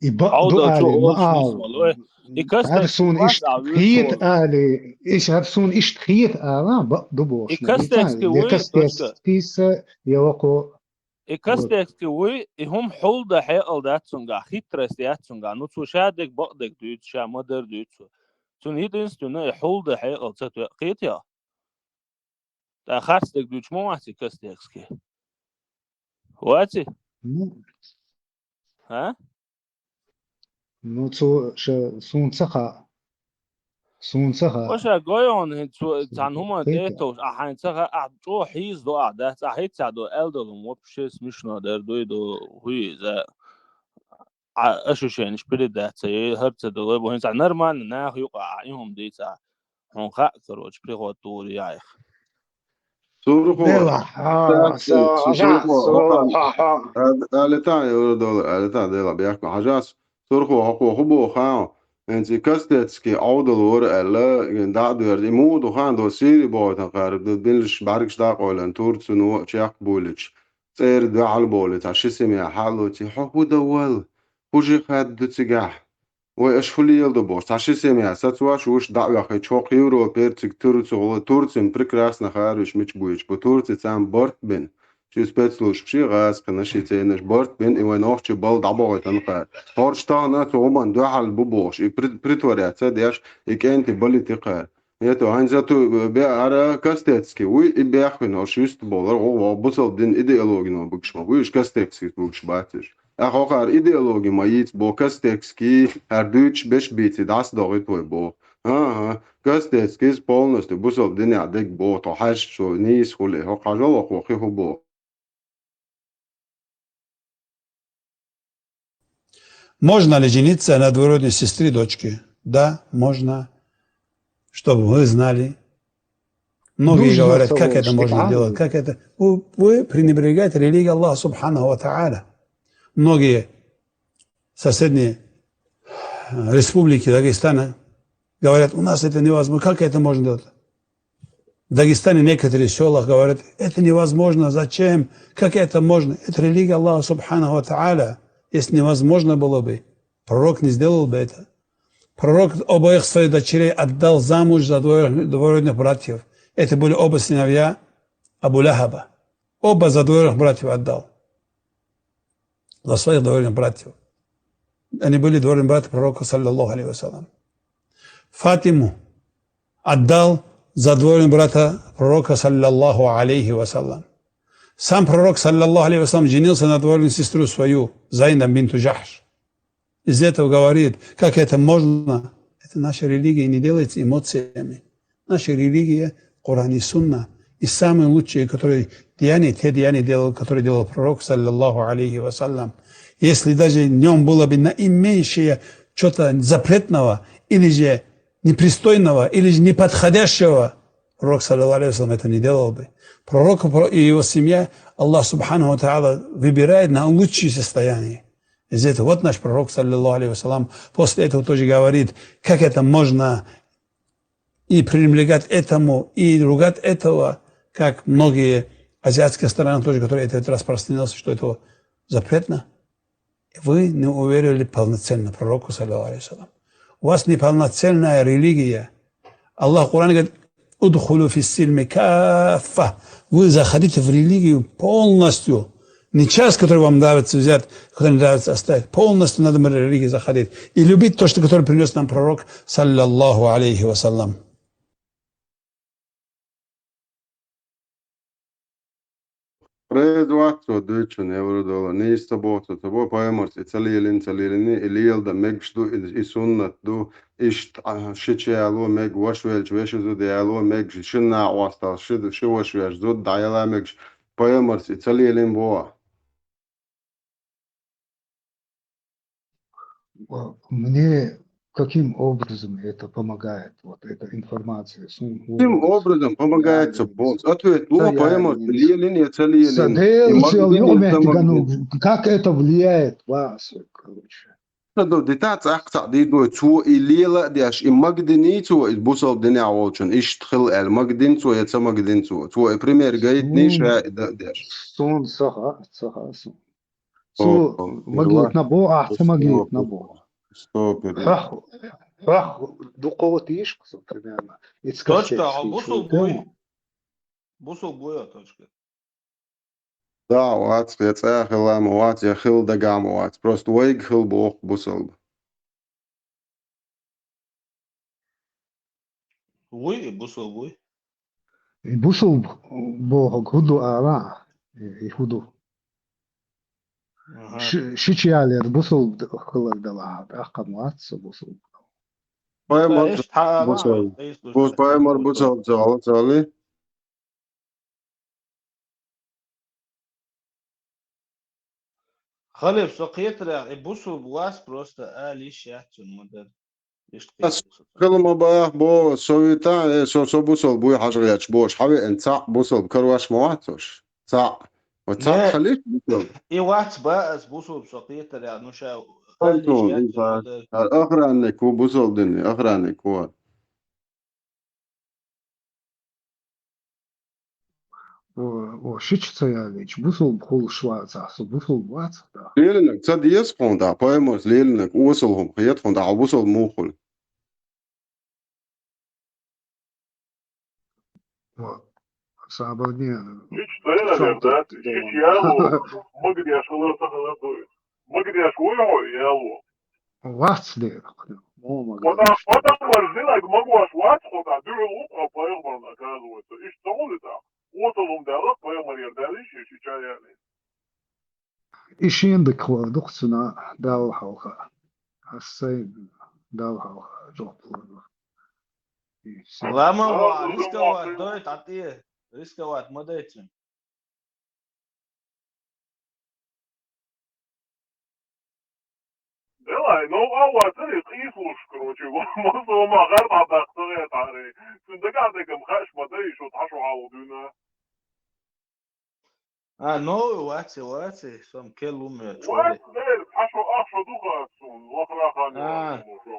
И бакъ ду Ӏовдал чу али, ма олуш ала. Нийса ма лой. И кастекс хӀара суна иштта хета али, иш хӀара суна иштта хета ала, бакъ ду бохуш. И кастекс ки вуй, кастекс киса, я вакхо. И кастекс ки вуй, и хӀума хьул дан хьекъал дац цуьнгахь, хитрость яц цуьнгахь. Ну, цо ша дерг бакъдерг дуьйцу, ша ма-дарра дуьйцу. Цуьнан единственное, и хьул дан хьекъал ца тоьа. Кхета я? Ткъа харц дерг дуьйцуш ма вац и кастекс ки. Вац и? Ну. А? Ну, цо ша суна ца хаьа. Суна ца хаьа. Ваша гойон хӀинца цо цхьана хӀуманна тӀе а товш, ахь хьайна ца хаьа, ахь чӀогӀа хьийзадо ахь дац, ахь хӀетта ца до аьлла долу хӀума вообще смешно дара, дуй до хӀуй иза. А, ощущенеш передать ца йой, хӀара ца до, бо хӀинца нормально наха юкъа ахь и хӀума дийца ахь. Хьуна хаьа, короче, приход тухур яхь. Сурхо. Делахь, а, Сурхо, са, хьажа, хьажа. Ад-, алита, юра дола, алита, дела, бехко, хьажас. Сурхо, хӀокхо хӀу боху, ха? ХӀинца и кастецкий Ӏовдал вара аьлла, дӀа а доьрзу. И муха ду, хан, до Сири бохуьйтан кхара, ду, дилш, бӀаьргаш дӀа а къойлан, Турци, ну, чекх буьйлуьйтуш. цӀера дуьхьал болий, цхьа ши семья хьалоций, хьо хӀун дан вал, хӀун жихад ду цигахь? Вай аша хӀун леладу бохуш, цхьа ши семья сацош вуш дӀа а ваьхкича, хӀокху Европера цига Турци гӀула, Турцин прекрасно хаьара уьш мича буьйцуш бу, Турци царна барт бина. Ши спецслужбаш, ши гӀазкхинаш, ши цӀенаш барт бина, и вайн охчи бал дӀабохуьйтан кхара. ХӀорш тахана цу хӀуманна дуьхьал бу бохуш, и при-, притворяться деш, и кӀентий балийти кхара. ХӀета хьайн зато беара Костецкий вуй, и бехвина хӀорш юьстаболар, гӀо-, гӀо-, бусалба дин идеологино бугуш ма буй, уьш Костецкийс бугуш бац уьш. ТӀаккха хӀокхара идеологи ма йийца бо Костецкий, хӀара дуьйцуш беш бийци дӀасадогӀийта вай бо. ХӀан-хӀа, Костецкийс полностью бусалба динехь дерг бо, тхо хьаьжча цо нийса хуьлий, хӀокху хьажал вахо хи хӀу бо. Можно ли жениться на двоюродной сестре дочки? Да, можно. Чтобы вы знали. Многие говорят, как это можно делать, как это. Вы, вы пренебрегаете религией Аллаха Субханаху ва Тааля. Многие соседние, э, республики Дагестана говорят, у нас это невозможно, как это можно делать? В Дагестане некоторые села говорят, это невозможно, зачем, как это можно? Это религия Аллаха Субханаху ва Тааля. Если невозможно было бы, пророк не сделал бы это. Пророк обоих своих дочерей отдал замуж за двоюродных братьев. Это были оба сыновья Абу Лахаба. Оба за двоюродных братьев отдал. За своих двоюродных братьев. Они были двоюродные братья пророка, саллаллаху алейхи ва саллям. Фатиму отдал за двоюродного брата пророка, саллаллаху алейхи ва саллям. Сам пророк, саллаллаху алейхи ва саллям, женился на двоюродную сестру свою, Зайнаб бинту Джахш. Из этого говорит, как это можно? Это наша религия не делается эмоциями. Наша религия — Коран и Сунна. И самые лучшие, которые деяния, те деяния делал, которые делал пророк, саллаллаху алейхи ва саллям. Если даже в нем было бы наименьшее что-то запретного, или же непристойного, или же неподходящего, пророк, саллаллаху алейхи ва саллям, это не делал бы. Пророк и его семья, Аллах Субханаху ва Тааля выбирает на лучшее состояние. Из этого вот наш пророк, саллаллаху алейхи ва саллям, после этого тоже говорит, как это можно и пренебрегать этому, и ругать этого, как многие азиатские страны тоже, которые это распространилось, что это запретно. Вы не уверовали полноценно пророку, саллаллаху алейхи ва саллям. У вас неполноценная религия. Аллах в Коране говорит, «Удхулю фиссильми каффа». Вы заходите в религию полностью. Не часть, которая вам нравится взять, которая не нравится оставить. Полностью надо в религию заходить. И любить то, что, которое принес нам пророк, саллаллаху алейхи ва саллям. Реза вац цо дуьйцучунна, Евродоллар, нийса ца боху цо, ца боху, пайхамарс и ца лелийна, ца лелийна, и леладан мегаш ду, и, и суннат ду, иштта, а, шича яло мега, ваша велча вешан зуда яло мегаш, шина накъостал ши, ши ваша веш зуда дӀаяла мегаш, пайхамарс и ца лелийна боху. А, мне каким образом это помогает, вот эта информация? Сун Каким образом помогает цо боху? Ответ ло, пайхамарс лелийна я ца лелийна. Саделцел юкъаметтиган, как это влияет вас, короче? Ца до дита цӀаккха цхьаъ дийр ду, цо и лела а деш, и магадиний цо, и бусалба динехь волчун, иштта хила аьлла, магадин цо я ца магадин цо. Цо и пример гайтиний ша и дан а деш. Сун ца хаьа, ца хаьа сун. Цо магийтина боху, ахь ца магийтина боху. Хьох, хьох дукха ватийша со примерно. Точка, хьо бусалба вуй? Бусалба вуй хьо, точка? Да, вац, я цӀа хила ма вац, я хила дагахь ма вац. Просто вайга хила боху бусалба. Вуй, и бусалба вуй. И бусалба бохург хӀун ду ала, и хӀун ду? Аха. Ши-, шича ялор бусалба д-, хилар делахь, тӀаккха ма вац со бусалба. Пайхамар бусалба. Бус-, пайхамар бусалба ца хьо ца хьали? Халиф, со кхетарехь, и бусалба вац просто ала йиш яц цунна ма-дарра. Иштта кхетар со. Хила ма бахьа бо, со вита, э, со, со бусалба вуй хьажа гӀерташ бохуш, хьан веана цхьаъ бусалба карош ма вац уьш? Цхьаъ. Ва цхьаъ хилийта бусалба. И вац бан ас бусалба со кхетарехь, ну ша ала йиш яц цунна ма-дарра. Охранник ву бусалба динан, охранник ву. О, о, шича ца ялийча, бусулба хулаш вацахь, со бусулба вацахь да. Лелинарг ца деза хьуна да, пайхамарс лелинарг осал хӀума хета хьуна да, хьо бусулба муха хуьлу? О, сабарне. Шича ца ялийча, да? Шича яло, магадеш хилар ца хилар дуй. Магадеш вуй хьо яло? Вац дера. Мо магадеш. Хьо да, хьо да маржинаг магош вац, хьо да дуьхьал ву хьо пайхамарна, оказывается. Иштта ца хулий тӀаккха? Осал хӀума даьлла пайхамарера даьлла ши, шича ялийча. И шен дика хилар ду-кх цунна Далла хьалха. Ас сайн Далла хьалха жоп лур ду. И сайн Ламо ва, рисковать дой, тӀатӀе. Рисковать ма дой цуьнан. Делай, ну, а вацари къийсалуш, короче, ма со ма гӀар дӀадаккха ца гӀертари. Цуьнан дагахь дерг-м хууш ма дай, шу тхьа шу хьалха дуьйна. А, новый вац, вац, сом кел лум я, чури. Вац, дер, тхьа шу ах шу ду хаа суна, лахара хан А. Шу.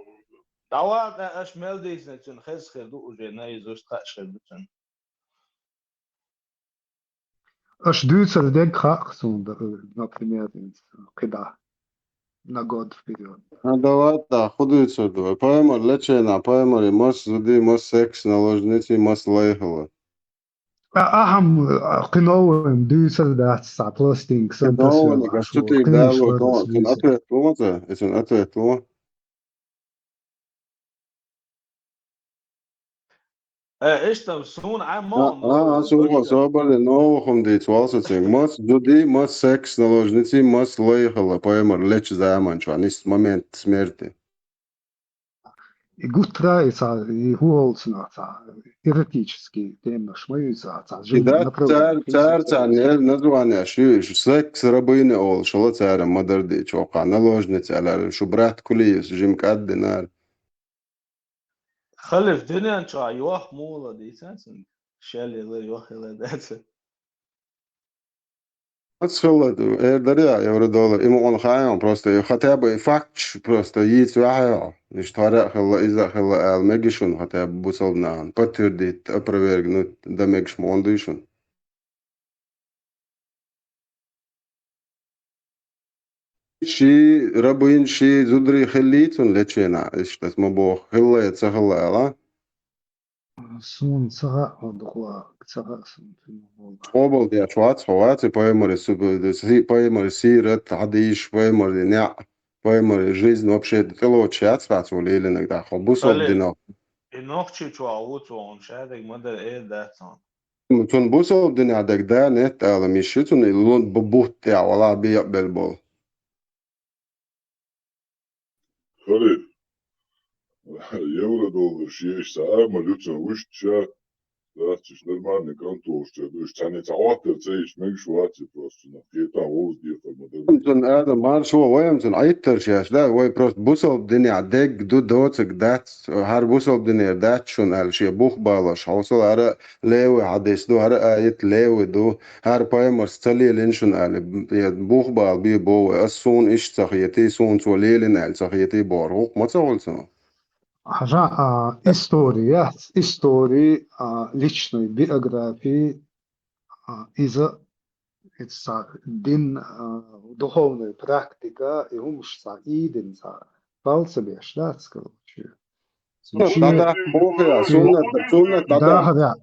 ДӀавала, аша мел дийцина цуьнан хеза хир ду уже, наизусть хууш хир ду цуьнан. Аша дуьйцар дерг хаьа суна, например, кхидӀа, на год вперёд. А, давай, да, хӀун дуьйцар ду? Пайхамар лечийна, пайхамаре маса зуда, маса секс наложница, маса лай хилла. А, ахьа-м, а, кхин новый-м дуьйцар дац, цхьа пластинка санна тасвелла, шу, кхин новый, цуьнан ответ ло ма ца, и цуьнан ответ ло ма. Э, иштта суна Ӏа ма А, а, а, суна, собар де, новый хӀума дийца валсацинг. Маса зуда, маса секс наложница, маса лай хилла пайхамар лечу заман чохь, нис момент смерти. И гуттара, и цхьа, и хӀун олу цунах цхьа, эротический темаш ма ю цхьа, цхьа И жимма да, направление цара, цара, цара, не, название шу, шу секс рабыня олуш, шала цара ма-дарра дийцча, воккха наложница аьлла, шу брат Кулиевс, жимма кӀаддинара. Халиф, дуьнен чохь йох мула дийцан цунга? Шел яла, йох яла дац. Ас хилла ду, эр дарий, евро доллар, и ма гӀо хаьа, просто и хотя бы и факташ просто йийца ваьхьа. Иштта хӀара а хилла, иза а хилла ала мегий шуна хотя бы бусалба нахана подтвердить, опровергнуть дан мегаш ма гӀо дуй шуна. Ши рабынаш, ши зударий хиллий цунна лечийна, иштта ас ма боху, хилла я ца хилла ала. Суна ца хаьа, хьо дукха ца хаьа суна. Къобал деш вац хьо, вац и пайхамаре су-, си-, пайхамаре сират, хьадисаш, пайхамаре неӀ, пайхамаре жизнь вообще тӀелоцуш яц хьа цо лелийнарг, тӀаккха хьо бусалба динах. И нохчий чохь ву цо, хьуна шадерг ма-дарра эр дац хьуна. Цунна бусалба динехь дерг да, нетта ала миш ю цунна и лун бу-, бутт тӀехь валахь бекъабелла болу. Халиф, евро долларш еш ца а, ма ю цунна вуьшта ша, дац уьш нормальный контуш ца ду, уьш цхьаьна цхьа хӀоттар ца йиш мегаш вац и просто, цунах кхетам вовза дехар ма ду. Цунна адам маршо вай-м цунна Ӏиттарш еш, да, вай просто бусалба динехь дерг ду, доцург дац, хӀара бусалба динера дац шуна аьлла, шен бух балош, хьовсал, хӀара левый хьадис ду, хӀара аят левый ду, хӀара пайхамарс ца лелийна шуна аьлла, я бух бала бе бо вай, ас суна иштта ца хетий, суна цо лелийна аьлла ца хетий бохура, хӀокху ма ца хуьлу цунах? Хьажа, а, истори яц, истори, а, личный биографии, а, иза, иза цхьа дин, а, духовная практика, и хӀумаш цхьа ийдина цхьа бал ца беш дац, короче. Суннат дӀадаккха боху я, суннат, суннат дӀадаккха. Дахарехь,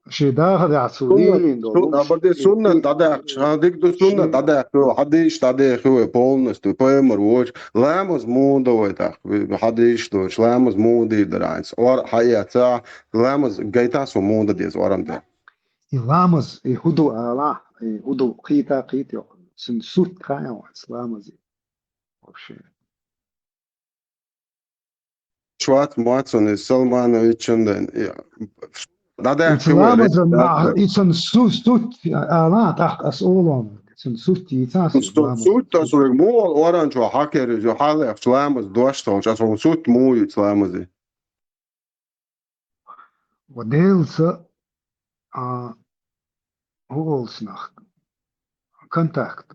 шен дахарехь цо лелийна долу хӀумаш. Суннат, суннат дӀадаьккхича, хан дика ду, суннат дӀадаьккхи, хьадисаш дӀадаьккхи вай полностью, пайхамар воцуш, ламаз муха до вай тӀаккха, хьадисаш доцуш, ламаз муха дийр дара хьайца, ор а хьаэцахь, ламаз гайтахь со муха дан деза орам тӀе. И ламаз, и хӀун ду алахь, и хӀун ду кхета, кхета йо, цуьнан суть хаьа вайца ламазе вообще. Швац Муацун, и Салмановичан дайн. И дӀадаьхна ламазан нах, и цун су-, суть, ала, тӀаккха ас олу, цун суть йийца ас ламаз. Суть ас вайга муха оранчо хьакерижа, хьалаэхча ламаз дош толчу, ас вайга суть муха йийца ламазе. Ва Делаца, а, хӀун олу цунах, контакт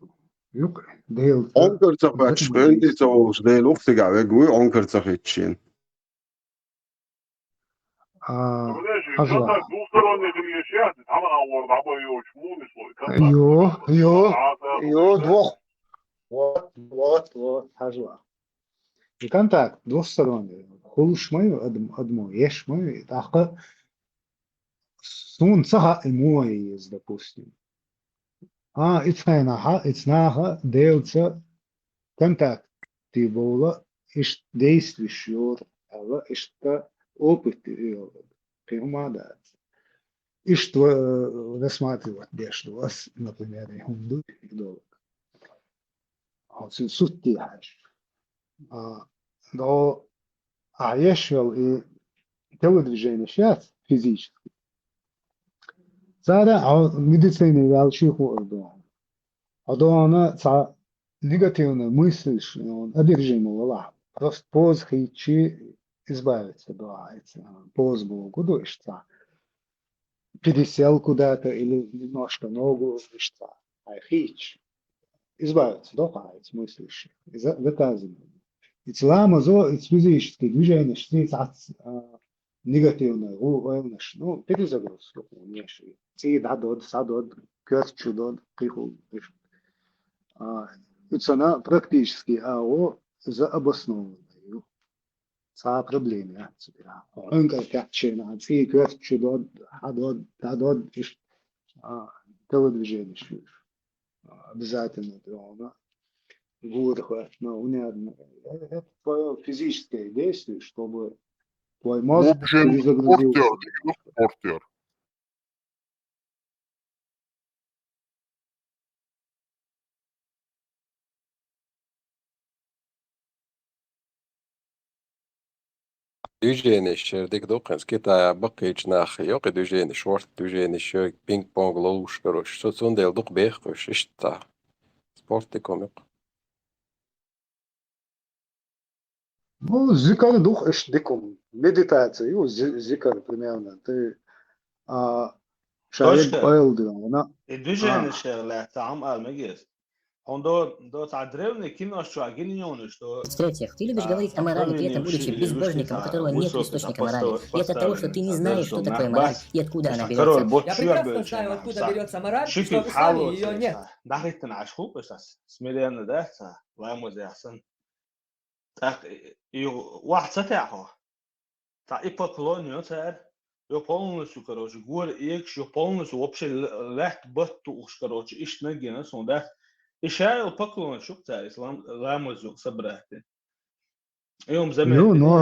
юкъа Делаца. Ӏункар ца хоьттуш, къинтӀера ца волуш Дела ухтигахь вега вуй, Ӏункар ца хитташ шена. А, Хьажал. Контакт двухсторонний хӀама еш яц, хӀама а вар дӀабайочу муни слой. Контакт. Йо, йо, йо, двух. Вот, вот, вот, хьажал. И контакт двухсторонний. Хуьлуш ма ю адам-, адамо, еш ма ю, тӀаккха суна ца хаьа, и муха еза, допустим. А, и цхьанахьа, и цхьанаха Делаца контакте бовла, иштта действующий йора, аьлла, иштта опыт йолу. Кхин хӀума дац. Иштта, э, рассматривать деш ду ас, например, и хӀума ду, и долу. Хьо цуьнан сутте хьаьжча. А, до, а еш йолу и телодвиженеш яц физически. Цара а медицине ваьлла ши хуур ду. Хьо дона цхьа негативный мысль, он одержимо валахь. Просто поза хийчи избавиться до хьайца. Поза богу ду иштта. Пересел куда-то или немножко ногу иштта. Хьай хийчи. Избавиться до хьайца мыслиши. Из-, заказано. И ламазо, и физический движенеш, цӀий цхьацца, а, негативный, гӀу-, ойланаш, ну, перезагрузка, конечно. ЦӀий дӀадод, схьадод, коьрта чу дод, кхин хӀума. А, и цана практически агӀо за обоснованный ю. Цхьа проблема яц цигара. Хьо хьуьнкара кечйина, цӀий коьрта чу дод, схьадод, дӀадод, иштта, а, телодвиженеш ю. Обязательно тӀе вахана гора хӀоьттина, хӀунда аьлча, это твоё физическое действие, чтобы твой мозг перезагрузился. Спортер, спортер. Движенеш шера дика ду, хӀинца Китая баккхийчу наха йоккхий движенеш, ворхӀ движенеш йо, пинг-понг лолуш, короче. Цу-, цундела дукха бехаш уьш, иштта. Спорт дика хӀума ю-кх. Ну, зикар ду-кх иштта дика хӀума. Медитация ю, зи-, зикар примерно. Ты, а, шайга ойла дина. И движенеш шера лаьцна хӀума ала мегар. Хьуна до, до цхьа древний кинош чохь гина йолуш до. В-третьих, ты любишь говорить о морали, при этом будучи безбожником, у которого нет источника морали. И это от того, что ты не знаешь, что такое мораль и откуда она берётся. Я прекрасно знаю, откуда берётся мораль, и что в исламе её нет. ДӀахӀиттина Ӏаш хӀу, смиренно, да, ца, ламаз яхсан. ТӀаккха и, и вахь ца таьӀа хьо? Цхьа и поклон йо цара, йо полностью, короче, гора эгаш, йо полностью вообще л-, лаьтта бат тухуш, короче, иштта наггина суна дац. И ша йолу поклон ю-кх цара, ислам, ламаз ю-кх собрать. И хӀума замена. Ю, но,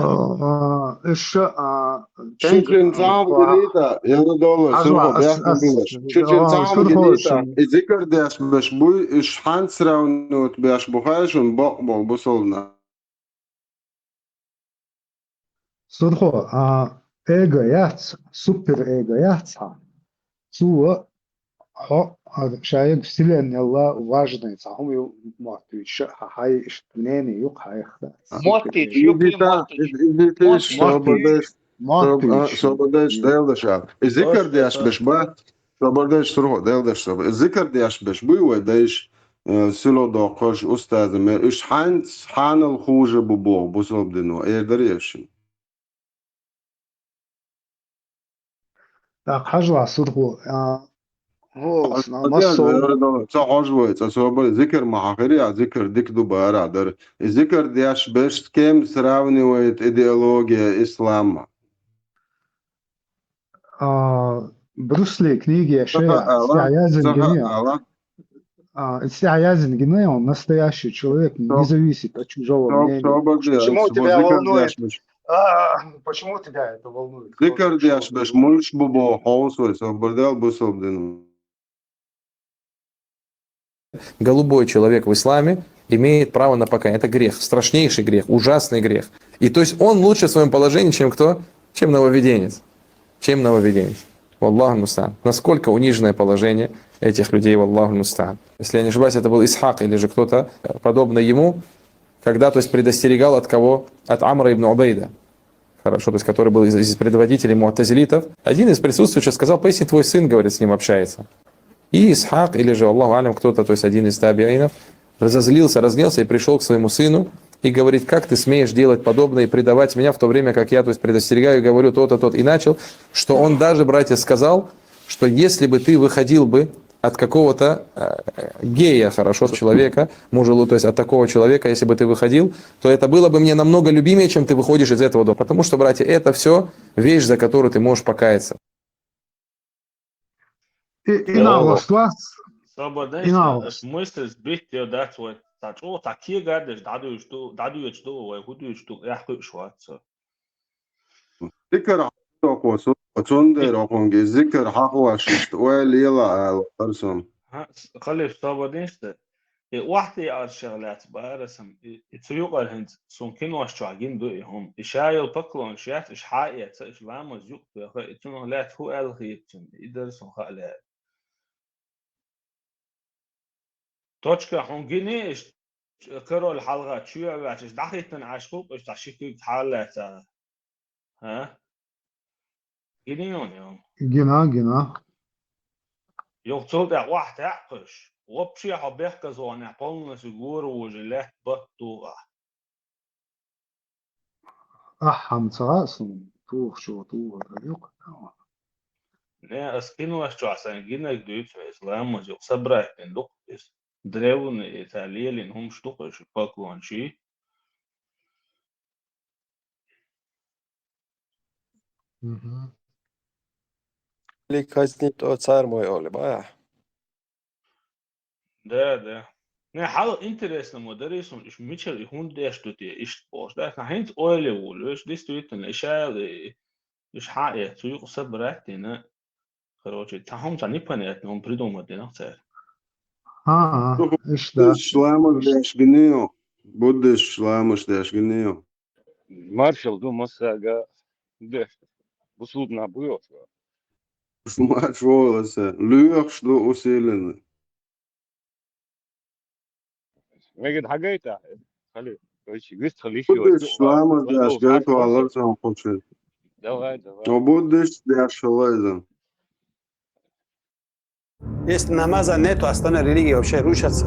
а, и ша, а, шуьга цхьаъ гинита, я ду долу, Сурхо, бехк ма билаш. Шуьга цхьаъ гинита, и зикар деш беш буй, уьш хьанца сравнивать беш бу хаьий шуна бакъ болу бусалба нах? Сурхо, а, эго яц, супер эго яц хьан. Цо хьо, а, шайга вселенная важная цхьа хӀума ю моттуьйтуш, хьан хьайн иштта мнение ю-кх хьайх. Моттуьйтуш, ю-кх моттуьйтуш. Моттуьйтуш. Моттуьйтуш. Собар дайш, Дела дайша. И зикар деш беш бац. Собар дайш, Сурхо, Дела дайша собар. И зикар деш беш буй вай дайша, э, сило доккхуш, устаза мер. Уьш хьанца, хьанал хужа бу боху бусалба дино, эр дара еш шуна? Так, хьажал, Сурхо, а, хӀо, а, ас, а, массо. Ца хьожа вай, ца собар, зикар ма хьахири, а зикар дика ду бара дара. И зикар деш беш кем сравнивает идеология ислама? А, Брюс Ли книги я шея, ца язин гине. А, из тӀехь яздина гина, он настоящий человек, не зависит от чужого мнения. Почему тебя волнует? А, почему тебя это волнует? Зикар деш беш муьлш бу боху хьовсой, собар дел бусалба дина. Голубой человек в исламе имеет право на покаяние. Это грех, страшнейший грех, ужасный грех. И то есть он лучше в своём положении, чем кто? Чем нововведенец. Чем нововведенец. Валлаху мустаан. Насколько униженное положение этих людей, валлаху мустаан. Если я не ошибаюсь, это был Исхак или же кто-то, э, подобный ему, когда, то есть, предостерегал от кого? От Амра ибн Убайда. Хорошо, то есть, который был из, из предводителей муътазилитов. Один из присутствующих сказал: «Поистине твой сын, говорит, с ним общается». И Исхак, или же, Аллаху алям, кто-то, то есть один из табиинов, разозлился, разгневался и пришёл к своему сыну и говорит: «Как ты смеешь делать подобное и предавать меня, в то время как я, то есть, предостерегаю и говорю то-то, то-то». И начал, что он даже, братья, сказал, что если бы ты выходил бы от какого-то э, гея, хорошо, человека, мужа, то есть от такого человека, если бы ты выходил, то это было бы мне намного любимее, чем ты выходишь из этого дома. Потому что, братья, это все вещь, за которую ты можешь покаяться. Инал, Сабадеш, смысле сбить я дать вот. Та чо та кига деш дадуш ду, дадуш ду, вай худуш ду, я хуш ватса. Зикр хьакхо, цундера хьунгий зикр хьахвашишта, ой лела ала парсом. Халиф сабадешта. И вахти аршагълац барасам, и цу юкъар хӀинца сун кинош чохь гин ду и хӀума. И шайол поклонаш яц, иш хьаэца, иш ламаз юкъ тоьха, и цунах лаьцна хӀу аьлла хетачун, и дара сон хаа лаьа. Точка хьун гиний, иш король хьалха чоь а ваьча, иш дӀахиттана Ӏаш хӀу, иш дӀа ши куьг хьаллаьцара. ХӀа? Гиний он, он. Гина, гина. Юха цул тӀаьхьа охьатаьӀа кхуьш. Вообще хьо бехказонехь полностью гора вожа лаьтта батта тухахь. Ахьа, хьан ца хаьа суна, тухачо тухар ю-кх. Не, ас кинош чохь сайн гинарг дуьйцу вай, ламаз юкъ собрать дина ду-кх иза. Древни и ца лелина хӀумаш ду-кх уьш, поклончий. Мгм. Ли казни то цар мой оли, бая. Да, да. Не, хьал интересно мо дарий сун, иш мичара и хӀунда деш ду те, иштта бохуш. Да, хӀинца ойла вулуш, действительно, и шайла, и, иш хьаэца, цу юкъа собрать дина. Короче, цхьа хӀума цхьа непонятно хӀума придумать динах цара. А, а, иштта. Буддиш ламаз деш гинийо. Буддиш ламаз деш гинийо. Маршал ду массага деш. Бусулба нах бу йоцу. Марш воласа. Лоьхуш ду усиленно. Мегад хьагайта? Хали, короче, вист хали Буддиш ламаз деш гайтвалар сан кхучу. Давай, давай. Но буддиш деш хилайза. Если намаза нету, остальная религия вообще рушится.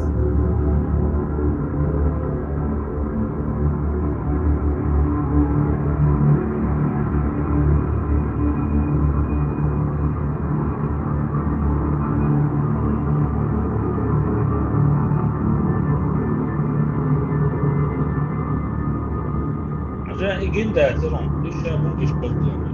Уже и гин дацарон, уьш ша бу иш баккхалан.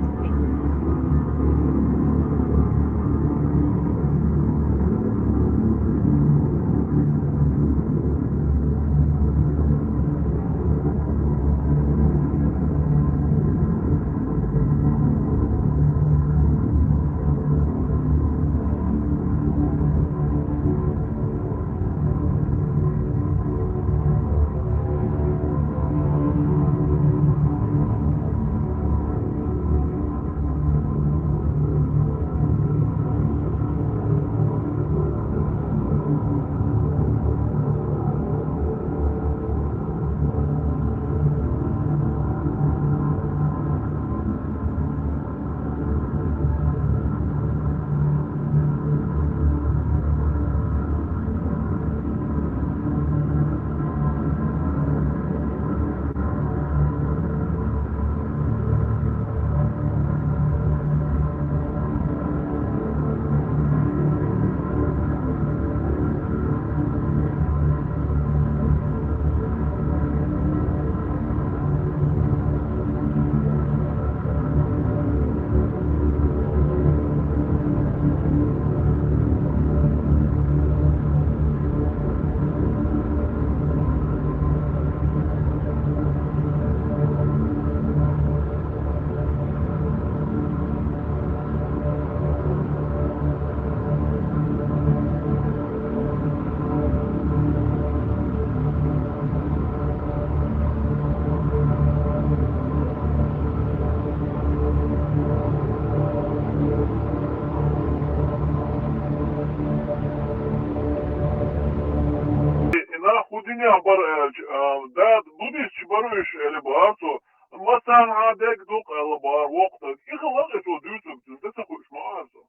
И нах хӀу динехь бара аьлча, а, да, буддисташ бара уьш аьлла бахара цо. Массарна хьан дерг ду-кх аьлла бахара воккха стаг. И хилла-кх цо дуьйцург, цуьнан ца хуьуш ма вара цо.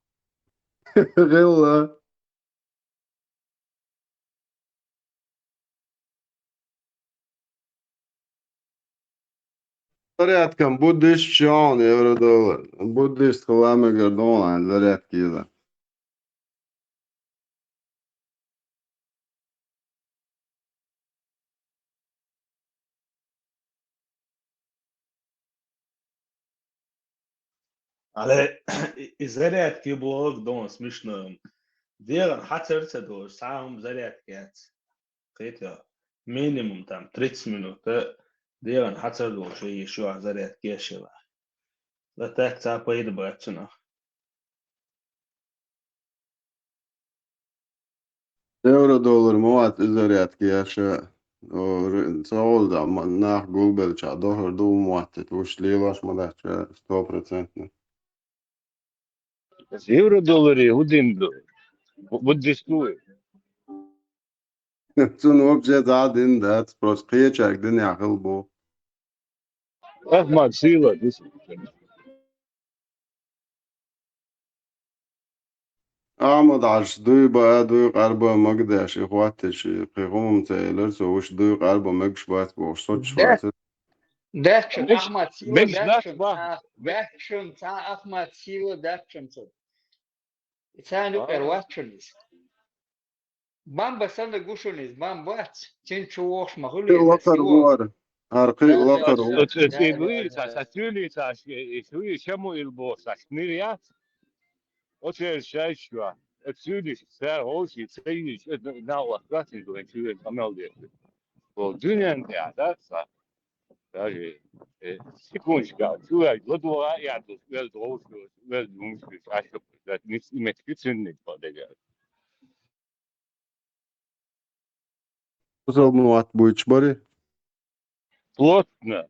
ГӀилла. Зарядка буддист шоана евро доллар. Буддист хила мегар дона зарядка ела. Але и зарядки блог дон смешно. Деган хьацар ца долуш, сам зарядка яц. Кхетя, минимум там тридцать минут, э, деган хьацар долуш, и шу зарядка ешила. Ла так ца пайда бацунах. Евро доллар ма вац и зарядка яша. О, р-, ца гӀолда, ма-, нах гулбелча дохар ду ма вац, вуш лелаш ма дац, сто процентно. Евро долларе хӀу дин ду? Бу-, буддистуй? Цун вообще цхьа дин дац, просто кхечаьрга дин яхал бу. Ахмад сила дис. Ахмад Ӏаш дуй баа, дуй къарба магдеш, и хӀотташ, и кхин хӀумам ца елар, со вуш дуй къарба мегаш бац бохуш, соцуш Де-, бац. Дечун Мегаш, Ахмад сила мегаш даш дечун, ба. А, дечун, ца Ахмад сила дечун ца. И царна юкъера ваччун иза. Бамба санна гушун иза, бамба вац, цин чу вохуш ма хуьлу иза, Лакхара сила. ВогӀар, хӀара кхин Да, да, лакхара да, вогӀар. Оц, оц да, и да, дуй, да, ца, да. Ца цуьли, ца, ш-, и, и, шуй, Шамуил боху, ца, мир яц. Оцераш шайш ва. Оц цуьлиш, цара гӀовши, ца йиш, оц на-, на вахт гатин ду, оц цуьлин къамел деш. О, дуьнен тӀехь, да, ца. Даже, э, секундочка, чуьра ладогӀа а яц, оц оьзда гӀовши, оьзда хӀумаш, аша, да, ниц, и меттиг цуьнниг, по дегар. Кхузал ма вац буьйцуш бари? Плотно.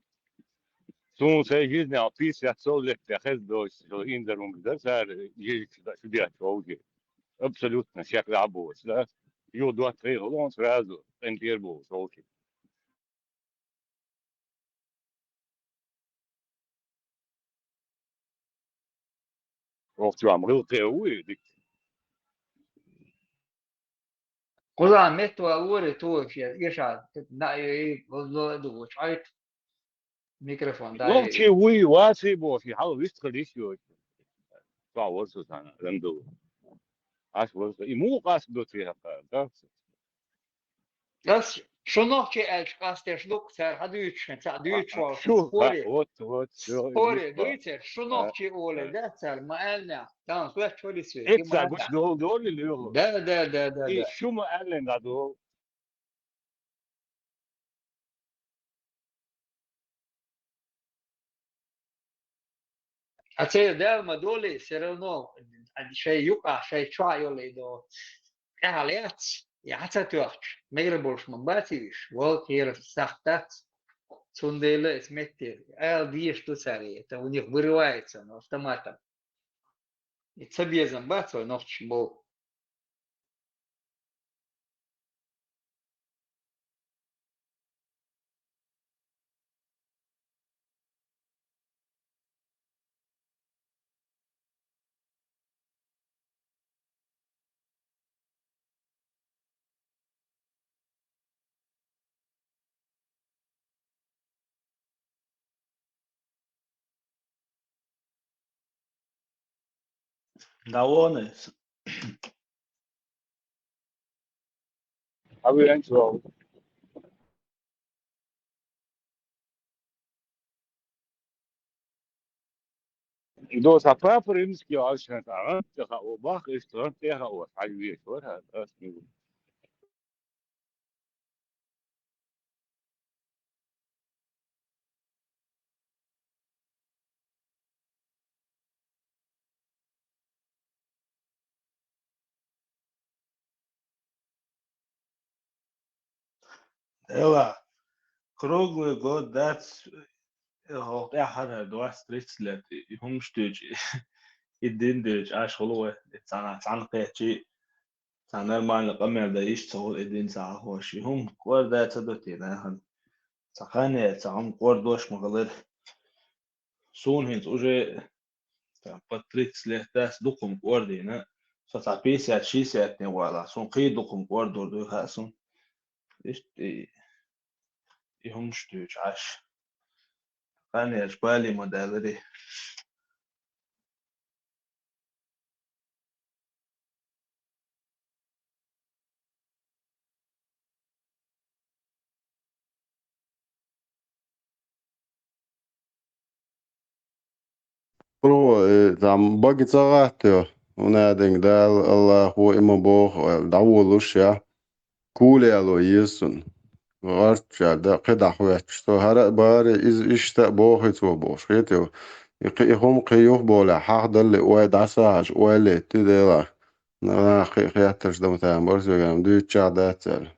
Суна сайн жизнь пятьдесят сов летте хеза доцуш, со инзарунга дар цара, жижиг шу деш вовши. Абсолютно, шек дӀа а боцуш, да? Юха доттагӀий хӀалон сразу, къинтӀера бохуш вовши. Охьа чу ам гӀиллакхе ву и дика? Кхуза метта валлале, тохаш я, иша, на, и, и, ло, ло, ду, вуч, айт. Микрофон, да, Нохчи и. Вуй, ваций боху, и хьал вистхила йиш йоцу. Цхьа варсу цхьана, ран ду. Аш варсу. И муха къаст до те хьакха, да? Ас шу нохчий аьлча къастеш ду-кх, цара хьан дуьйцуш, цхьаъ дуьйцуш волу Шу, споре. Вот, вот, всё, Споре, видишь, дуй цара, шу да, нохчий оле, да. Да, цара ма аьллинехь, тахана хӀоьттуш валис ве, Эццахь гуш долу долу лоьху. Да, да, да, да, И да. Шу ма аьллина дӀадолу. А церан Дала ма долий, всё равно, а, шайн юкъахь, шайн чохь йолу и до. ТӀаьхьа лаьцна, и хьан ца тоьхча, мегар болуш ма бац и уьш, валла кхера сахьт дац. Цундела эца метте, ала дезаш ду цара, это у них вырывается, ну, автоматом. И ца безам бац вай нохчаш боху. Давонес. Хьан веанчу ву? Доса папа римский алшан, а, тӀе хао, бах, иштта, тӀе хао, хьан веш вара, ас мигу. Эла, круглый год дац, э, хӀокху тӀаьххьара двадцать тридцать лет, и хӀумаш дуьйцу, и дин дуьйцу, аш хуьлу вай, и цхьана, цхьана кхечи, цхьа нормально къамел дан йиш ца хуьлу, и дин ца хьахош, и хӀума кӀорда ца до те нахана. Цхьа хан яьлла, цхьа хӀума кӀордош ма хилира. Суна хӀинца уже, там, под тридцать лет дац, дукха хӀума кӀордийна. Со цхьа пятьдесят-шестьдесят ден валахь, суна кхин дукха хӀума кӀордор дуй хаьа суна. Иштта и, и хӀумаш дуьйцу Ӏаш. Къанеш бали ма далари. Про, э, там баги ца гӀаттайо, хӀунадинг Дала, Аллахо има боху, аьлла, дӀаволуш я. Куле ало еза цунна. ГӀарчча да, кхидӀа хьоьттуш. Со хӀара а баре, иза иштта а бохуьйтуш бохуш, хетий? И кхи-, и хӀума кхин юхаболехь, хьахдалле, ой, дӀасахьаш, ой, летти делахь. Нах кхин хеттарш дан там барс вегам, дуьйцучахь дац аьлла.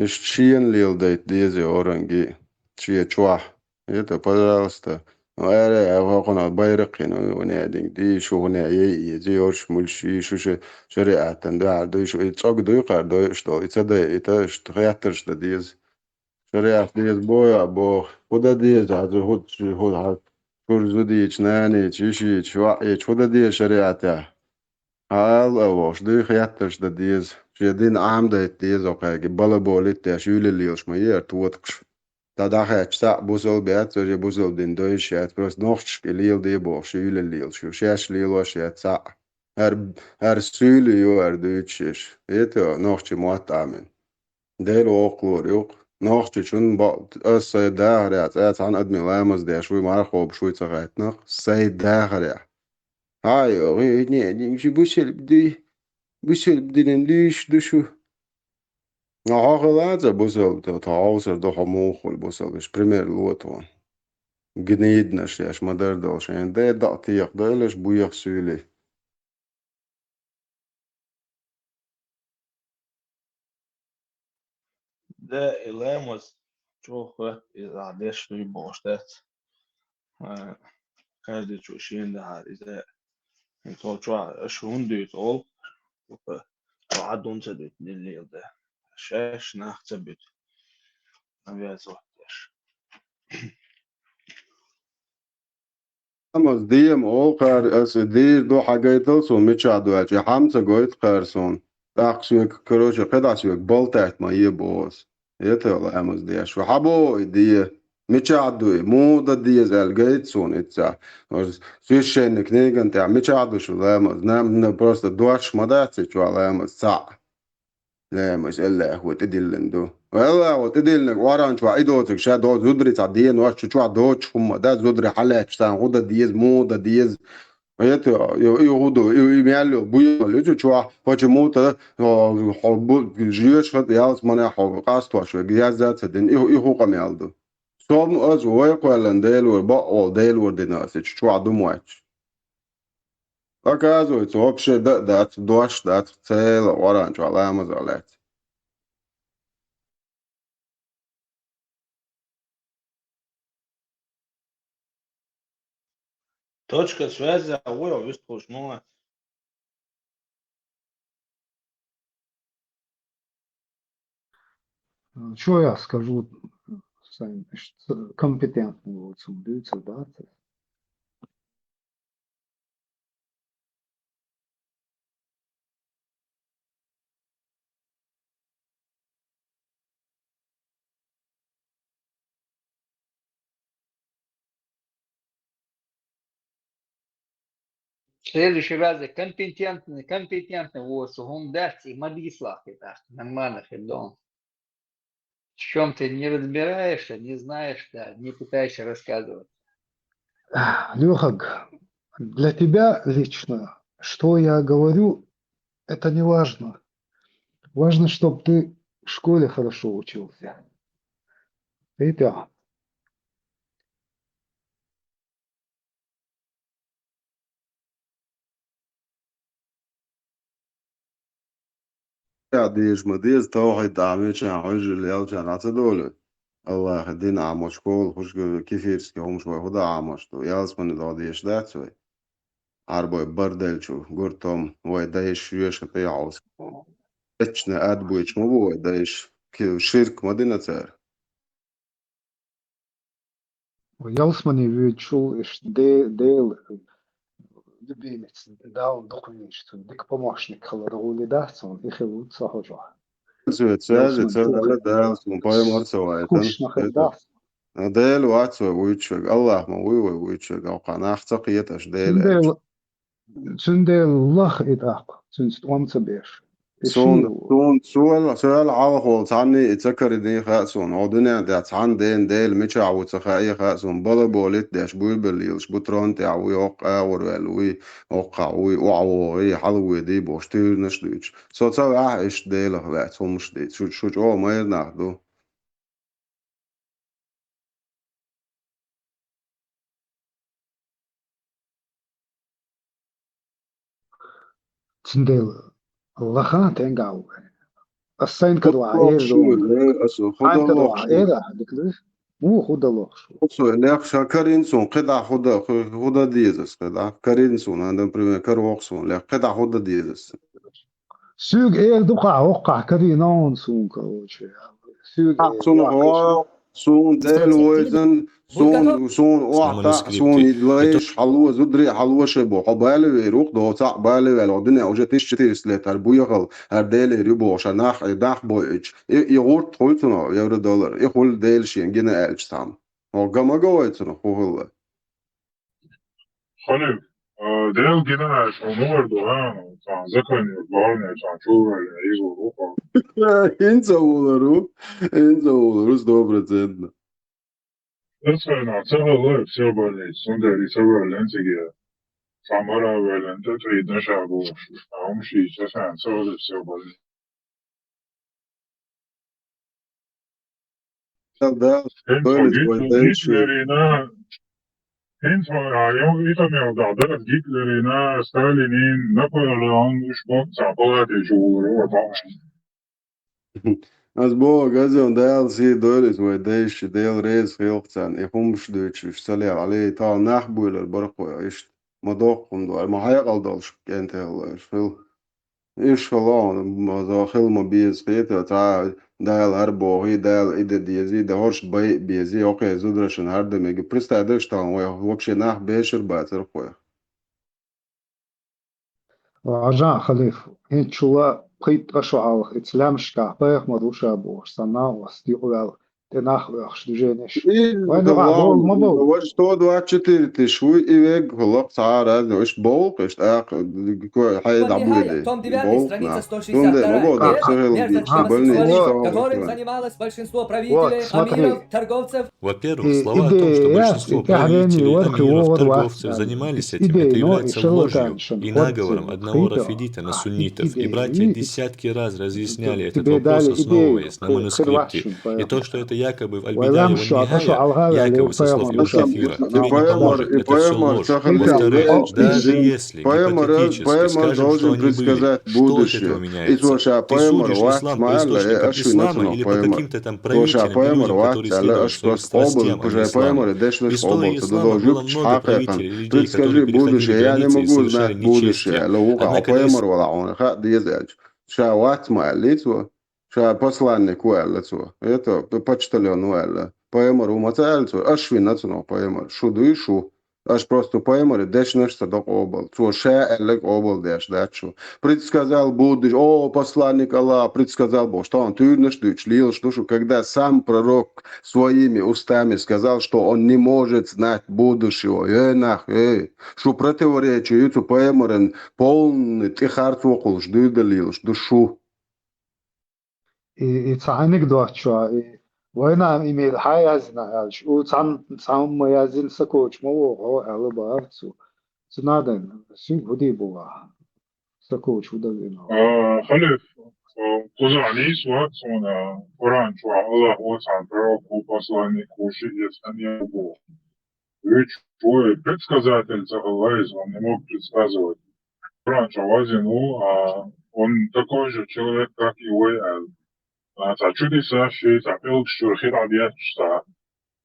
Иштта шена леладайта деза оранги, шен чохь. Это, пожалуйста. Ну, аре, а хӀокхуна байракхина, ну, не один, ди, шу хӀуне, е, е, ди, йорш, мульш, и, шу, шу, шариатан, да, ду, шу, и цог дуй, кар, дуй, что, и ца дай, и та, что, хеттарш да деза. Шариат деза, боя, бо, худа деза, хаза, худ, шу, худ, хаз, шур зудич, нанич, ишич, ваич, худа деза шариата. Хьал а вохуш, дуй хеттарш дан деза, шен дин Ӏамадайта деза окхаьги, балаболит деш, уьйлаллелаш ма ера тотакаш. Ца дӀахаьчча, цхьаъ бусалба яц, ца же бусалба дин дойуш яц, просто нохчашка и леладе бохуш, уьйлаллелаш ю, шаьш лелош яц цхьаъ. ХӀара, хӀара суьйли ю, хӀара дуьйцуш еш. Это нохчи мотт Ӏамин. Дела воккхалора юкъа. Нохчичун бо-, ас сайн дахарехь, цкъа цхьана адаме ламаз деш вуй, марха кхобуш вуй ца хаьттинарг, сайн дахарехь. Хьа, йо, гӀи-, не, не, уьш бусалба ди-, бусалба динан луьйш ду шу. Но хьо хила а ца бусалба, тхо, тхо хьовсар ду, хьо муха хуьлу бусалба, уьш пример ло тхуна. Гниднаш еш ма-дарра долу шайн, дай даа теха дойлаш, буьйха суьйлий. Да, и ламаз чӀогӀа хатта, иза деш дуй бохуш дац. А, каждый чу шен дахьар иза. Цо чохь аша хӀунда дуьйцу олу? Чохь хӀун ца дуьйцу, дин лела да. Шаьш нах ца буьту. Навязывать деш. Амма дема олу кхара, аса дийр ду, хьагайтал суна мичахь ду аьлча, и хьама ца гойту кхара суна. ТӀаккха соьга, короче, кхидӀа соьга болтать ма е боху аса. Это ламаз деш ву. Хьан боху и де? Мичахь ду и? Муха дан деза аьлла гайта суна иццахь. Священник книган тӀехь мичахь ду шу ламаз? Нам, на просто дош ма дац и чохь ламаз цхьаъ. Ламаз Аллахо тӀедиллина ду. Аллахо тӀедиллинарг Къуръан чохь и доцург ша доцу зударий цхьа денош чу чохь доцуш хӀумма дац, зударий хьалаьтташ царна хӀун дан деза, муха дан деза. Это, и, и хӀун ду, и, и мел йолу буьйхал ю цу чохь, почему-то, о, хьо бу-, жоьжахати ялсаманехь хьо къастош верг язда а ца дина, и, и хӀун къамел ду? Со ма аса вай кхоьллина Делора, бакъволу Делора дина аса, и чу чохь ду моьттуш. Оказывается, вообще дан а дац, дош а дац, цела Къуръан чохь ламазах лаьцна. Точка связи а вуй, вистхуш ма вац. Что я скажу, сами, что компетентный вот сам дается, да? В следующий раз компетентный, компетентный вот, он даст и мадислах, и так, нормально, хедон. В чём ты не разбираешься, не знаешь, да, не пытайся рассказывать. Лёха, для тебя лично, что я говорю, это не важно. Важно, чтоб ты в школе хорошо учился. Это Ша дезаш ма деза, тавхьид Ӏамийча, хьуьжарла ялчарна Ӏа ца долу. Аллахьан дин Ӏамош школа, хӀуш кефирский хӀумаш вай хӀун дан Ӏамош ду? Ялсамане догӀа дезаш дац вай? Ӏарбой барделчу гуртом вай дайша шоьша тӀехьовса. Эчна ад буйчу ма бу вай дайша. Ки-, ширк ма дина цара. Ялсамане воьдучул иштта де-, Дела любимец, Дала дукха везаш, цунна дика помощник хилар гӀули дац, цунна и хила ву ца хьожа. Цо цаьрца Ялсамане ца чу дала хир Дала, цунна пайхамар ца вайтан. Скучно хир дац. Дела вац вай вуьйцуш верг, Аллахь ма вуй вай вуьйцуш верг, хӀокхунах нах ца кхеташ Дела аьлча. Цундела, цундела лаха и тӀаккха, цуьнца тӀом ца беш. И Суна, шийла. Суна, суна, суна хьалхаволу цхьанний и ца карийна хаьа суна. Хьо дуьнен тӀехь цхьана дена Дела мичахь ву ца хаьа хаьа суна. Балаболит деш буйбелла лелаш бу, тронна тӀехь вуй, хӀокху агӀор ваьлла вуй, хӀокхахь вуй, охьавогӀий, хьалавоьдий бохуш, туьйранаш а дуьйцуш. Со ца ваьхьа иштта Делах лаьцна хӀумаш дийца. Шу, шу чӀогӀа майра нах ду. Цундела лаха тенга а ву. Ас сайн кадвахьа эр ду. Аса хӀун дан лохуш ду? Эр ахьа дика ду. Муха хӀун дан лохуш ву? Оцо лех ша карийна суна кхидӀа хӀун дан, хӀун дан деза аса кхидӀа. Карийна суна, например, каравоккху суна лех, кхидӀа хӀун дан деза аса? Соьга эр ду-кх, хӀокхахь карийна хьуна суна, короче. Соьга эр ду. Суна Дела вайзан, суна, суна охьатаӀа, суна лайш хьало, зударий хьало шайн боху. Хьо бале вер ву-кх, доцахь бале ваьлла, хьо дуьнен уже тысяча четыреста лет хӀара бу яхал, хӀара Делера ю бохуш, хӀара нах, нах бойъучу. И, и гӀурт хуьлу цунах, евро-доллар, и хуьлу Дела шена гина аьлча цхьамма. Хьо ган ма го вай цунах, хӀун хилла? Халиф, а, Дела гина аьлча, хьуна хӀун ду, а? Цхьана закон ю, главное, цхьана чу ваьлла, иза ву хьо. ХӀинца а вулар ву, хӀинца а вулар ву, сто процентов. Аса хьайна ца хилла, все больница, цундела и ца ваьллина цига. Цхьа мара а ваьллина, тӀе тӀе и дӀа ша бохуш, а хӀума шийча, аса хьайна ца хилла, все больница. Дала хӀинца хьо Гитлерина, хӀинца хьо, а, йо, и тӀамел дахь дара Гитлерина, Сталинин, Наполеон, уьш боккха цхьа палате чу вулар вара бохуш. Ас боху, газон Дала сий дойла иза вай дайши, Дела реза хилла царна, и хӀумаш дуьйцуш, ца лела, Ӏалий, тахана нах буьйлар бара кхойх иштта. Ма доккха хӀума ду, ма хьекъал долуш кӀентий хилла уьш хила. Уьш хила, ма хила ма беза хета, цхьа Дала хӀара бохий, Дала и де дезий, де хӀорш бай а безий, хӀокхе зударшна хӀара де мега. Представь, даш тахана вай вообще нах бешар бацара кхойх. Важа, Халиф, хӀинцачул а пхийтта шо хьалха и цу лаьмнашкахь пайхамар ву ша бохуш, цхьа накъост юкъаваьлла, тӀе нах оьхуш движенеш. Вайн юкъахь бовла ма бовла. Вай сто двадцать четыре тысячи вуй, и вегга хӀаллакх цхьа а разный, иштта бовла-кх, иштта акха, хье дӀабуьйлий. Бовла-кх нах. Цундела ма бовла, даккха ца хила дийцича, больница чу хӀун хила. Вот, смотри. Во-первых, слова о том, что большинство правителей, амиров, торговцев занимались этим, это является ложью. И наговором одного рафидита на суннитов. И братья десятки раз разъясняли этот вопрос, основываясь на манускрипте. И то, что это якобы в Аль-Бидая ван-Нихая, якобы со слов Ибн Кафира, тебе не поможет, это всё ложь. Во-вторых, даже если гипотетически скажем, что они были, что от этого меняется? Ты судишь ислам по источникам ислама или по каким-то там правителям и людям, которые следовали своим страстям, а не исламу? В истории ислама было много правителей и людей, которые переходили границы и совершали нечестие. Однако даже Ша вац ма аьллий цо. Ша посланник ву аьлла цо. Это п-, почтальон ву аьлла. Пайхамар ву ма ца аьлла цо. Аш вина цунах пайхамар. Шу дуй шу. Аш просто пайхамаре дешнаш ца до къобал. Цо ша аьлларг къобал деш дац шу. Предсказал будущее. О, посланник Аллаха, предсказал бохуш. Тахана туьйранаш дуьйцуш лелаш ду шу, когда сам пророк своими устами сказал, что он не может знать будущего. Эй, нах, эй. Шу противоречие ю цу пайхамаран полный тӀе харц вокхуш дуьйр далийлаш ду шу. И, и цхьа хьаниг доцчохь, и вайна имел хьан яздина аьлча, у цхьан, цхьамма яздина сакочу ма вогӀу хьо аьлла бахара цо. Цу надан, синг хӀу дий бу ваха? Сакочу хӀу дан вина? А, Халиф, а, кхузахь нийса вац суна, Къуръан чохь Аллах ву цхьана пророк ву, посланник ву, шиъ яц хан ян бу. Вуьйцуш ву и предсказатель ца хилла иза, он не мог предсказывать. Къуръан чохь вазина ву, а, он такой же человек, как и вы, аьлла. А, цхьа чудеса ши, цхьа пӀелгаш чуьра хи дӀадетташ, цхьа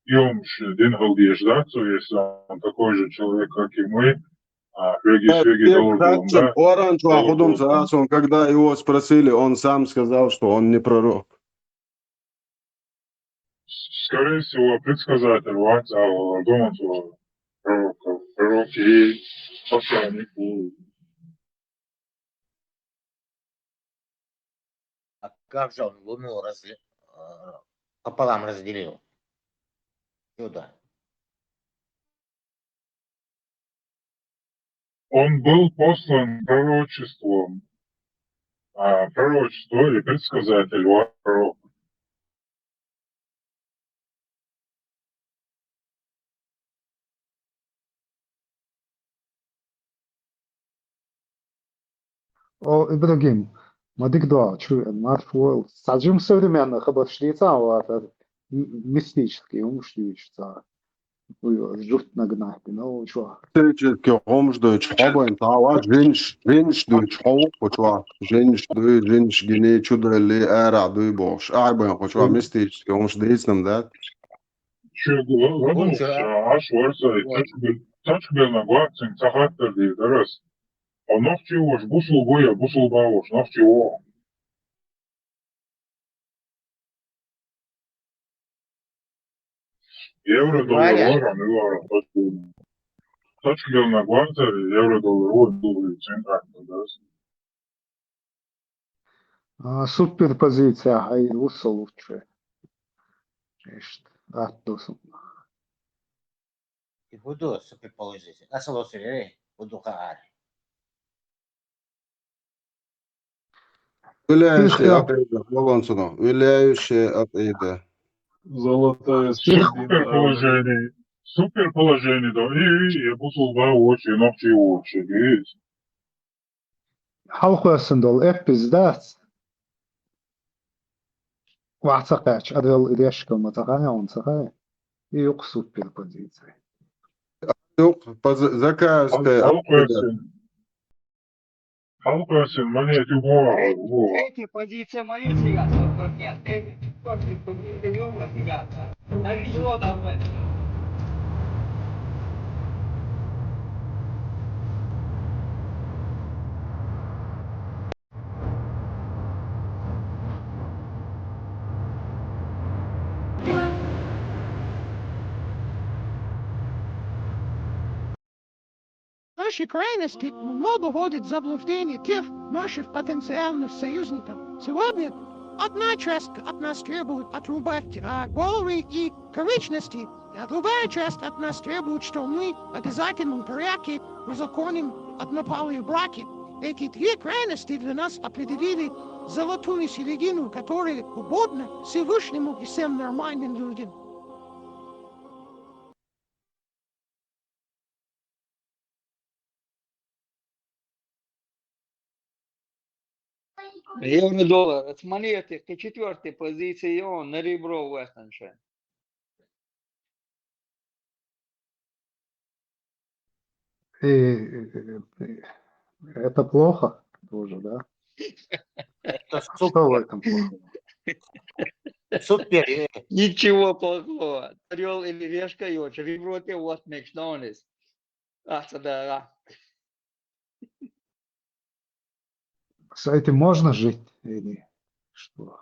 и хӀумаш дина хила дезаш дац цо, если он такой же человек, как и мы, а, хьоьгий, соьгий долур ду, да? Къуръан чохь хӀун ду, а, сон, когда его спросили, он сам сказал, что он не пророк. Скорее всего, предсказатель вац, а, думаю, что пророк, пророк и посланник. А как же он луну разде-, э, пополам разделил? чудо. Он был послан пророчеством, а, пророчество или предсказатель, ва-, пророк. О, Ибрагим, ма дика доагӀа, чу марфо, цхьа жима современный хабарш дийца а вацар, м-, мистический хӀумаш дуьйцуш цхьа. Уй, жуфт нагнахьтина, у, чу. Мистический хӀумаш дуьйцуш хьо бен, цхьа вац, жинаш, жинаш дуьйцуш хьо ву, кху чу. Жинаш дуй, жинаш гиний, чу далли, арахь дуй бохуш. Ахьа бен, кху чу, мистический хӀумаш дийцина ма дац. Чуьга ла-, ладугӀуш, Ӏаш варсай, цачугбе-, цачугбелна гоаццинг ца хаттар дийр дарас. Хьо нохчи вош, бусулба я, бусулба вош, нохчи во. Евро доллар вара, мила вара, цачугбелна гоаццар, евро доллар вара, дугӀуй, цин хаттар дарас. А, суперпозиция, ай, вусал лучше. Иштта, атту сум. И буду суперпозиция. Асал осире, буду каар. Уьлаьюши Ишка. Акъида, балансуно. Уьлаьюши Акъида. Золотая середина. Суперположение. Суперположение, да. И, и, и, бусулба воч, и нохчи воч, и. Хьалхоьссина долу эппиз дац. Ваха ца кхаьчча, арал и решка ма ца хай, он ца хай. И юкъа суперпозиция. Юкъа пози-, заказ Хьал-, тӀе хьалхоьссина. Хьалхоьссина, монет юкъа вогӀу. Третья позиция моя, ребята. Третья позиция моя, ребята. Наши крайности могут вводить в заблуждение тех наших потенциальных союзников. Сегодня одна часть от нас требует отрубать, а, головы и конечности, а другая часть от нас требует, что мы в обязательном порядке узаконим однополые браки. Эти две крайности для нас определили золотую середину, которая угодна Всевышнему и всем нормальным людям. Евро-доллар. Смотрите, четвёртая позиция, он на ребро выстроен. И, и, и, это плохо тоже, да? Это Что в супер, этом плохого? Супер, э. Ничего плохого. Орёл или решка, и вот ребро те вот мечталось. А, да, да. С этим можно жить или что?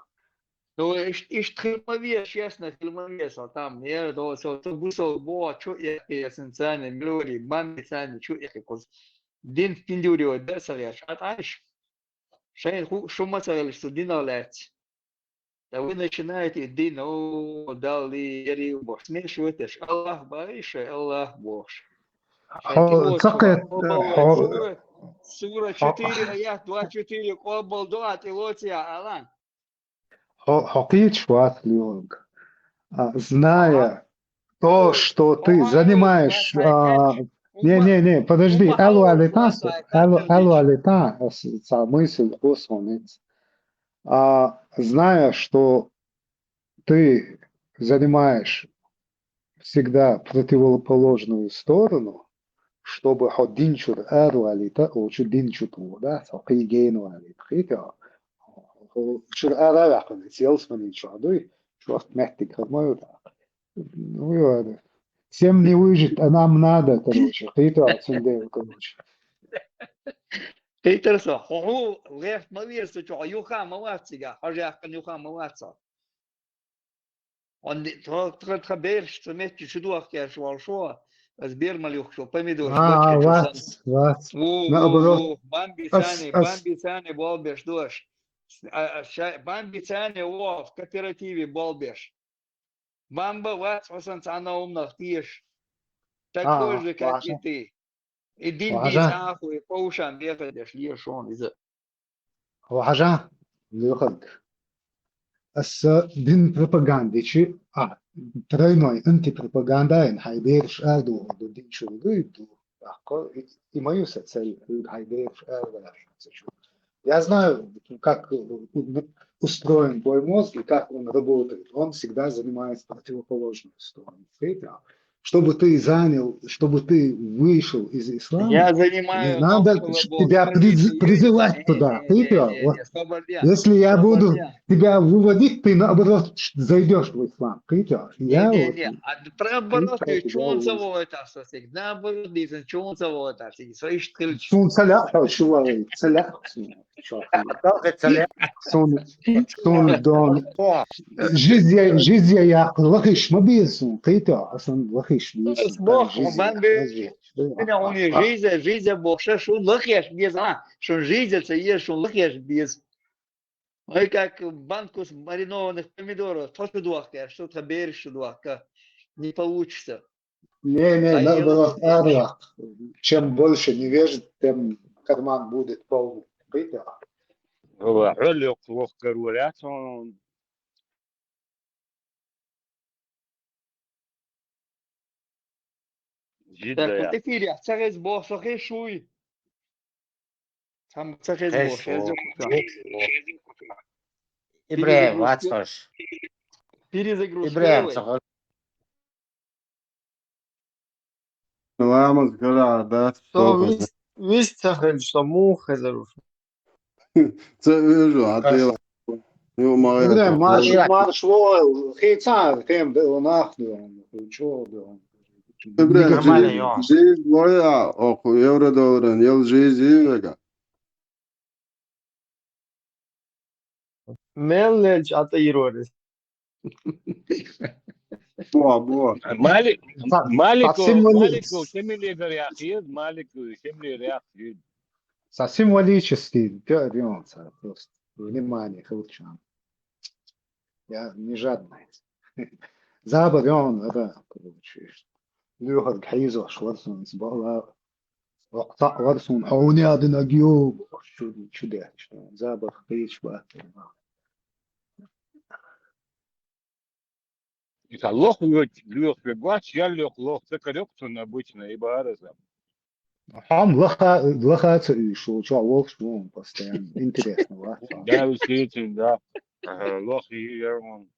Ну, иш-, иш хила ма веза, честно, хила ма веза, а там, не, то, то, то, бусал, бо, чу, я, я, сэн, цани, милори, мамми, цани, чу, я, куз. Дин пиндюри, да, савеш, а, таш. Шайн ху-, шу ма ца велаш, цу динах лаьцна. Да вы начинаете дин, о, Далли, яри, бо, смешиваетесь. Аллах баиша, Аллах бохуш. Хьо ца кхет-, хьо-, сура, сура хьо-, четыре, аят двадцать четыре, къобал дуа, тӀелоций, Алан. Хьо, хьо кхеташ вац, Леонг. А, зная то, что ты занимаешь, а, не, не, не, подожди, алу алита, алу, алу алита, а, с-, ца мысль космонец. А, зная, что ты занимаешь всегда противоположную сторону, чтобы хьо дин чуьра аравалийта, олучу дин чу тӀо, да, цо кхин гена валийта, кхийтта, хьо чуьра ара а ваьккхина, цу ялсамани чохь дуй, чохь меттиг хӀара ма ю тӀаккха. Ну, и ладно. Всем не выжить, а нам надо, короче, кхийтта, цундела, короче. Кхийтар со, хьо, хьо, лехь ма веза, чохь юха ма вац цигахь, хьо жаьккхина юха ма вац со. Он ди-, тхо, тхо, тхан бераш цу метте чу дохкеш волуш ву, ас бер мала юхкуш ву, помидораш, а, бочкачу вац, сан. Вац. Ву, ву, наоборот, ву, бамби ас, цани, ас бамби цани болбеш дош. А, а, ша-, бамби цани ву, в кооперативе болбеш. Бамба вац хьо сан цхьанна умнах теша. Так А, тоже, как и важно. Ты. И дин Важа. Дийца хьо, и повшан бехадеш ле шоана иза. Важа, лехаг. Аса дин пропагандичи, а, тройной антипропаганда, ин хьай бераш ардугу ду дин чугу ду, и, и мою ца цель, хьай бераш ардугу. Я знаю, как устроен твой мозг и как он работает. Он всегда занимает противоположную сторону. Ты прав. Чтобы ты занял, чтобы ты вышел из ислама, Я занимаю не надо около тебя приз- призывать туда. Ты прав. Вот. Если я буду тебя выводить, ты наоборот зайдешь в ислам. Ты прав. Я не, вот, не, не. А наоборот, ты чонца вот. Наоборот, дизен чонца вот. Свои штыльчи. Чонца ля, а что вы, целя. Сун, сун дон. Жизя, жизя я лахиш ма безун, кыто, а сан лахиш безун. Бог, бан бе. Жизя, жизя бог, ша шун лахиш беза, шун жизя ца е, шун лахиш без. Ой, как банку с маринованных помидоров, то что дуахка, что-то берешь, что дуахка. Не получится. Не, не, а наоборот, арах. Чем больше невежд, тем карман будет полный. Видите? Вала, хьол лох, лох каруля, он. Жидда. Так, я. Эфире, царез босо хешуй. Там царез босо. Ибрагим, вацаш. Перезагрузка. Ибрагим, цахаш. Саламат гара, да. Что, вис, вис цахаш, что муха заруш. Ца вижу, а ты... Ю, ма... Бля, марш, марш, во, хейца, хем, да, он ахну, чё, да. Бля, нормально, жизнь моя, ох, евро долларын, ел жизнь, вега. Меллеч ата ирорис. Бо, бо. Малик, Малику, Малику, шемиле гар яхиз, Малику, шемиле яхиз. Са символический, да, да, он са просто. Внимание, хилчан. Я не жадный. Забар, он, это, короче. Лёха, хайзо, шварсон, сбала. Вакъта варсун, хауни адын агио. Чудо, чудо. Забар, хич, ба. Иса лох лох лох бегвач, я лох лох, так лох тун обычно и бараза. Хам лоха, лоха ца ишо, чё, волк, что он постоянно. Интересно, ва? Да, действительно, да. Ага, лох и я он.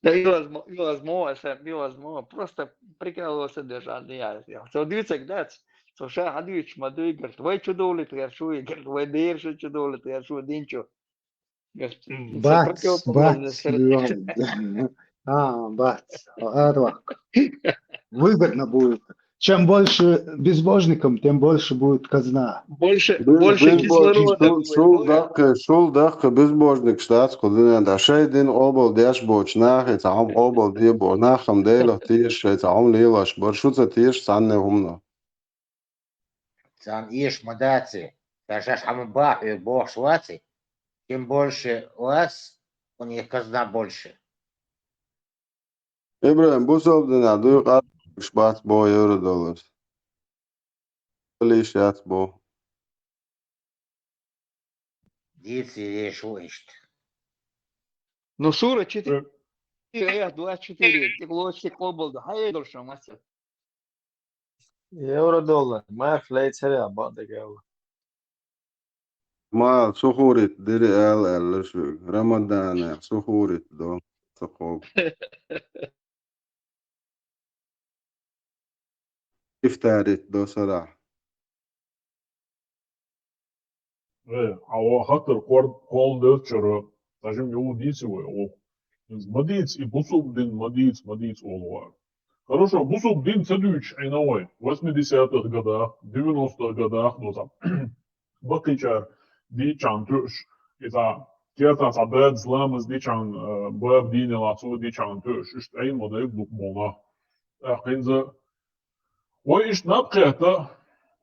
Да, и возможно, и возможно, просто прикалывался даже, а не я. Я хотел двигаться, да, слушай, а двигаться, молодой, говорит, вы чё долит, я шо, говорит, вы дальше чё долит, я шо, день чё. Бац, бац, Леон. А, бац, арвак. Выгодно будет. Чем больше безбожникам, тем больше будет казна. Больше, больше кислорода. Шул дакъы, шул дакъы безбожник штат кудуна да. Шайдин обал деш боч нахи, цаам обал де бо, нахам дело тиш, шай цаам лилаш, баршуца тиш санне умно. Цан иш мадаци, ташаш хама бах, э, бох шваци. Чем больше вас, у них казна больше. Ибрагим, бусалдина дуй къат бац бо евро доллар. Лиш яц бо. Дици решу ишт. Ну, сура четыре, э, двадцать четыре, ты лучше кобалда, хай дальше, мастер. Евро доллар, ма флейцеря, ба дагала. Ма сухурит, дири эл, эл, шу. Рамадана, сухурит, до. Сухур. Ифтарит, до, сара. Э, ава хатар квар кол дерчара, тажим ю диси вай, о. Из мадиц, и бусул дин мадиц, мадиц олуа. Хорошо, бусул дин цадуч айнавай. В восьмидесятых годах, девяностых годах, ну там, бакичар, дичан туш, и та, кертан са бед зламыз дичан, э, баб динила цу дичан туш, ишт ай модай блук мона. Ахинза, Вай ишт наб кхета,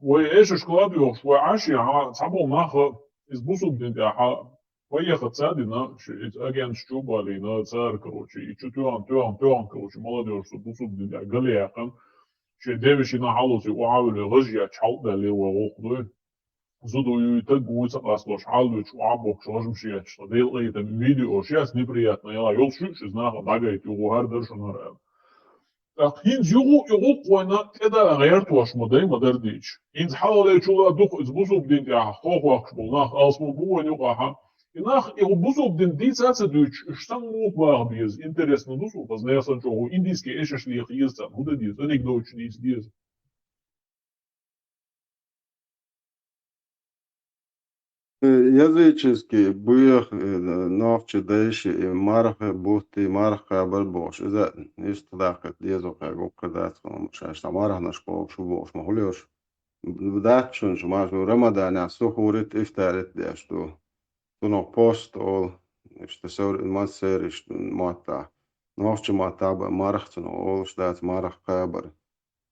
вай эшаш кладёш, вай аши, ха, цабол наха, из бусул дин тя, ха, Поехать ца дина, шу иза агенташ чу а балийна, цара, короче, и чу тоьхна, тоьхна, тоьхна, короче, молодёжь со бусулба дин тӀехь гал яьккхина, шен девешина хьалуций, охьавуьлий, гӀаж ечу хьалдаьлла вай гӀуллакх дуй. Зуда вуй, таг вуй ца къасталуш, хьалвуьтуш, охьабохкуш, гӀажмаш ечуш, ткъа Делан къинхетамца видеош яц, неприятно яла, йолуш ю шуьза наха дӀагайта, юха хӀара дара шуна хӀара аьлла. ТӀаккха хӀинца юха а, юха а вайна тӀедаа гӀертош ма дай, ма дара дийча. ХӀинца хьалхале чула а дукха иза бусулба дин тӀехь хохвоккхуш болу нах алсам бу вайна юкъахь. И нах, и бусулба дин дийца а ца дуьйцуш, уьш санна муха баха беза, интересно ду суна, хаза нехан санна чӀогӀа индийский эшаш леха еза царна, хӀун дан деза, анекдоташ дийца деза. Э, языческий буьйха, э, нохчи дайши, и марха бутти, марха кхабар бохуш, иза иштта даккхийта деза кхаьрга, гуккха дац хьуна, шаьш цхьа марханаш бохуш, бохуш ма хуьлуш. Дац шуна шу, ма шу Рамаданехь сухурит, ифтарит деш ду. Цунах пост олу, иштта севр-, массеран иштта маттахь. Нохчи маттахь бан марха цунах олуш дац, марха кхабар.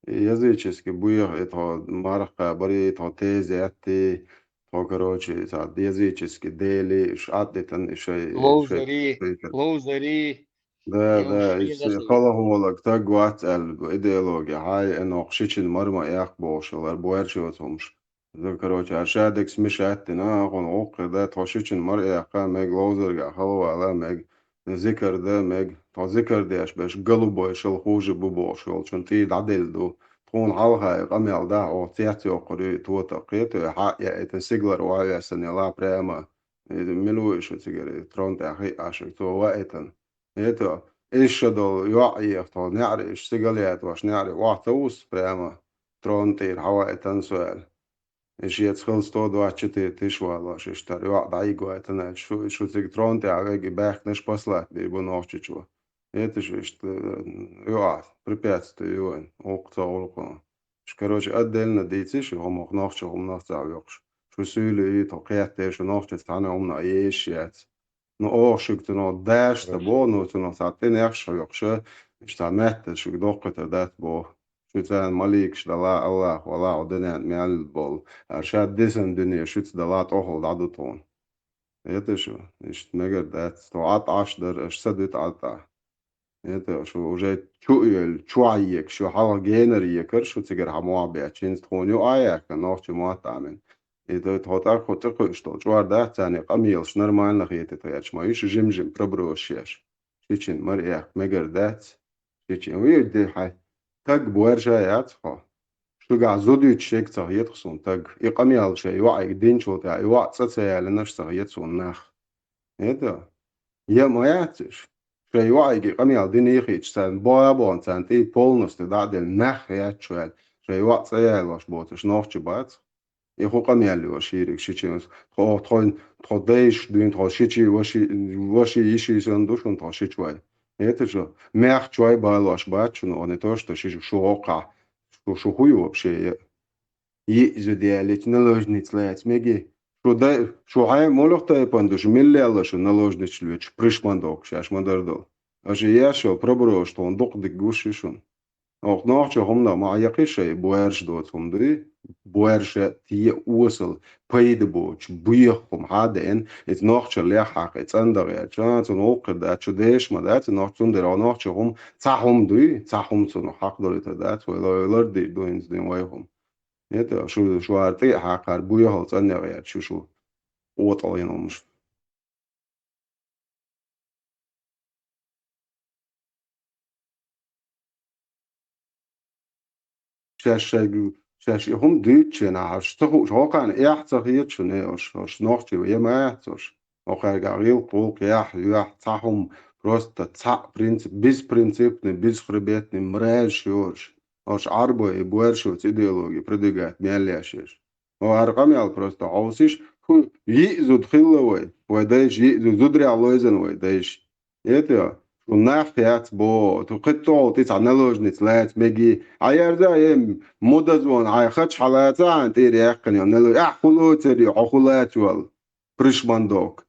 И языческий буьйха, и тхо марха кхабар, и тхо тезет, и тхо, короче, цхьа языческий дели, уьш Ӏадитан, и шай, и шай, Ловзари, шай, шай. Ловзари. Да, да, и халахолаг таг вац аьлла идеология, хьай, и нох шичин мар ма эккха бохуш, лар буьрча йоцу хӀумаш. Иза, короче, ара шадерг смешать дина, а, хьуна гӀуллакх хир дац, тхо шичина мара эккха мега, ловзарга хала вала мега, зикар дан мега. Тхо зикар деш берш голубой шал хуже бу бохуш йолчун тӀера дӀаделла ду. Тхуна хьалха и къамел дахь, оха цец йоккхур ю и тотакх, кхета, и хьаъ яийтина сигалара охьавессина яла прямо. Иза мила ву и шу цигара, и трон тӀехь хиъ Ӏаш, цо ваийтина. ХӀета, иза ша долу йоӀ еха тхо, неӀаре, иштта сигал ятош, неӀаре охьа ца вусу прямо, трон тӀера хьаваийтина со аьлла. И шеца хила сто двадцать четыре тиша валош, иштта йоӀ дӀайигвайтина аьлла, шу, шу цига трон тӀехь вега и баьхкинарш послать бийр бу Нохчийчу. ХӀета шу иштта, э, йоӀ, препятствие ю вайн, гӀуллакх ца гӀуллакхо. Шу, короче, отдельно дийци шу, хӀума нохча хӀуманах ца хьоькхуш. Шу суьйлий, тхо кхетта, шу нохча цхьана хӀуманах езаш яц. Ну, оха шуьга цунах дашца боху, ну, цунах цхьа тӀе нехаш хьоькхуша, иштта цхьа маьттаза шуьга доккхуьйтур дац боху. Шу царна маликаш дала, Аллах вала, хьо дуьненна мел болу, ара ша дисина дуьне шуьца дала тӀохула дӀаду тхуна. ХӀета шу, иштта мегар дац, тхо Ӏад Ӏаш дара, аша ца дуьту Ӏад Ӏа. ХӀета шу уже чу а йолу, чу а екаш, шу хьалха генара екара, шу цигара хьан мохь бетташ, хӀинца тхуна ю а яьккхина, нохча мотт Ӏамина. И дай тхо тӀаккха тӀекхуьуш долу чӀор дац, царна и къамелаш нормально хетийта гӀерташ ма ю шу жим-жим пробросаш еш. Шичина мара эккха мегар дац, шичина вийр де хьай. Таг буьржа яц хьо. Шуьгахь зудуьйтуш ерг ца хета суна таг. И къамел шайн йоӀе динчул тӀехь, и йоӀ цӀа ца ялийнарш ца хета суна нах. ХӀета? Я ма яц уьш. Шайн йоӀе и къамел дина хеташ царна богӀа а бохна, царна тӀе полностью дӀа а делла, нах яц шу аьлла, шайн йоӀ цӀа ялош боцуш нохчий бац. И хӀун къамел ю шириг шичинас? Тхо, тхо, тхо дайша дуьйна, тхо шичи, ваши, ваши, йиши санна ду шуна тхо шичой. ХӀета шу? Маьхчой балош бац шуна, не то что ши шу хӀокхахь. Шу, шу хӀун ю вообще? Йиъ зуда ялийча, наложница лаца меги. Шу дай, шу хьайн молух тайпана ду шу, милла аьлла шу наложница лоьцуш, пришмандок шаьш ма-дарра долу. Аша еш йолу пробросаш тхуна дукха дика гуш ю шуна. Оха нохча хӀуманах ма хьаяккхий шайн, буьржа доцу хӀума дуй, буьржа, те, осал, пайда боцуш, боьха хӀума хьан деана, иза нохчалла лехьа хьакха, и цӀандан гӀерташ, а, цунна гӀуллакх хир дац, шу деша ма дац, и нохча, цундела оха нохча хӀума цхьа хӀума дуй, цхьа хӀума цунах хьакхадолуьйтур дац, вай ло-, лардийр ду хӀинца дин вай хӀума. ХӀета, шу, шу хӀара тӀе а хьакхара, буьйхал цӀанъян гӀерташ ю шу, къотӀал йина хӀумаш. Шаьш шайга, шаьш и хӀума дуьйцучу хенахь, аша ца хууш, хӀокхарна эхь ца хета шуна, аша, аша нохчий вай, я ма яц аша. ХӀокхаьрга гӀиллакх-гӀуллакх, яхь, юьхь, цхьа хӀума, просто цхьаъ принцип, беспринципный, бесхребетный мразь ю аша. Аша Ӏарбой и буьржа шуьца идеологи продвигать мел еш еш. ХӀара къамел просто хьовсийша, хӀу йиъ зуда хилла вай, вай дайша йиъ зуда, зударехь лойзана вай дайша. ХӀета, шу нах яц боху, тху кхин тӀехула тӀе цхьа наложница лаца меги, хьан ерза а, э, мудазвон, хьайн хача хьан лаца а хьайн тӀера яьккхина йолу налож-, ахь хӀун лоцур ю, хьо хӀун лаца валла, пришмандок.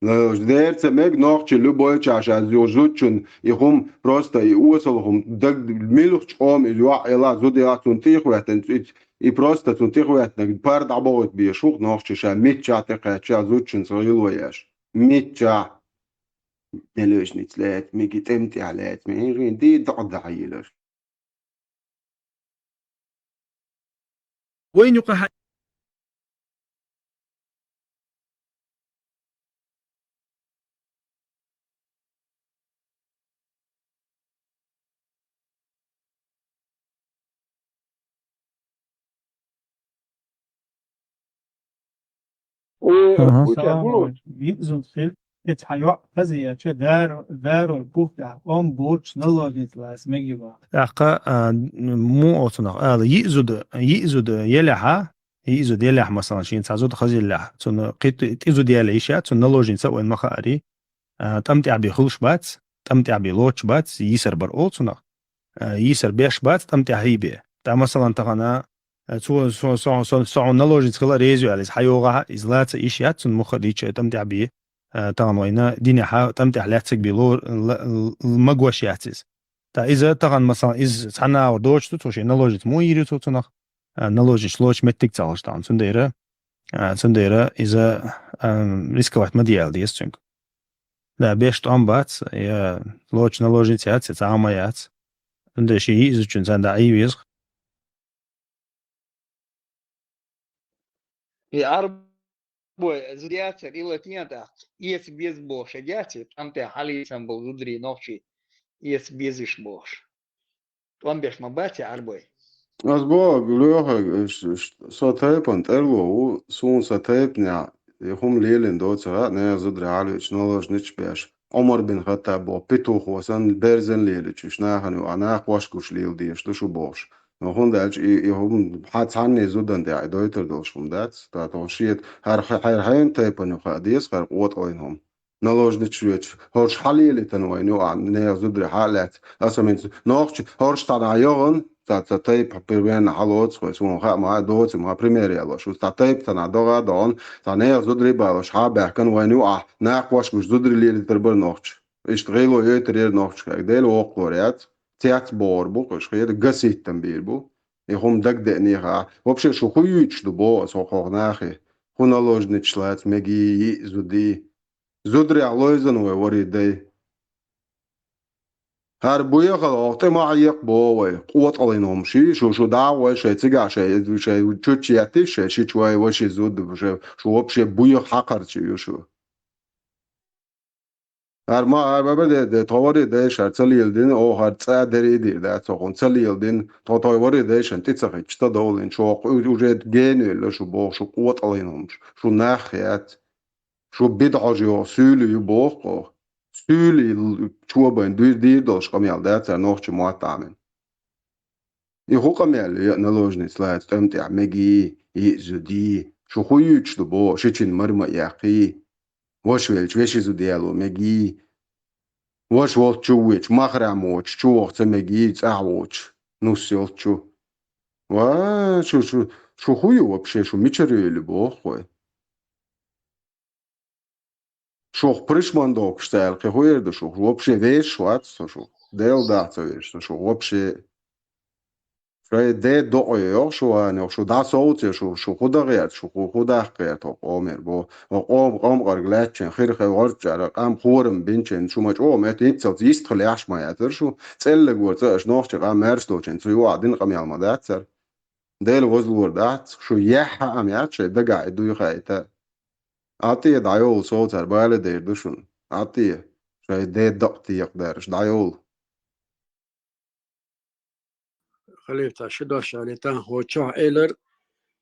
Дера ца мега нохчи любой чаша зу-, зудчун и хӀума просто и осал хӀума даг милхча къома и йоӀ ела, зуда ела, цунна тӀехветтан цӀуц, и просто цунна тӀехветтанаг пар дӀабохуьйту беша хӀух нохчи ша митча тӀекхаьча зудчун ца гӀило еш. Митча. Делешниц лаьца, миги тӀем тӀехь лаьца, миги ди дакъа дахьа йилар. Вайн юкъа хьа- Ой, Ага. Вуча Салам гуло? Алейкум. Визун хил, эт хьайо, хазия, че дар, дару, бухта, он бурч, наложниц лас, мегива. ТӀаккха, а, му оцунах, ала, йиъзуда, йиъзуда елехьа, йиъзуда елехь, масалан, шин цхьа зуда хазиллехь, цуна кхит-, тӀизуда яла иша, цуна наложница вайн маха ари, а, тӀам тӀехь бе хулш бац, тӀам тӀехь бе лоч бац, йисар бар олцунах. А, йисар беш бац, тӀам тӀехь хьийбе. Та, масалан, тахана, а, цо, со, со, со, со хьуна наложница хила реза ю аьлла, иза хьайогӀа, иза лаца иш яц, цун муха дича, тӀам тӀехь бе, а, тахана вайна динехьа, тӀам тӀехь лаьццаг бе ло-, ла-, л-, магош яц иза. Та иза тахана, масалан, иза цхьа нагӀар доч ду, цо шен наложница му йийр ю цо цунах, а, наложница лоч меттиг ца хилаш тахана. Цундера, а, цундера иза, а, рисковать ма диала деза цуьнга. Да, беш тӀом бац, я лоч наложница яц, я цхьа а ма яц. Цундела ши йиъзучун царна дӀа Ӏийвеза. И Ӏарбой зудяцар, и латин тӀаккха, эца беза бохуш, а дяци, тӀам тӀехь хьалийцам болу зударий нохчий, эца безаш бохуш. ТӀом беш ма бац и Ӏарбой. Ас боху, лоьхург, ш-, ш-, со тайпана тӀерло ву, суна сан тайпанехь, и хӀума лелийна доцу хаьа, нехан зударий хьалавича, наложница беш. Ӏумар бин Хаттаб боху, петухо санна, берзан лелича, уьш нахана юкъахь, нах кхош гуш лела дезаш ду шу бохуш. Но хӀунда аьлча и, и хӀума хьан цхьанне зудана тӀехь и дойтур долуш хӀума дац. ТӀаккха шен хӀара хьайна тайпана юкъахь деза хӀара къотӀаллин хӀума. Наложница веча, хӀорш хьалелийтина вайна юкъахь, нехан зударий хьа а лаьцна. Аса хӀинца нохча хӀорш цхьанхьа йогӀун, цхьа, цхьа тайпа примерно хьалоцу хой, суна хаа ма, доцу ма пример ялош. Цхьа тайпа цхьанхьа догӀа а догӀун, цхьа нехан зударий балош хьа а баьхкина вайна юкъахь, накха ваш гуш зударий лелийтар бара нохча. Иштта гӀело йойтар яра нохча, хьайга Дела воккхалур яц, цец богӀур бу, кхуьш хеда, гаситтам бийр бу. И хӀума дагадеънехьа. Вообще шу хӀун юьйцуш ду боху аса хӀокху нахе? ХӀун наложницаш лаца мегий, йиъ зудий? Зударехь лойзан вай варий дай? ХӀара буьйхала хӀокху тӀе ма хьекха боху вай. КъотӀаллин хӀума ши, шу, шу дӀа а гӀой шайн цигахь, шайн, шайн чучча еттий, шайн шича вай, ваши зуда, шайн, шу вообще буьйха хьакхарчий ю шу. ХӀара ма, хӀара ма беде, де, тхо варий дайша, хӀара ца леладина, оха хӀара цӀа дерий дийр дац, хӀокхунна ца леладина, тхо тхо варий дайшан тӀе ца хиъча, ца довлийна, шу хӀокху у-, уже генвелла шу боху, шу къотӀаллин хӀумаш, шу нах яц, шу бидхьожа йоху суьйлий ю боху оха. Суьйлий л-, чубайн дуьйр дийр долуш къамел дац хӀара нохча мотт Ӏамин. И хӀун къамел ю, наложница лаца тӀам тӀехь мегий, йиъ зудий? Шу хӀун юьйцуш ду боху, шичина мара ма яккхий? Ваша велча, веши зуда яло мегий? Ваша волчу ву вечу, махрам воцу, чу воху ца мегий, цӀахь воцу, нус йолчу? Ва, шу, шу, шу хӀун ю вообще, шу мичара юьйлу боху вай? Шух пришмандокуш цара кхин хӀун эр ду шух? Вообще вешаш вац со шух. Дела даха ца веш со шух. Вообще. Шайн де докъо йо, йоху шу ванах, шу дӀасовций шу, шу хӀун дан гӀерта, шу хӀун, хӀун даккха гӀерта хӀокху къомера боху. ХӀокху къома, къомкъарг лаьттачийн хир хевгӀарчара, къам хорам бинчийн, шу ма чӀогӀа меттиг хӀинццалц йистхила яхьаш ма яцара шу. ЦӀеллаг вара цӀа аша нохчийн къам маьрша долчийн, цу юкъахь дина къамел ма дацара. Дела возлур дац, шу яхьа ам яц шайн дагахь и дуй хаийта. Ӏатте дӀайолу, сов цара бала дер ду шуна. Ӏатте, шайн де дакъа текъадараш дӀайолу. Халифа, ши дош алита, хӀо чохь элар,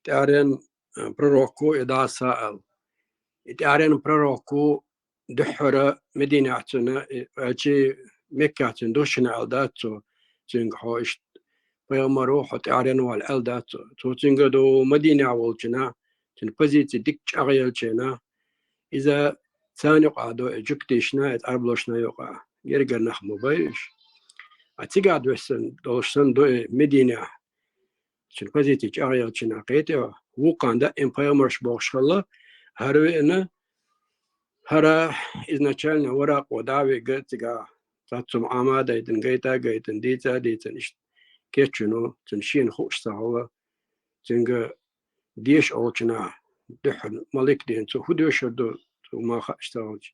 тӀаьхьарен, э, пророкко и дӀа саал. И тӀаьхьарен пророкко дуьххьара Мединехь цуьнан, э, чи Меккехь цуьнан душина аьлла дац цо, цуьнга хьо иштта пайхамар ву, хьо тӀаьхьарен ву аьлла дац цо. Цо цуьнга ду Мадинехь волчунна, цуьнан позици дика чӀагӀъелчийна, иза царна юкъахь ду, и жуьгташна, и Ӏарбошна юкъахь. Гергара нах ма бай уьш. А цигахь доьссина долуш санна ду и Мединехь. Цуьнан позици чӀагӀъелчийна кхетий хьо, вукхана даим пайхамарш бохуш хилла, хӀара веана, ХӀара изначально вара къо дӀавига цига, цацум Ӏама дайтан, гайта гайтан, дийца дийцан, иштта кечуну, цун шийна хууш ца хала, цунга деша олчана, дуьхьал малик ден, цу хӀу доьшур ду, цу ма хаш ца олча.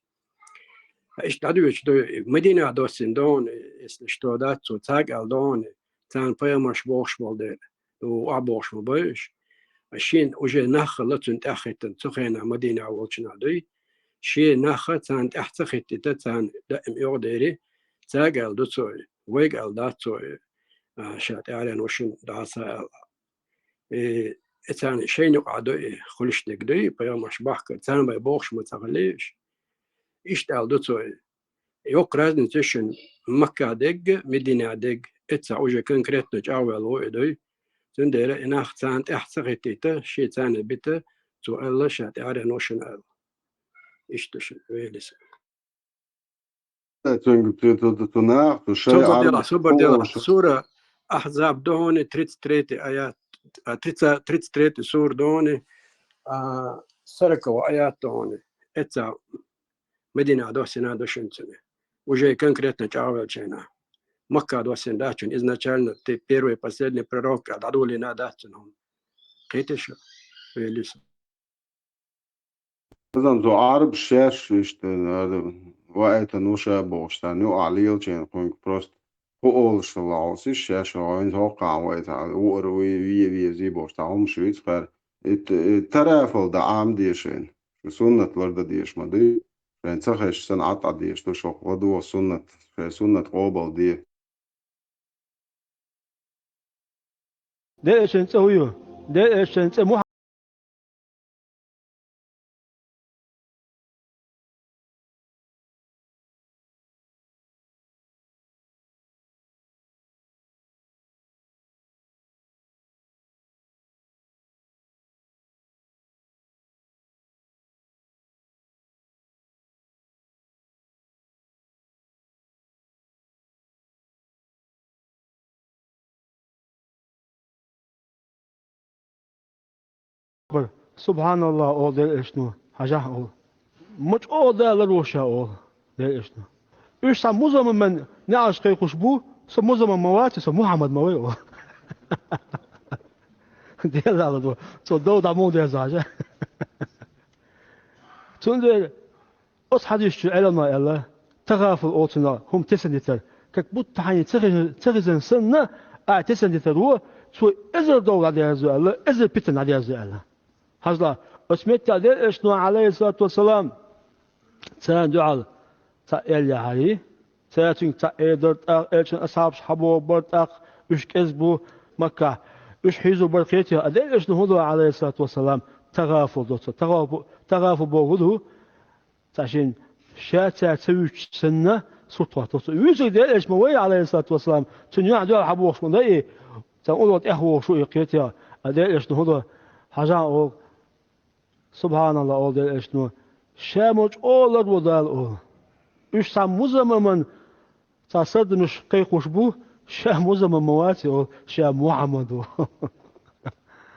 Иштта дӀадуьйчу ду, Мадина доссин дон, если что, да, цу цаьрга ал дон, царна пайхамарш бохуш болу дела, ду а бохуш ма байуш. А шен уже нах хала цун тӀаьххиттан, цу хенахь Мадина волчунах дуй. Шен нах царна тӀаьхьа ца хиттийта, царна даим йогӀу дери, цаьрга ал ду цо, вайга ал дац цо, а, ша тӀаьхьарен ву шун дӀаса аьлла. И, и царна шайна юкъахь ду и, хуьлуш дерг ду и, пайхамарш бахкар, царна бай бохуш ма ца хилийша. Иштта аьлла ду цо и. Йоккха разница ю шуна Макка дегга, Медина дегга, эццахь уже конкретно чӀагӀвелла ву и дуй. Цундела и нах царна тӀаьхьа ца хиттийта, шен царна бита, цо аьлла, ша тӀаьхьарен ву шуна аьлла. Иштта шу велиса. Цуьнга цу, цу, цу, цу нах, цу шайн Собар Ӏарбаш делахь, собар делахь. Сура Ахьзаб дохуни тридцать третий аят, а, тридцать, тридцать третий сура дохуни, а, сороковый аят дохуни. Эца Медина доссина душинцуни. Уже конкретно чӀагӀвелчайна. Макка доссина дачун изначально ты первый, последний пророк, а дӀадолийна дац цунна. Кхетиша? Велиса. Иза цу Ӏарбаш шаьш иштта, ара, ваийтан ву ша бохуш, царна юкъахь лелачеран кхуьнга просто кху олуш ца лохьуш, шаьш вайна хӀокхахь вайта, вуара вуй, ве везий бохуш, цхьа хӀумаш вуьйцу кхара. И т-, и тарафал дан Ӏама деза шайна. Шу суннат лардан дезаш ма дуй. Шайна ца хезча санна Ӏад Ӏа дезаш ду, шух ладогӀа суннат, шайн суннат къобал де. Дела элчан цӀе хӀу ю? Дела элчан цӀе Мухьаммад. Бар, субхьаналлахӀ, олу Делан элчано, хьажахь олу. Ма чӀогӀа далар ву ша, олу Делан элчано. Уьш цхьа музамман неӀалт кхайкхуш бу, со музамман ма вац, со Мухьаммад ма вай, олу. Дела ала ду, цо дов дӀа муха деза хьажа. Цундела оцу хьадисчу Ӏеламнаха аьлла, тагӀафул олу цунах хӀума тесна дитар, как будто хьайна ца хезна, ца хезна санна, ахь тесна дитар ву, цо эзар дов дӀадерзо аьлла, эзар питана дӀадерзо аьлла. Хьажал, оцу меттехь Делан элчано, Ӏалайхиссалату вассалам, царна дуьхьал цхьаъ аьлла яхьарий, цара цуьнга цхьаъ эр дара тӀаккха, элчан асхьабаш хьабогӀур бара тӀаккха, уьш кӀезиг бу Маккахь, уьш хьийзор бара кхетий, а Делан элчано хӀун до, Ӏалайхиссалату вассалам, тагӀафул до цо. ТагӀафу-, тагӀафул бохург хӀун ду? Цхьа шен ша цара ца вуьйцуш санна, сурт хӀоттор цо. Вуьйцург Делан элча ма вай, Ӏалайхиссалату вассалам, цуьнан юьхь дуьхьал хьабохуш ма дай и, цхьана улло тӀехвогӀуш ву и кхетий, а Делан элчано хӀун до, хьажахь олу. СубхьаналлахӀ, олу Делан элчано, ша ма чӀогӀа ларво Дала, олу. Уьш цхьа музамман, цхьа сардамаш кхайкхуш бу, ша музамман ма вац, олу, ша Мухьаммад ву.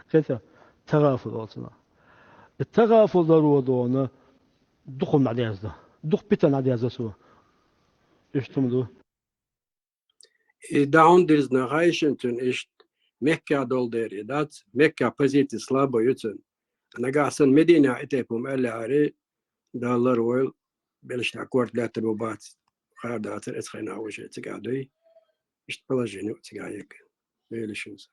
Кхетий, тагӀафул олу цунах. И тагӀафул ларво дона, дукха хӀума дӀадерзадо, дукха питана дӀадерзадо цо. Иштта хӀума ду. И дӀа хӀунда дирзина хаьий шуна цуьнан иштта, Меккехь долу дера и дац, Меккехь позиция слабо ю цуьнан. Нагахь санна Мединехь и тайпа хӀума аьллехьарий, Дала ларвойла, белшаш корта лаьттар бу бац, хаар дацара эцу хенахь уже цигахь дуй. Иштта положение ю цигахь ерг. Вели шуна сан.